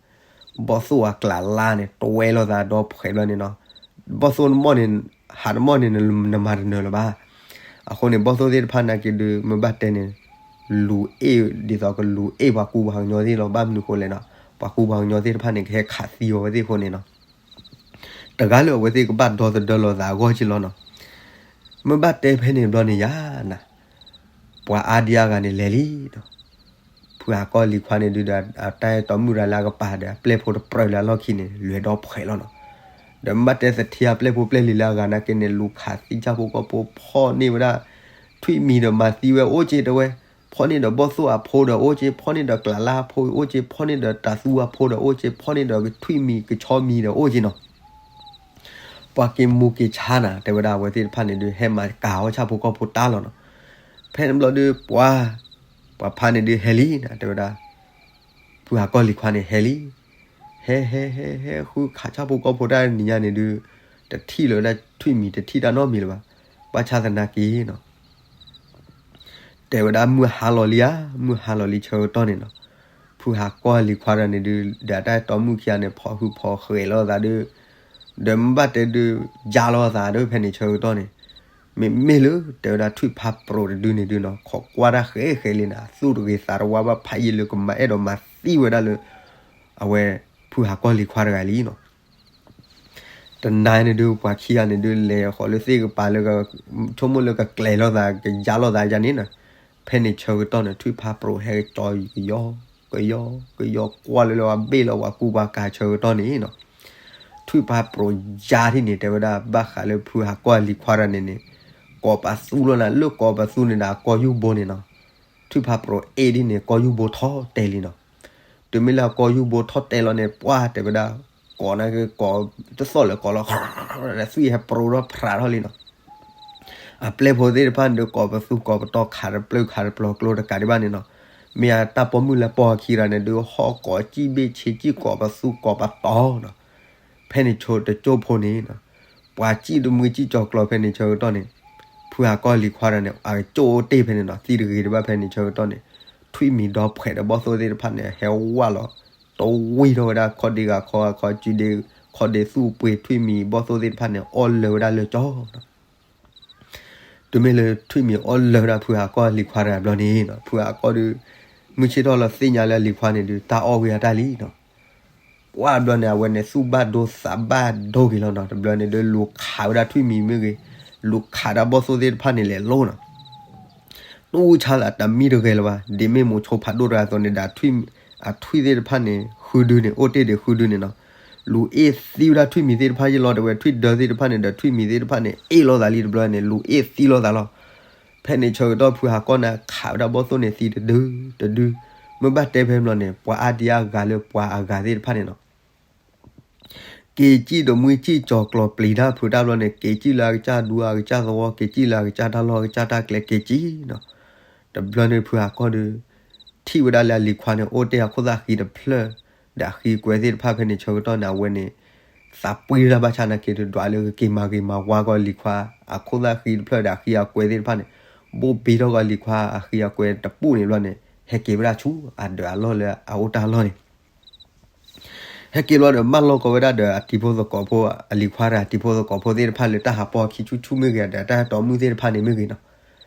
ဘီၣ်သိၣ်အကျးလါန့ၣ် တွဲလီၤသးဒီဖှဲးဘျီန့ၣ်နီၤ. ဘီၣ်သိၣ်တမီၢ်န့ၣ် ဟးတမီၢ်န့ၣ် နမၤတနၢၤလၢၤဘၣ်. အဃိန့ၣ် ဘီၣ်သိၣ်သ့ၣ်တဖၣ်နာ်က့ဒုး မ့ၢ်ဘၣ်တဲန့ၣ် လူၤအ့ၣ် ဒ်သိးကလူၤအ့ၣ်ပှၤကူပှၤကညီသ့ၣ်လီၤ. ဘၣ်မနုၤဃိလဲၣ်နီၤ, ပှၤကူပှၤကညီသ့ၣ်တဖၣ်န့ၣ် ကဟဲခးသံအီၤဝဲသ့ၣ်အဃိန့ၣ်နီၤ. တဂၤလၢအဝဲသ့ၣ်ကဘၣ်ဒီသဒၢလီၤသးအဂီၢ်က့လီၤနီၤ. မ့ၢ်ဘၣ်တဲဖဲန့ၣ်ဘျီန့ၣ်ယၤနၤ, ပှၤအါဒံအါဂၤန့ၣ်လဲၤလံနီၤ. ဖုဟးကီၢ်လံၤခွါန့ၣ်ဒုးဒီး အတၢ်အဲၣ်တီမုၣ်တဂၤလၢအကပၤဒီး အပျဲၢ်ဖိတပြၢလၢအလီၢ်ခံန့ၣ် လဲၤဒီဖှဲးလီၤနီၤ. ဒီးမ့ၢ်ဘၣ်တဲသထံအပျဲၢ်ဖိပျဲၢ်လံၤလၢအဂၤနာ်က့န့ၣ် လူၤခးသံဆၣ်ဖိကီၢ်ဖိ ဖီၣ်န့ၢ်ဝဲဒၣ် ထွံၣ်မံၤဒီးမၤသံဝဲအိၣ်က့တဲဝဲ, ဖီၣ်န့ၢ်ဒီးဘီၣ်သိၣ်အဖိဒီးအိၣ်က့, ဖီၣ်န့ၢ်ဒီးကျးလါအဖိအိၣ်က့, ဖီၣ်န့ၢ်ဒီးတၤသူအဖိဒီးအိၣ်က့, ဖီၣ်န့ၢ်ဒီးထွံၣ်မံၤကဆီမံၤဒီးအိၣ်က့နီၤ. ပှၤက့ၤမူၤက့ၤဆါနၤ တဲဝဲဒၣ် အဝဲသ့ၣ်တဖၣ်န့ၣ်ဒုး ဟဲမၤကၤအီၣ်ဆၣ်ဖိကီၢ်ဖိတၢ်လီၤနီၤ. ဖဲန့ၣ်ဘျီဒုး ပှၤ ပှၤဖါန့ၣ်ဒုးဟဲလံနၤ တဲဝဲဒၣ်, ဖုဟးကီၢ်လံၤခွါန့ၣ်ဟဲလံ. ဟဲဟဲဟဲဟဲဃုခးဆၣ်ဖိကီၢ်ဖိတၢ်နံၤညါန့ၣ်ဒုး တထံၣ်လၢၤဝဲဒၣ်ထွံၣ်မံၤတထံၣ်တၢ်နီတမံၤလၢၤဘၣ်. ဘၣ်ဆၣ်သနာ်က့နီၤ တဲဝဲဒၣ်မုၢ်ဟါလီၤလံဧါ, မုၢ်ဟါလီၤလံဆၢကတီၢ်န့ၣ်နီၤ, ဖုဟးကီၢ်လံၤခွါတဂၤန့ၣ်ဒုး ဒီးတၢ်အဲၣ်တီမုၣ်ခံဂၤန့ၣ် ဖီၣ်ဟုၣ်ဖီၣ်ဃဲးလီၤသးဒုး, ဒီးမ့ၢ်ဘၣ်တဲဒုး ယါလီၤသးဒုး ဖဲန့ၣ်ဆၢကတီၢ်န့ၣ်, မ့မ့ၢ်လၢတဲဝဲဒၣ်ထွံၣ်ဖးပြိးတဒုန့ၣ်ဒုးနီၤ ခိးကွၢ်တၢ်ဃဲးဃဲးလံနၤ သူၣ်တဂ့ၤသးတဝါဘၣ် ဖးယံာ်လၢကမၤအဲၣ်ဒိးမၤသံဝဲဒၣ်လၢ အဝဲ ဖုဟးကီၢ်လံၤခွါတဂၤလံနီၤ. တနၤန့ၣ်ဒုး ပှၤခံဂၤန့ၣ်ဒုး လဲၤဃီၤလၢသ့ၣ်ကပၤလၢ ဆိကမိၣ်လၢကကျဲၤလိာ်သး ကယါလိာ်သးယါန့ၣ်နီၤ, ဖဲန့ၣ်ဆၢကတီၢ်န့ၣ် ထွံၣ်ဖးပြိးဟဲကၠီကယီ ကယီ ကယီ ကွၢ်လၢလၢအဘ့ၣ်လီၤပှၤကူပှၤကၤဆၢကတီၢ်န့ၣ်နီၤ, ထွံၣ်ဖးပြိးယါထံၣ်န့ၣ် တဲဝဲဒၣ်ဘၣ်ဃးလၢဖုဟးကီၢ်လံၤခွါတဂၤန့ၣ်န့ၣ်, ကိးပသူလီၤနၤ လၢကိးပသူန့ၣ်ဒီးအကီၢ်ယူၢ်ဘိန့ၣ်နီၤ, ထွံၣ်ဖးပြိးအ့ၣ်ဒ်န့ၣ် ကီၢ်ယူၢ်ဘိထီၣ်တဲာ်လံနီၤ. တုၤမ့ၢ်လၢအကီၢ်ယူၢ်ဘိထီၣ်တဲာ်လီၤန့ၣ် ပှၢ်တဲဝဲဒၣ် ကိးန့ၣ်က့ၤကိး တသီၣ်လၢကိးလီၤ သွံၣ်ဟဲပြိးထီၣ်ဖြးထီၣ်လံနီၤ. အပျဲၢ်ဖိသ့ၣ်တဖၣ်န့ၣ်ဒုး ကိးပသူကိးပတီၤ ခးတပျုၢ်ခးတပျီၤကျိတကးဒံးဘၣ်န့ၣ်နီၤ, မ့ၢ်အတၢ်ပိာ်မုၣ်လၢပိာ်အခံဂၤန့ၣ်ဒုး ဟီၣ်ကိးစံၣ်ဘ့ၣ်ဆ့စံၣ် ကိးပသူကိးပတီၤနီၤ. ဖဲန့ၣ်ဆိတကၠိၢ်ဖိန့ၣ်နီၤ, ပှၤစံၣ်တမှံစံၣ်ကၠီၤကျီၤဖဲန့ၣ်ဆၢကတီၢ်န့ၣ်, ဖုဟးကီၢ်လံၤခွါတဂၤန့ၣ် အကၠိၣ်အိၣ်တ့ၢ်ဖဲန့ၣ်နီၤ, သံတဂ့ၤတဘၣ်ဖဲန့ၣ်ဆၢကတီၢ်န့ၣ်, ထွံၣ်မံၤဒီဖှဲးဒီးဘီၣ်သိၣ်သ့ၣ်တဖၣ်န့ၣ် ဟဲဝါလီၤ တဝံထီၣ်ဝဲဒၣ်ခီၣ်ဒ့ဂၤခီဂၤခီစုဒ့ ခီၣ်ဒ့သူၣ်ပှ့ၤထွံၣ်မံၤဘီၣ်သိၣ်သ့ၣ်တဖၣ်န့ၣ် အီၣ်လၢာ်ဝဲဒၣ်လၢာ်ကၠီနီၤ. တုၤမ့ၢ်လၢထွံၣ်မံၤအီၣ်လၢာ်ဝဲဒၣ်ဖုဟးကီၢ်လံၤခွါတဂၤဘျီန့ၣ်နီၤ, ဖုဟးကီၢ်ဒုး မုၢ်ဆ့ၣ်ထီၣ်လီၤသ့ၣ်ညါလၢအလံၤခွါန့ၣ်ဒုး တၢ်အီၣ်ဝံၤအတၢ်လံနီၤ. ပှၢ်ဘျီန့ၣ် အဝဲန့ၣ်သူၣ်ဘၣ်ဒိသးဘၣ်ဒိက့ၤလီၤနီၤ, တဘျီန့ၣ်ဒုးလူၤခးဝဲဒၣ်ထွံၣ်မံၤမ့ၢ်ဂ့ၤ, လူၤခးဒၣ်ဘီၣ်သိၣ်သ့ၣ်တဖၣ်န့ၣ်လဲၤလိၤနီၤ. တူၢ်ဆါလၢအတမံတဂဲၤလၢၤဘၣ်, ဒ်မ့ၢ်မိၤဆိဖးဒိၣ်တဂၤအသိးန့ၣ်ဒီး အထွံၣ်သ့ၣ်တဖၣ်န့ၣ် ဃုဒုန့ၣ် အိၣ်တ့ၢ်ဒံးဃုဒုန့ၣ်နီၤ. လူၤအ့ၣ်သံဝဲဒၣ်ထွံၣ်မံၤသ့ၣ်တဖၣ်ယ့ၢ်လီၤ တဲဝဲထွံၣ်ဒၢသ့ၣ်တဖၣ်န့ၣ်ဒီး ထွံၣ်မံၤသ့ၣ်တဖၣ်န့ၣ် အ့ၣ်လိာ်သးလံတဘျီန့ၣ် လူၤအ့ၣ်သံလိာ်သးလီၤ. ဖဲန့ၣ်ဆၢကတီၢ်ဖုဟးကီၢ်န့ၣ် ခးဝဲဒၣ်ဘီၣ်သိၣ်န့ၣ်သံတဒု တဒု, မ့ၢ်ဘၣ်တဲဖဲဘျီန့ၣ် ပှၤအါဒံအါဂၤလၢပှၤအဂၤသ့ၣ်တဖၣ်န့ၣ်နီၤ က့ၤစံၣ်ဒီးမှံစံၣ်ကၠီၤကျီၤပျံၤတၢ်ဖုးတၢ်ဘျီန့ၣ် က့ၤစံၣ်လၢအကစၢ်ဒူအကစၢ်သဝီ က့ၤစံၣ်လၢအကစၢ်တၢ်လီၢ်အကစၢ်တၢ်ကျဲက့ၤစံၣ်နီၤ. တဘျီန့ၣ်ဖုဟးကီၢ်ဒီး ထံၣ်ဝဲဒၣ်လၢအလံၤခွါန့ၣ် အိၣ်တ့ၢ်အခိၣ်သၣ်ဃံတဖျၢၣ် ဒီးအဃံအကွဲသ့ၣ်တဖၣ်ဖဲန့ၣ်ဆၢကတီၢ်န့ၣ် အဝဲန့ၣ် သးပှ့ၤတၢ်ဘၣ်ဆၣ်နာ်က့ၤဒွးလၢကက့ၤမၤဂ့ၤမၤဝါကီးလံၤခွါ အခိၣ်သၣ်ဃံတဖျၢၣ်ဒီးအဃံအကွဲသ့ၣ်တဖၣ်န့ၣ် ဘိၣ်ဘံထီၣ်ကီးလံၤခွါအဃံအကွဲတပူၤန့ၣ်ဘျီန့ၣ် ဟဲက့ၤဝဲဒၣ်ဆူအဒၢးအလီၢ်လၢအအိၣ်တၢ်လီၢ်န့ၣ် ဟဲက့ၤဘျီဒီး မၢလီၤကီးဝဲဒၣ်ဒီးအတံၤဖိသကိးဖိ အလံၤခွါဒီးအတံၤဖိသကိးဖိသ့ၣ်တဖၣ်လၢတၢ်ဟးပီခံဆူၣ်ဆူၣ်မ့ၢ်ဂ့ၤ ဒီးတၢ်ဟဲတီမုၣ်သ့ၣ်တဖၣ်န့ၣ်မ့ၢ်ဂ့ၤနီၤ.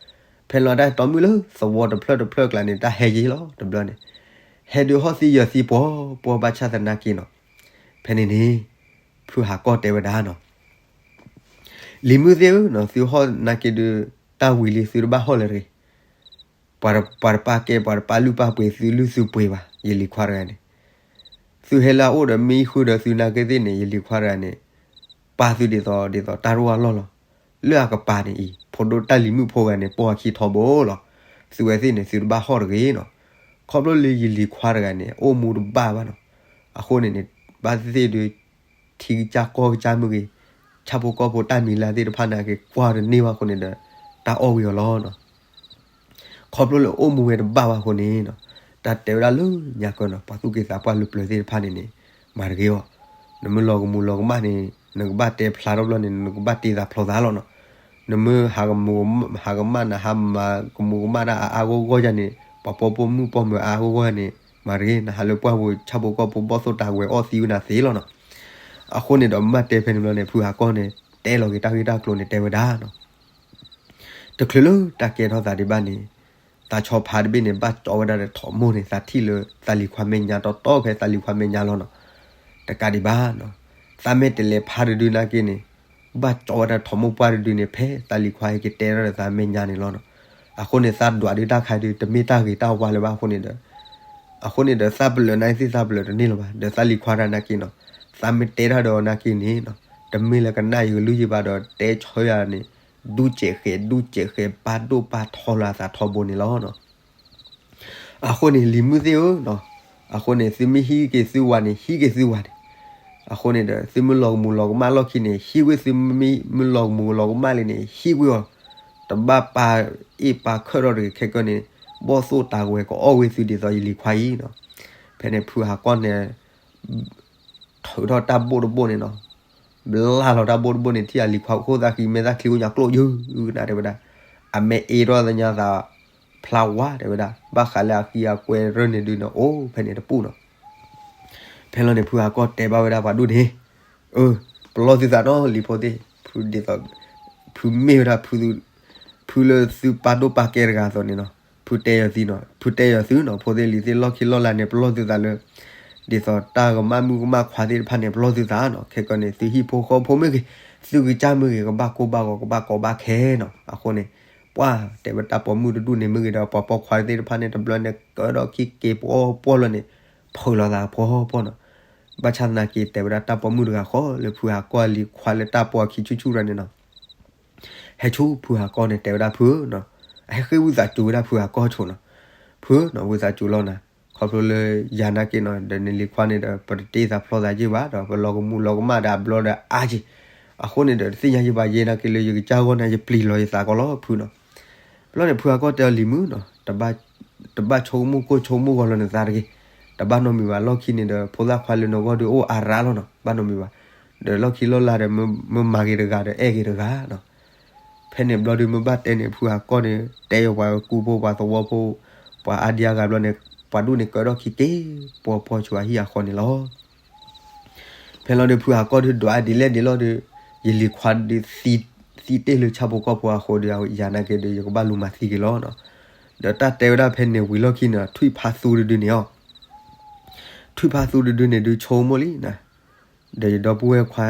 ဖဲလီၤတၢ်တီမုၣ်လၢသဝီတဖျၢၣ်တဖျၢၣ်ကျါန့ၣ် တၢ်ဟဲယ့လီၤတဘျီန့ၣ်, ဟဲဒုးဟီၣ်သံယၢၤသံပှီၤပှီၤဘၣ်ဆၣ်သနာ်က့နီၤ, ဖဲန့ၣ်န့ၣ် ဖုဟးကီၢ်တဲဝဲဒၣ်နီၤ, လံၤမုၣ်သ့ၣ်ဧၢနီၤ, သုဟီၣ်နာ်က့ဒုး တၢ်ဝံၤလံ သုတဘၣ်ဟီၣ်လၢၤတဂ့ၤ. ပှၤတပာ်ကဲ ပှၤတပာ်လုၢ်ပာ်ပှ့ၤသုလုၢ်သုပှ့ၤဘၣ် ယလံၤခွါတဂၤန့ၣ်. သုဟဲလၢအအိၣ်ဒီးမံဃုာ်ဒီးသုနာ်က့သ့ၣ်န့ၣ် ယလံၤခွါတဂၤန့ၣ် ပာ်သုဒ်သိးဒ်သိးတၢ်ရိၣ်အလီၢ်လီၤ. လၢအကပၤန့ၣ်အံၤ ဖိဒိၣ်တၢ်လံၤမုၣ်ဖိဂၤန့ၣ် ပိာ်အခံထီဘိလီၤ. သုဝဲသ့ၣ်န့ၣ် သုတဘၣ်ဟီၣ်တဂ့ၤနီၤ. ခီဖျိလၢယလံၤခွါတဂၤန့ၣ် အိၣ်မူတဘၣ်ဘၣ်နီၤ. အဃိန့ၣ်န့ၣ် ဘၣ်သ့ၣ်သ့ၣ်ဒုး ထံကစၢ်ကီၢ်ကစၢ်မုၢ်ဂ့ၤ, ဆၣ်ဖိကီၢ်ဖိတၢ်မံၤလၢ်သ့ၣ်တဖၣ်နာ်က့ ကွၢ်တန့ၢ်ဘၣ်အဃိန့ၣ်ဒီး တၢ်အီၣ်ဝံၤအီၤလီၤနီၤ. ခီဖျိလၢအိၣ်မူဝဲတဘၣ်ဘၣ်အဃိန့ၣ်နီၤ, တၢ်တဲဝဲဒၣ်လၢညါကၢနီၤ ပှၤသူၣ်က့သးပှၢ်လၢပျၢၤသ့ၣ်တဖၣ်န့ၣ်န့ၣ် မၤတဂ့ၤအီၤ. နမ့ၢ်လီၤကမူၤလီၤကမၣ်န့ၣ် နကဘၣ်တဲဖျါထီၣ်ဘျီန့ၣ် နကဘၣ်တ့သးဖျီသးလီၤနီၤ. နမ့ၢ်ဟးကမူၤ ဟးကမၣ်နဟးမၤကမူၤကမၣ်တၢ်အါအါဂီၢ်ဂီၢ်ယါန့ၣ် ပှၤပိာ်မုၣ်ပိာ်မၢၤအါအါဂီၢ်ဂီၢ်န့ၣ် မၤတဂ့ၤ, နဟးလၢပှၢ်ပူၤ ဆၣ်ဖိကီၢ်ဖိဘီၣ်သိၣ်တၢ်ဝဲၤအီၣ်သံဝဲနၤသ့လီၤနီၤ. အဃိန့ၣ်ဒီး မ့ၢ်တဲဖဲန့ၣ်ဘျီန့ၣ် ဖုဟးကီၢ်န့ၣ် တဲလီၤက့ၤတၢ်ဂ့ၢ်တၢ်ကျိၤန့ၣ် တဲဝဲဒၣ်နီၤ. တချုးလၢတၢ်ကဲထီၣ်သးဒံးဘၣ်န့ၣ် သးဆီဖါတဘ့ၣ်န့ၣ် ဘၣ်ကၠီဝဲဒၣ်ဒီးထိးမိၢ်န့ၣ် သးထံၣ်လၢသးလံၤခွါမဲာ်ညါတီတီဖဲသးလံၤခွါမဲာ်ညါလီၤနီၤ. တကးဒံးဘၣ်နီၤ, သးမဲာ်တဲးလဲးဖါတဒုနာ်က့န့ၣ် ဘၣ်ကၠီဝဲဒၣ်ထိးမိၢ်ပှၢ်တဒုန့ၣ် ဖဲသးလံၤခွါဟဲက့ၤတဲထီၣ်ဒီးသးမဲာ်ညါန့ၣ်လီၤနီၤ. အဃိန့ၣ် သးဒွးဒုးတၢ်ခါဒုး တမ့ၢ်တၢ်ဂ့ၤတၢ်ဝါလၢၤဘၣ်အဃိန့ၣ်ဒီး အဃိန့ၣ်ဒီး သးပလၢၢ်နာ်က့သ့ၣ်သးပလၢၢ်တန့ၢ်လၢၤဘၣ် ဒီးသးလံၤခွါတၢ်နာ်က့နီၤ, သးမ့ၢ်တဲတၢ်ဒီးအီၤနာ်က့န့ၣ်နီၤ, တမ့ၢ်လၢကနၣ်ယကလုၢ်ယဘၣ်ဒီး တဲဆၢယၤန့ၣ် ဒူစဲးဃဲး ဒူစဲးဃဲး ပာ်ဒိၣ်ပာ်ထီလၢအသးထီဘိန့ၣ်လီၤနီၤ. အဃိန့ၣ် လံၤမုၣ်သ့ၣ်ဧၢနီၤ, အဃိန့ၣ် သုမ့ၢ်ဟံးက့ၤသုဝၤန့ၣ် ဟံးက့ၤသုဝၤန့ၣ်, အဃိန့ၣ်ဒီး သုမ့ၢ်လီၤကမူၤလီၤကမၣ်လီၢ်ခံန့ၣ် ဟံးကွံာ်, သုမ့ၢ်လီၤကမူၤလီၤကမၣ်လံန့ၣ် ဟံးကွံာ်အီၤ, တဘၣ်ပာ်အ့ၣ်ပာ်ခၢၣ်ထီၣ်တဂ့ၤ. ခဲကနံၣ်န့ၣ် ဘီၣ်သိၣ်တၢ်ဝဲၤကအီၣ်ဝဲသုဒ်သိးယလံၤခွါအံၤနီၤ. ဖဲန့ၣ် ဖုဟးကီၢ်န့ၣ် ထုးထီၣ်တၢ်ဘိၣ်တဘိၣ်န့ၣ်နီၤ, ဘျါလီၤတၢ်ဘိၣ်တဘိၣ်န့ၣ် ထံၣ်အလံၤခွါခိၣ်သးဃံ မဲာ်သၣ်ချံအိၣ်ညါကျိၣ်ယုၢ်နၤတဲဝဲဒၣ်, အမဲာ်အ့ၣ်ထီၣ်သညါသးဖျါဝါတဲဝဲဒၣ်, ဘၣ်ဃးလၢအဃံအကွဲရၢၢ်န့ၣ်ဒုးန့ၣ် အိၣ်ဖဲန့ၣ်တပူၤနီၤ. ဖဲလီၤန့ၣ် ဖုဟးကီၢ်တဲဘၣ်ဝဲဒၣ်ပှၤဒိၣ်န့ၣ်, အၢ, ပလီၢ်သုသးနီၤ လံၤဖိသ့ၣ်, ဖုဒ်သိး, ဖုမ့ၢ်ဝဲဒၣ် ဖုလၢသုပာ်ဒိၣ်ပာ်ကဲတဂၤအသိးန့ၣ်နီၤ, ဖုတဲယီၤသုနီၤ, ဖုတဲယီၤသုနီၤ, ဖိသ့ၣ်လံၤသ့ၣ် လီၢ်ခံလီၢ်လၤန့ၣ် ပလီၢ်သုသးလၢ ဒ်သိးတၢ်ကမၣ်မုၣ်ကမၣ်ခွါသ့ၣ်တဖၣ်န့ၣ် ပလီၢ်သုသးနီၤ. ခဲကနံၣ်န့ၣ် သုဟံၣ်ဖိဃီဖိမ့ၢ်ဂ့ၤ, သုကစၢ်မ့ၢ်ဂ့ၤ ကဘၣ်ကိၢ်ဘၣ်ဂီၤ ကဘၣ်ကီဘၣ်ခဲနီၤ. အဃိန့ၣ် ပှၤတဲဝဲတၢ်ပိာ်မုၣ်တဒူၣ်န့ၣ်မ့ၢ်ဂ့ၤဒီး ပှၤပိာ်ခွါသ့ၣ်တဖၣ်န့ၣ် တဘျီန့ၣ် ကၢထီၣ်ခံက့ၤပီပီလီၤန့ၣ် ဖုးလိာ်သးဖီဖီနီၤ. ဘၣ်ဆၣ်သနာ်က့ တဲဝဲဒၣ်တၢ်ပိာ်မုၣ်တဂၤဃီလၢဖုဟးကီၢ်အလံၤခွါလၢတၢ်ပိာ်အခံဆူၣ်ဆူၣ်တဂၤန့ၣ်နီၤ ဟဲဆူဖုဟးကီၢ်န့ၣ် တဲဝဲဒၣ်ဖုဧၢနီၤ, ဟဲဃ့ဝံသးစူၤဝဲဒၣ်ဖုဟးကီၢ်ဆိနီၤ, ဖုဧၢနီၤ ဝံသးစူၤလီၤနၤ, ခီဖျိလၢယၤနာ်က့နီၤ ဒီးနလံၤခွါန့ၣ်ဒီး ပတတ့သးဖျီသးယ့ၢ်ဘၣ်ဒီး ပလီၤကမူၤလီၤကမၣ်ဒီးအဘျီဒီးအါက့ၢ်, အဃိန့ၣ်ဒီး တသ့ၣ်ညါယ့ၢ်ဘၣ်ယဲနာ်က့လၢယကစၢ်ဂီၢ်န့ၣ် ယပျံၤလီၤယသးကီးလီၤဖုနီၤ. ဘျီန့ၣ် ဖုဟးကီၢ်တဲအီၤလံၤမုၣ်နီၤ, တဘၣ်ဆိကမိၣ်ကိၢ်ဆိကမိၣ်ဂီၤလၢနသးတဂ့ၤ, တဘၣ်နီတမံၤဘၣ်. လီၢ်ခံန့ၣ်ဒီး ဖိသၣ်ခွါလၢနဂီၢ်ဒုးအိၣ်အါရၢ်လီၤနီၤ, ဘၣ်နီတမံၤဘၣ်. ဒီးလီၢ်ခံလီၢ်လၤဒီး မ့ၢ်မၤဂ့ၤတဂၤဒီးအဲၣ်ဂ့ၤတဂၤနီၤ. ဖဲန့ၣ်ဘျီဒုး မ့ၢ်ဘၣ်တဲန့ၣ် ဖုဟးကီၢ်န့ၣ် တဲအီၤပှၤကူဖိပှၤသဝီဖိ ပှၤအါဒံအါဂၤဘျီန့ၣ် ပှၤဒူၣ်န့ၣ်ကၢထီၣ်ခံက့ၤ ပီပီဆူအဟံၣ်အဃီန့ၣ်လီၤ. ဖဲလီၤဒုး ဖုဟးကီၢ်ဒုးဒွးဒ်လဲၣ်ဒ်လဲၣ်ဒီး ယလံၤခွါဒုးသံ, သံတ့ၢ်လၢဆၣ်ဖိကီၢ်ဖိအဃိဒီး ယၤနာ်က့ဒီး ယကဘၣ်လူၤမၤသံက့ၤလီၤနီၤ. ဒီးတၢ်တဲဝဲဒၣ်ဖဲန့ၣ်ဝံၤလီၢ်ခံန့ၣ် ထွံၣ်ဖးသူတဒုန့ၣ်အီၤ ထွံၣ်ဖးသူတဒုန့ၣ်ဒုးဆိကမိၣ်လံနၤ, ဒီးယဒီပုၢ်ဝဲၢ်ခွါ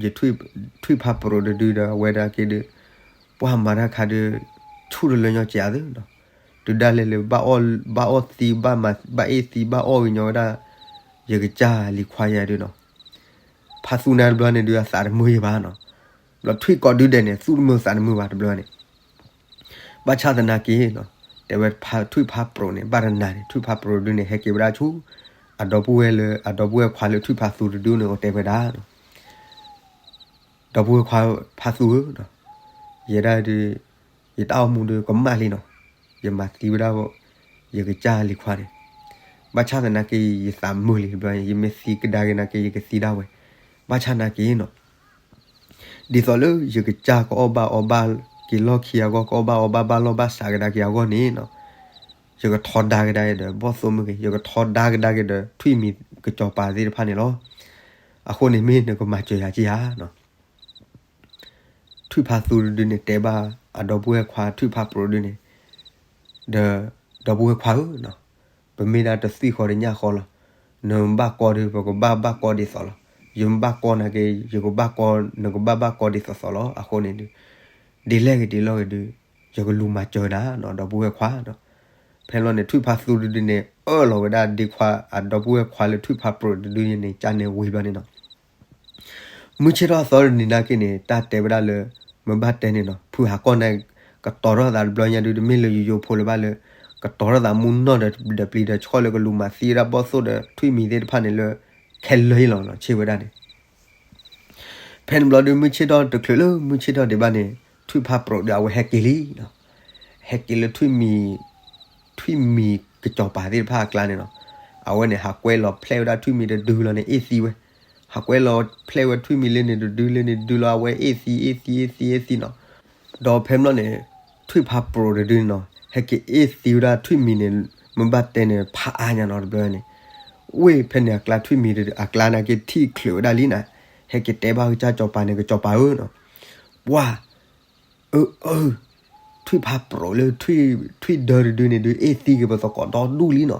ယထွံၣ်, ထွံၣ်ဖးပရိးတဒုဒီး အဝဲဒၣ်က့ၤဒုး ပှၤမၤတၢ်ခါဒုး ဆူၣ်တလၢညီကဲးသုနီၤ, တုၤဒၣ်လဲာ်လၢ ဘၣ်အီၣ်သံ ဘၣ်အ့ၣ်သံ ဘၣ်အီၣ်ကညီဝဲဒၣ် ယကစၢ်လံၤခွါယၤဒုးနီၤ, ဖးသူနၤတဘျီန့ၣ်ဒုး အသးတမုာ်ယံၤဘၣ်နီၤ, ဘျီထွံၣ်ကိးဒုဒဲးန့ၣ် သူၣ်တမုာ်သးတမုာ်ဘၣ်တဘျီန့ၣ် ဘၣ်ဆၣ်သနာ်က့နီၤ, တဲဝဲထွံၣ်ဖးပရိးန့ၣ် ဘၣ်တနၤန့ၣ် ထွံၣ်ဖးပရိးဒုန့ၣ် ဟဲက့ၤဝဲဒၣ်ဆူ အဒီပုၢ်ဝဲၢ်လၢ အဒီပုၢ်ဝဲၢ်ခွါလၢထွံၣ်ဖးသူတဒုန့ၣ် အတဲဝဲဒၣ် ဒီပုၢ်ဝဲၢ်ခွါဖးသူဧၢ, ယဲဒၣ်ဒုး ယတၢ်အိၣ်မူဒုးကမၣ်လံနီၤ, ယမၤသံဝဲဒၣ် ယကစၢ်လံၤခွါန့ၣ်, ဘၣ်ဆၣ်သနာ်က့ ယသးမုာ်လံတဘျီ, ယမ့ၢ်သံကဒါက့ၤနာ်က့ ယကသံဒၣ်ဝဲ, ဘၣ်ဆၣ်သနာ်က့နီၤ ဒ်သိးလၢယကစၢ်ကအီၣ်ဘၣ်အီဘၣ်က့ၤလီၢ်ခံအဂီၢ် ကအီၣ်ဘၣ်အီဘၣ်ဘၣ်လီၢ်ဘၣ်စးကဒါက့ၤအဂီၢ်န့ၣ်နီၤ, ယကထီဒါကဒါက့ၤဒီးဘီၣ်သိၣ်မ့ၢ်ဂ့ၤ, ယကထီဒါကဒါက့ၤဒီးထွံၣ်မံၤကစီၤပၤသ့ၣ်တဖၣ်န့ၣ်လီၤ. အဃိန့ၣ်မ့ၢ်နကမၤစၢၤယၤက့ဧါနီၤ. ထွံၣ်ဖးသူတဒုန့ၣ် တဲဘၣ်အဒီပုၢ်ဝဲၢ်ခွါထွံၣ်ဖးပရိးဒုန့ၣ်, ဒီး ဒီပုၢ်ဝဲၢ်ခွါဧၢ, ပမ့ၢ်ဒၣ်တသွံၣ်ဃီတညၣ်ဃီလီၤ. နဘၣ်ကီဒုး ပကဘၣ်ဘၣ်ကီဒ်သိးလီၤ. ယမ့ၢ်ဘၣ်ကီနာ်က့ ယကဘၣ်ကီ, နကဘၣ်ဘၣ်ကီဒ်သိးသိးလီၤ. အဃိန့ၣ်ဒုး ဒ်လဲၣ်ဂ့ၤဒ်လဲၣ်ဂ့ၤဒုး ယကလူၤမၤစၢၤနၤနီၤ ဒီပုၢ်ဝဲၢ်ခွါနီၤ. ဖဲန့ၣ်ဘျီန့ၣ် ထွံၣ်ဖါသူတဒုန့ၣ် အၢၣ်လီၤဝဲဒၣ်ဒ့ခွါ အဒီပုၢ်ဝဲၢ်ခွါလၢထွံၣ်ဖါပြူးတဒုန့ၣ် ကန့ၣ်ဝံၤဘျီန့ၣ်နီၤ မုၢ်ဆ့ၣ်ထီၣ်အသီတနံၤနာ်က့န့ၣ် တၢ်တဲဝဲဒၣ်လၢ မ့ၢ်ဘၣ်တဲန့ၣ်နီၤ ဖုဟးကီၢ်န့ၣ် ကတီၤထီၣ်သးတဘျီညါဒုး တမ့ၢ်လၢယယိဖိလၢၤဘၣ်လၢ ကတီၤထီၣ်သးမူနီၢ်ဒီး ဒီးပျံၤဒီးဆှီၣ်လၢကလူၤမၤသံဝဲဒၣ်ဘီၣ်သိၣ်ဒီးထွံၣ်မံၤသ့ၣ်တဖၣ်န့ၣ်လၢ ခဲလၢာ်လီၤနီၤ ဆ့ၣ်ဝဲဒၣ်န့ၣ် ဖဲန့ၣ်ဘျီဒုး မုၢ်ဆ့ၣ်ထီၣ်တချုးလၢမုၢ်ဆ့ၣ်ထီၣ်ဒံးဘၣ်န့ၣ် ထွံၣ်ဖါပြူးဒီးအဝဲဟဲက့ၤလံနီၤ. ဟဲက့ၤလၢထွံၣ်မံၤ, ထွံၣ်မံၤကစီၤပၤသ့ၣ်တဖၣ်အကျါန့ၣ်နီၤ. အဝဲန့ၣ် ဟးကွဲလီၤဖျဲၣ်ဝဲဒၣ်ထွံၣ်မံၤတဒုလီၤန့ၣ် အ့ၣ်သံဝဲ, ဟးကွဲလီၤဖျဲၣ်ဝဲထွံၣ်မံၤလၢန့ၣ်တဒုလၢန့ၣ်တဒုလီၤ အဝဲအ့ၣ်သံ အ့ၣ်သံ အ့ၣ်သံ အ့ၣ်သံနီၤ. ဒီးဖဲန့ၣ်ဘျီန့ၣ် ထွံၣ်ဖါပြူးတဒုန့ၣ်နီၤ ဟဲက့ၤအ့ၣ်သံဝဲဒၣ်ထွံၣ်မံၤန့ၣ် မ့ၢ်ဘၣ်တဲန့ၣ် ဖးအါညါနီၤတဘျီန့ၣ် ဝ့ၢ်ဖဲန့ၣ်အကျါထွံၣ်မံၤအကျါန့ၣ်က့ၤထံၣ်ချုးဝဲဒၣ်လံနီၤ. ဟဲက့ၤတဲဘၣ်ကစၢ်စီၤပၤန့ၣ် ကစီၤပၤဧၢနီၤ, ပှၢ် အၢ အၢ ထွံၣ်ဖါပြူးလၢ ထွံၣ်ဒၢတဒုန့ၣ်ဒုး အ့ၣ်သံက့ၤပသကိးဒီဒူၣ်လံနီၤ.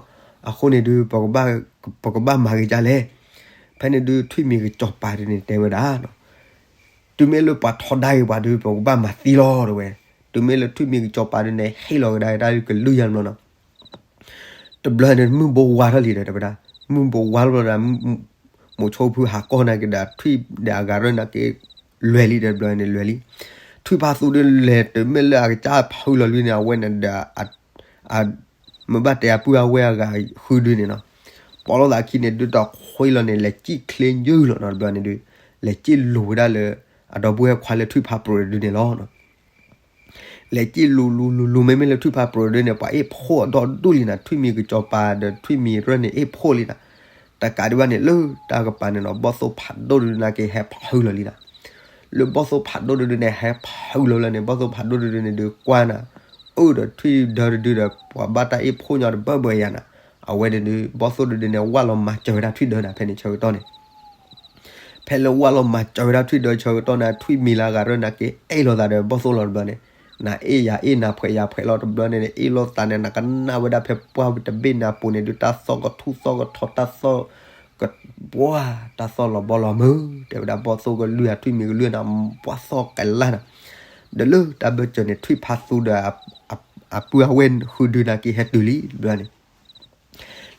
အဃိန့ၣ်ဒုး ပကဘၣ်မၤဂ့ၤကၢ်လဲၣ်. ဖဲန့ၣ်ဒုး ထွံၣ်မံၤကစီၤပၤဒုးန့ၣ်တဲဝဲဒၣ်နီၤ တုၤမ့ၢ်လၢပှၤထီဒါက့ၤပှၤဒုး ပကဘၣ်မၤသံလီၤတဲဝဲ. တုၤမ့ၢ်လၢထွံၣ်မံၤကစီၤပၤဒုးန့ၣ် ဟ့ၣ်လီၤကဒါတၢ်ကလုၢ်ယါဘျီနီၤ. တဘျီန့ၣ် မုၢ်ဘိဝါထီၣ်လံဒီးတဲဝဲဒၣ်, မုၢ်ဘိဝါထီၣ်ဘျီဒီး မိၤဆိဖုဟးကီၢ်နာ်က့ဒီး ထွံၣ်ဒီးအဂၤရၢၢ်နာ်က့ လွဲၤလံဒီးတဘျီန့ၣ်လွဲၤလံ. ထွံၣ်ဖါသူဒုးလဲၤတုၤမ့ၢ်လၢအကစၢ်ဖုလီၤလွံၢ်န့ၣ် အဝဲန့ၣ်ဒီး မ့ၢ်ဘၣ်တဲအပုၢ်အဝဲၢ်အဂၤဃုဒုန့ၣ်နီၤ, ပိာ်လိာ်သးခံန့ၣ်ဒုးတခွ့လီၤန့ၣ် လဲၤစံၣ်ချ့ယုၢ်လီၤနီၤ တဘျီန့ၣ်ဒုး လဲၤစံၣ်လူၤဝဲဒၣ်လၢ အဒီပုၢ်ဝဲၢ်ခွါလၢထွံၣ်ဖါပြူးတဒုန့ၣ်လီၤ. လဲၤစံၣ်လူၤလူၤလူၤလူၤ မ့မ့ၢ်လၢထွံၣ်ဖါပြူးတဒုန့ၣ် ပှၤအ့ၣ်ဖှိၣ်အဒီဒူၣ်လံနီၤ, ထွံၣ်မံၤကစီၤပၤဒီးထွံၣ်မံၤရၢၢ်န့ၣ် အ့ၣ်ဖှိၣ်လံနီၤ. တကးဒံးဘၣ်န့ၣ် လၢတၢ်ကပၤန့ၣ်နီၤ ဘီၣ်သိၣ်ဖးဒိၣ်တဒုနာ်က့ဟဲဖုလီၤလံနီၤ. လၢဘီၣ်သိၣ်ဖးဒိၣ်တဒုန့ၣ် ဟဲဖုလီၤလၢန့ၣ် ဘီၣ်သိၣ်ဖးဒိၣ်တဒုန့ၣ်ဒုးကွၢ်နၤ အၢၣ်ဒီးထွံၣ်ဒၢတဒုဒီး ပှၤဘၣ်တၢ်အ့ၣ်ဖှိၣ်ညီတဘၢဘၢယၤနၤ. အဝဲန့ၣ်ဒုး ဘီၣ်သိၣ်တဒုန့ၣ် ဝၢ်လီၤမၤစၢၤဝဲဒၣ်ထွံၣ်ဒၢနၤ ဖဲန့ၣ်ဆၢကတီၢ်န့ၣ် ဖဲလၢဝၢ်လီၤမၤစၢၤဝဲဒၣ်ထွံၣ်ဒၢဆၢကတီၢ်န့ၣ် ထွံၣ်မံၤလၢအဂၤရၢၢ်နာ်က့ အဲၣ်လိာ်သးဒီးဘီၣ်သိၣ်လီၤတဘျီန့ၣ်, နၤအ့ၣ်ယၤအ့ၣ် နၤဖှဲးယၤဖှဲးလီၤတဘျီန့ၣ် အ့ၣ်လိာ်သးန့ၣ် နကနၣ်ဝဲဒၣ်ဖဲပှၢ်တဘ့ၣ်န့ၣ်အပူၤန့ၣ်ဒုး တၢ်သီၣ်ကထူၣ်သီၣ်ကထီ တၢ်သီၣ်က ပှၢ် တၢ်သီၣ်လီၤဘီလီၤမုၢ် တဲဝဲဒၣ်ဘီၣ်သိၣ်ကလုၢ် ထွံၣ်မံၤကလုၢ်န့ၣ် ပှၢ်သီၣ်ကလၢ်နၤ. ဒီးလၢတၢ်ဘၢၣ်စၢၤန့ၣ် ထွံၣ်ဖါသူဒီး အပုၢ်အဝဲၢ်ဃုဒုနာ်က့ဟဲတုၤလံတဘျီန့ၣ်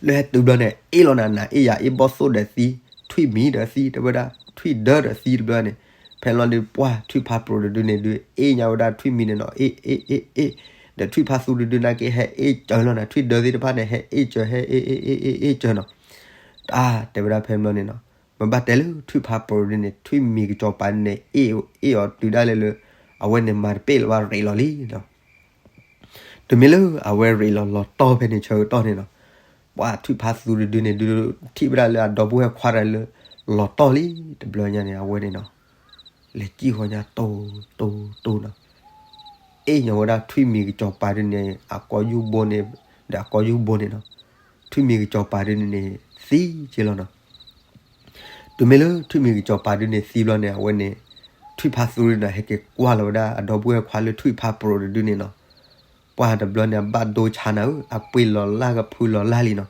လၢဟဲတုၤဘျီန့ၣ် အ့ၣ်လိာ်နၤ နၤအ့ၣ်ယၤအ့ၣ် ဘီၣ်သိၣ်ဒီးသံ, ထွံၣ်မံၤဒီးသံ တဲဝဲဒၣ် ထွံၣ်ဒၢဒီးသံတဘျီန့ၣ်, ဖဲလီၤဒုးပှၢ်ထွံၣ်ဖါပြူးတဒုန့ၣ်ဒုး အ့ၣ်ညါဝဲဒၣ်ထွံၣ်မံၤန့ၣ်နီၤ အ့ၣ် အ့ၣ် အ့ၣ် အ့ၣ်, ဒီးထွံၣ်ဖါသူတဒုနာ်က့ဟဲအ့ၣ်စၢၤလီၤနၤ ထွံၣ်ဒၢသ့ၣ်တဖၣ်န့ၣ် ဟဲအ့ၣ်စၢၤ ဟဲအ့ၣ် အ့ၣ် အ့ၣ် အ့ၣ် အ့ၣ်စၢၤနီၤ. တၢ်တဲဝဲဒၣ်ဖဲလီၤန့ၣ်နီၤ မ့ၢ်ဘၣ်တဲလၢထွံၣ်ဖါပြူးဒုန့ၣ် ထွံၣ်မံၤကစီၤပၤဒုန့ၣ် အ့ၣ်အီၤတုၤဒၣ်လဲာ်လၢ အဝဲန့ၣ်မၤတပ့ၢ်လၢၤဘၣ် ရ့းလီၤလံနီၤ. တုၤမ့ၢ်လၢအဝဲရ့းလီၤလီၤတီၢ်ဖဲန့ၣ်ဆၢကတီၢ်န့ၣ်နီၤ, ပှၢ်ထွံၣ်ဖါသူတဒုန့ၣ်ဒုး ထံၣ်ဝဲဒၣ်လၢအဒီပုၢ်ဝဲၢ်ခွါတဂၤလၢ လီၤတီၢ်လံတဘျီညါန့ၣ် အဝဲန့ၣ်နီၤ လဲၤစံၣ်ဃီညါတိၢ်တိၢ်တိၢ်နီၤ, အ့ၣ်ညီဝဲဒၣ်ထွံၣ်မံၤကစီၤပၤဒုန့ၣ် အကိာ်ယူၢ်ဘိန့ၣ် ဒီးအကိာ်ယူၢ်ဘိန့ၣ်နီၤ, ထွံၣ်မံၤကစီၤပၤဒုန့ၣ်န့ၣ် သံက့လီၤနီၤ. တုၤမ့ၢ်လၢထွံၣ်မံၤကစီၤပၤဒုန့ၣ်သံဘျီန့ၣ် အဝဲန့ၣ် ထွံၣ်ဖါသူန့ၣ်နီၤ ဟဲက့ၤကွၢ်လီၤဝဲဒၣ်အဒီပုၢ်ဝဲၢ်ခွါလၢထွံၣ်ဖါပြူးတဒုန့ၣ်နီၤ, ပှၢ်တဘျီန့ၣ် အဘၣ်ဒိဆါနၤဧၢ, အပှ့ၤလီၤလၢ်ကဖုလီၤလၢ်လံနီၤ.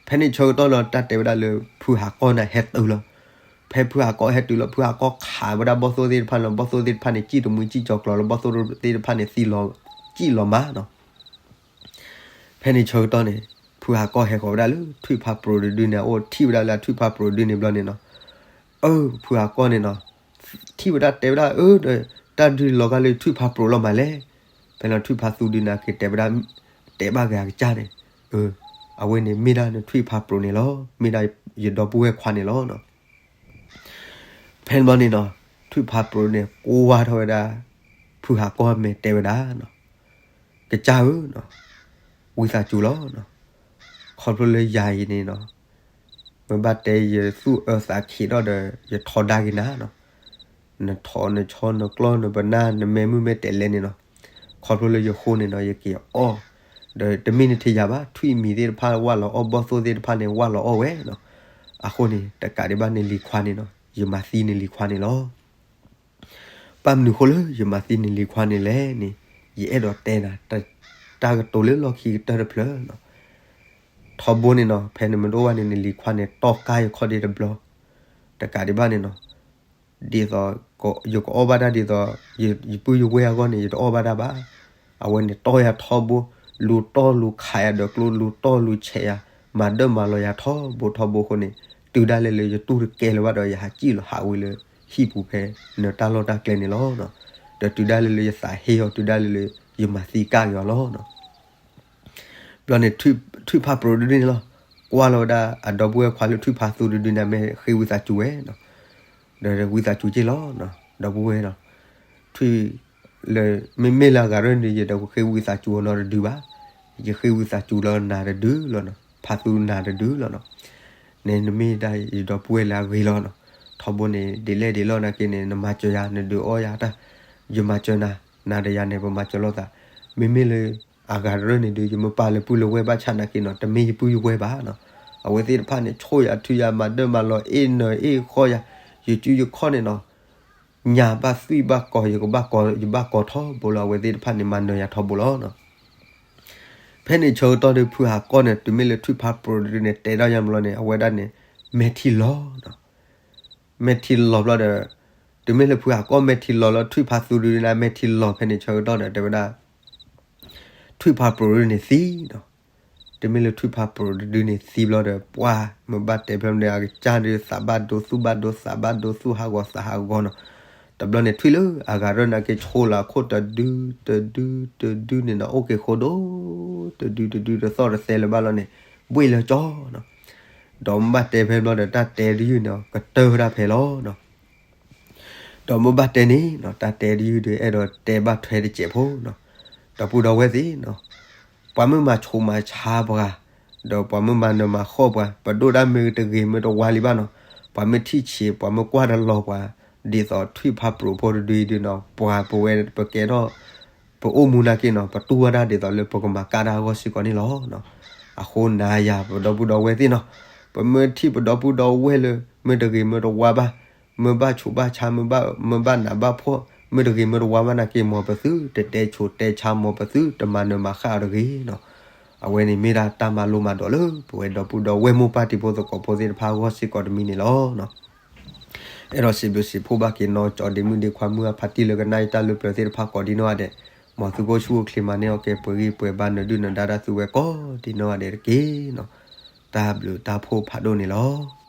ဖဲန့ၣ်ဆၢကတီၢ်လီၤ တၢ်တဲဝဲဒၣ်လၢ ဖုဟးကီၢ်န့ၣ်ဟဲတုၤလီၤ. ဖဲဖုဟးကီၢ်ဟဲတုၤလီၤ ဖုဟးကီၢ်ခးဝဲဒၣ်ဘီၣ်သိၣ်သ့ၣ်တဖၣ်န့ၣ်လီၤ, ဘီၣ်သိၣ်သ့ၣ်တဖၣ်န့ၣ် စံၣ်တမှံစံၣ်ကၠီၤကျီၤလၢ ဘီၣ်သိၣ်သ့ၣ်တဖၣ်န့ၣ် သံလီၤ စံၣ်လီၤမးနီၤ. ဖဲန့ၣ်ဆၢကတီၢ်န့ၣ် ဖုဟးကီၢ်ဟဲဃီၤဝဲဒၣ်လၢထွံၣ်ဖါပြူးတဒုန့ၣ် အအိၣ်ထံၣ်ဝဲဒၣ်လၢထွံၣ်ဖါပြူးတဒုန့ၣ်ဘျီန့ၣ်နီၤ, အၢ ဖုဟးကီၢ်န့ၣ်နီၤ ထံၣ်ဝဲဒၣ်တဲဝဲဒၣ် အၢ တၢ်ဒုးလီၤဂာ်လၢထွံၣ်ဖါပြူးလီၤမးလဲၣ်. ဖဲလီၤထွံၣ်ဖါသူဒုန့ၣ်က့ၤတဲဝဲဒၣ် တဲဘၣ်က့ၤအကစၢ်န့ၣ်, အဝဲန့ၣ်မ့ၢ်ဒၣ်နထွံၣ်ဖါပြူးန့ၣ်လီၤ, မ့ၢ်ဒၣ်ယဒီပုၢ်ဝဲၢ်ခွါန့ၣ်လီၤ. ဖဲန့ၣ်ဘျီန့ၣ်နီၤ ထွံၣ်ဖါပြူးန့ၣ် ကိးဝါထီၣ်ဝဲဒၣ် ဖုဟးကီၢ်မဲာ်တဲဝဲဒၣ်နီၤ, ကစၢ်ဧၢ, ဝံသးစူၤလီၤ. ခီဖျိလၢယၤအံၤန့ၣ်နီၤ, မ့ၢ်ဘၣ်တဲယသူၣ်အၢသးခံးထီၣ်ဒီး ယထီဒါက့ၤနၤနီၤ, နထိးနဆီနကျီၢ်နပနၢ်နမဲမုၢ်မဲတဲးလဲးန့ၣ်နီၤ, ခီဖျိလၢယဃိန့ၣ်နီၤ ယက့ၤအီၣ်, ဒီးတမ့ၢ်နထံၣ်ယၤဘၣ် ထွံၣ်မံၤသ့ၣ်တဖၣ်ဝၢ်လီၤအီၣ် ဘီၣ်သိၣ်သ့ၣ်တဖၣ်န့ၣ် ဝၢ်လီၤအီၣ်ဝဲနီၤ, အဃိန့ၣ် တကးဒံးဘၣ်နလံၤခွါန့ၣ်နီၤ ယမၤသံနလံၤခွါန့ၣ်လီၤ. ဘၣ်မနုၤဃိလၢယမၤသံနလံၤခွါန့ၣ်လဲၣ်န့ၣ်, ယအဲၣ်ဒိးတဲနၤ, တၢ် တၢ်ကတိၤလၢလီၢ်ခံကတၢၢ်တဖျၢၣ်နီၤ. ထီဘိန့ၣ်နီၤ ဖဲနမ့ၢ်တအိၣ်ဘၣ်န့ၣ် နလံၤခွါန့ၣ် တီၢ်ကါယခီၣ်ဒ့တဘျီ, တကးဒံးဘၣ်န့ၣ်နီၤ ဒ်သိး ယကအီၣ်ဘၣ်တၢ်ဒ်သိး ယပုၢ်ယဝဲၢ်အဂီၢ်န့ၣ် ယတအီၣ်ဘၣ်တၢ်ဘၣ်. အဝဲန့ၣ်တီၢ်ယၤထီဘိ, လူၤတီၢ်လူၤခးယၤဒီးကျိ, လူၤတီၢ်လူၤဆဲးယၤ, မၤဒၢၣ်မၤလီၤယၤထီဘိထီဘိအဃိန့ၣ်, တုၤဒၣ်လဲာ်လၢယတူၢ်တကဲလၢၤဘၣ်ဒီး ယဟးစံၣ်လီၤဟးဝံၤလၢဟံၣ်ပူၤဖဲနတၢ်လီၢ်တၢ်ကျဲန့ၣ်လီၤ. ဒီးတုၤဒၣ်လဲာ်လၢယသးဟ့အီၤ, တုၤဒၣ်လဲာ်လၢ ယမၤသံကၣ်က့ၤအီၤလီၤ. ဘျီန့ၣ် ထွံၣ်ဖးပြိးတဒုန့ၣ်လီၤ, ကွၢ်လီၤဝဲဒၣ်အဒီပုၢ်ဝဲၢ်ခွါလၢထွံၣ်ဖးသူတဒုန့ၣ် မ့ၢ်ဃ့ဝံသးစူၤဝဲ, ဒီးဝံသးစူၤက့ၢ်လီၤ, ဒီပုၢ်ဝဲၢ်လီၤ. ထွံၣ်လၢ မ့မ့ၢ်လၢအဂၤရၢၢ်န့ၣ် ယတဃ့ဝံသးစူၤအီၤနီတဒုဘၣ်, ယဃ့ဝံသးစူၤလီၤနၤတဒုလီၤနီၤ, ဖးသူနၤတဒုလီၤနီၤ. န့ၣ်နမ့ၢ်ဒၣ်ယဒီပုၢ်ဝဲၢ်လၢအဂ့ၤလီၤနီၤ. ထီဘိန့ၣ် ဒ်လဲၣ်ဒ်လဲၣ်နာ်က့န့ၣ် နမၤစၢၤယၤ နဒုးအီၣ်ယၤတၢ်, ယမၤစၢၤနၤ, နၤဒီးယၤန့ၣ် ပမၤစၢၤလိာ်သး. မ့မ့ၢ်လၢ အဂၤရၢၢ်န့ၣ်ဒုး ယမ့ၢ်ပာ်လၢပုၢ်လၢဝဲၢ်ဘၣ်ဆၣ်နာ်က့နီၤ တမ့ၢ်ယပုၢ်ယဝဲၢ်ဘၣ်နီၤ. အဝဲသ့ၣ်တဖၣ်န့ၣ် ဆိၣ်ယၤထုယၤ မၤဒၢၣ်မၤလီၤအ့ၣ်နၢၤအ့ၣ်ဃီယၤ, ယစုယခီၣ်န့ၣ်နီၤ ညၣ်ဘၣ်သွံၣ်ဘၣ်ကီၤ, ယကဘၣ်ကီၤ, ယဘၣ်ကီၤထီဘိလီၤ. အဝဲသ့ၣ်တဖၣ်န့ၣ် မၤနၢၤယၤထီဘိလီၤနီၤ. ဖဲန့ၣ်ဆၢကတီၢ်ဒီး ဖုဟးကီၢ်န့ၣ် တုၤမ့ၢ်လၢထွံၣ်ဖးပြိးတဒုန့ၣ် တဲထီၣ်ယၤမလီၤန့ၣ် အဝဲဒၣ်န့ၣ် မဲာ်ထံလီၤနီၤ. မဲာ်ထံလီၤဘျီဒီး တုၤမ့ၢ်လၢဖုဟးကီၢ်မဲာ်ထံလီၤလီၤ ထွံၣ်ဖးသူတဒုန့ၣ် မဲာ်ထံလီၤဖဲန့ၣ်ဆၢကတီၢ်ဒီး တဲဝဲဒၣ် ထွံၣ်ဖးပြိးတဒုန့ၣ်သံနီၤ. တုၤမ့ၢ်လၢထွံၣ်ဖးပြိးတဒုန့ၣ်သံဘျီဒီး ပှၤမ့ၢ်ဘၣ်တဲဖဲန့ၣ် အကစၢ်ဒီးသးဘၣ်ဒိသူၣ်ဘၣ်ဒိ သးဘၣ်ဒိသူၣ်ဟးဂီၤသးဟးဂီၤနီၤ. တဘျီန့ၣ် ထွံၣ်လၢအဂၤရၢၢ်နာ်က့ ဆိလီၤအခိၣ်တဒု တဒု တဒုန့ၣ်နီၤ အိၣ်က့ၤဃိဒိၣ် တဒု တဒု တသီၣ်တသဲလၢၤဘၣ်လီၤန့ၣ် ဘှ့ၣ်လၢကၠီနီၤ. ဒီးမ့ၢ်ဘၣ်တဲဖဲဘျီဒီး တၢ်တဲတယုၢ်န့ၣ် ကတၢၢ်ဝဲဒၣ်ဖဲလီၤနီၤ. ဒီးမ့ၢ်ဘၣ်တဲန့ၣ်နီၤ တၢ်တဲတယုၢ်ဒီး အဲၣ်ဒိးတဲဘၣ်ထွဲတစဲးဖိနီၤ. ဒီပုၢ်ဒီဝဲၢ်သ့ၣ်နီၤ, ပှၤမ့ၢ်မၤဆူးမၤဆါပှၤ, ဒီးပှၤမ့ၢ်မၤနၢၤမၤဃီၣ်ပှၤ, ပဒိၣ်တၢ်မ့ၢ်တဂ့ၤမ့ၢ်တဝါလံဘၣ်နီၤ, ပှၤမ့ၢ်ထံၣ်ဆံး ပှၤမ့ၢ်ကွၢ်တလီၤပှၤ, ဒ်သိးထွံၣ်ဖးပြိးဖိတဒုအံၤဒုနီၤ, ပှၤပဝဲပကဲထီၣ် ပအိၣ်မူနာ်က့နီၤ ပတူၢ်ဝဲဒၣ်ဒ်သိးလၢပကမၤကၣ်တၢ်အဂီၢ်စ့ၢ်ကီးန့ၣ်လီၤ. အဃိနၤယၤ ပဒီပုၢ်ဒီဝဲၢ်သ့ၣ်နီၤ, ပမ့ၢ်ထံၣ်ပဒီပုၢ်ဒီဝဲၢ်လၢ မ့ၢ်တဂ့ၤမ့ၢ်တဝါဘၣ်, မ့ၢ်ဘၣ်ဆူးဘၣ်ဆါ, မ့ၢ်ဘၣ်နးဘၣ်ဖှီၣ်, မ့ၢ်တဂ့ၤမ့ၢ်တဝါဘၣ်နာ်က့ မ်ပသုတတဲဆူးတဲဆါ, မ်ပသုတမၤနၢၤမၤဃၣ်တဂ့ၤနီၤ. အဝဲန့ၣ်မ့ၢ်ဒၣ်တၢ်မၤလိမၤဒိးလၢ ပဝဲဒီပုၢ်ဒီဝဲၢ်မိၢ်ပၢ်တံၤဖိသကိးဖိသ့ၣ်တဖၣ်အဂီၢ်စ့ၢ်ကီးတမံၤန့ၣ်လီၤ. အဲၣ်ဒိးစံးဘျုးစံးဖှိၣ်ဘၣ်က့ၤနီၤ ကၠီဒ့မုၣ်ဒ့ခွါမုၢ်အဖါတံၢ်လၢကနၣ်ယတၢ်လၢပျၢၤသ့ၣ်တဖၣ်ကိးဒ်နီၢ်ဂၤဒဲး, မ်သုကအိၣ်ဆူၣ်အိၣ်ချ့မၤန့ၢ်အီၣ်ကဲ ပှဲၤဂံၢ်ပှဲၤဘါ နဒုၣ်နဒါတၢ်သုဝဲကိးဒ်နီၢ်ဂၤဒဲးတက့ၢ်နီၤ. တၢ်ဘျုးတၢ်ဖှိၣ်ဖးဒိၣ်န့ၣ်လီၤ.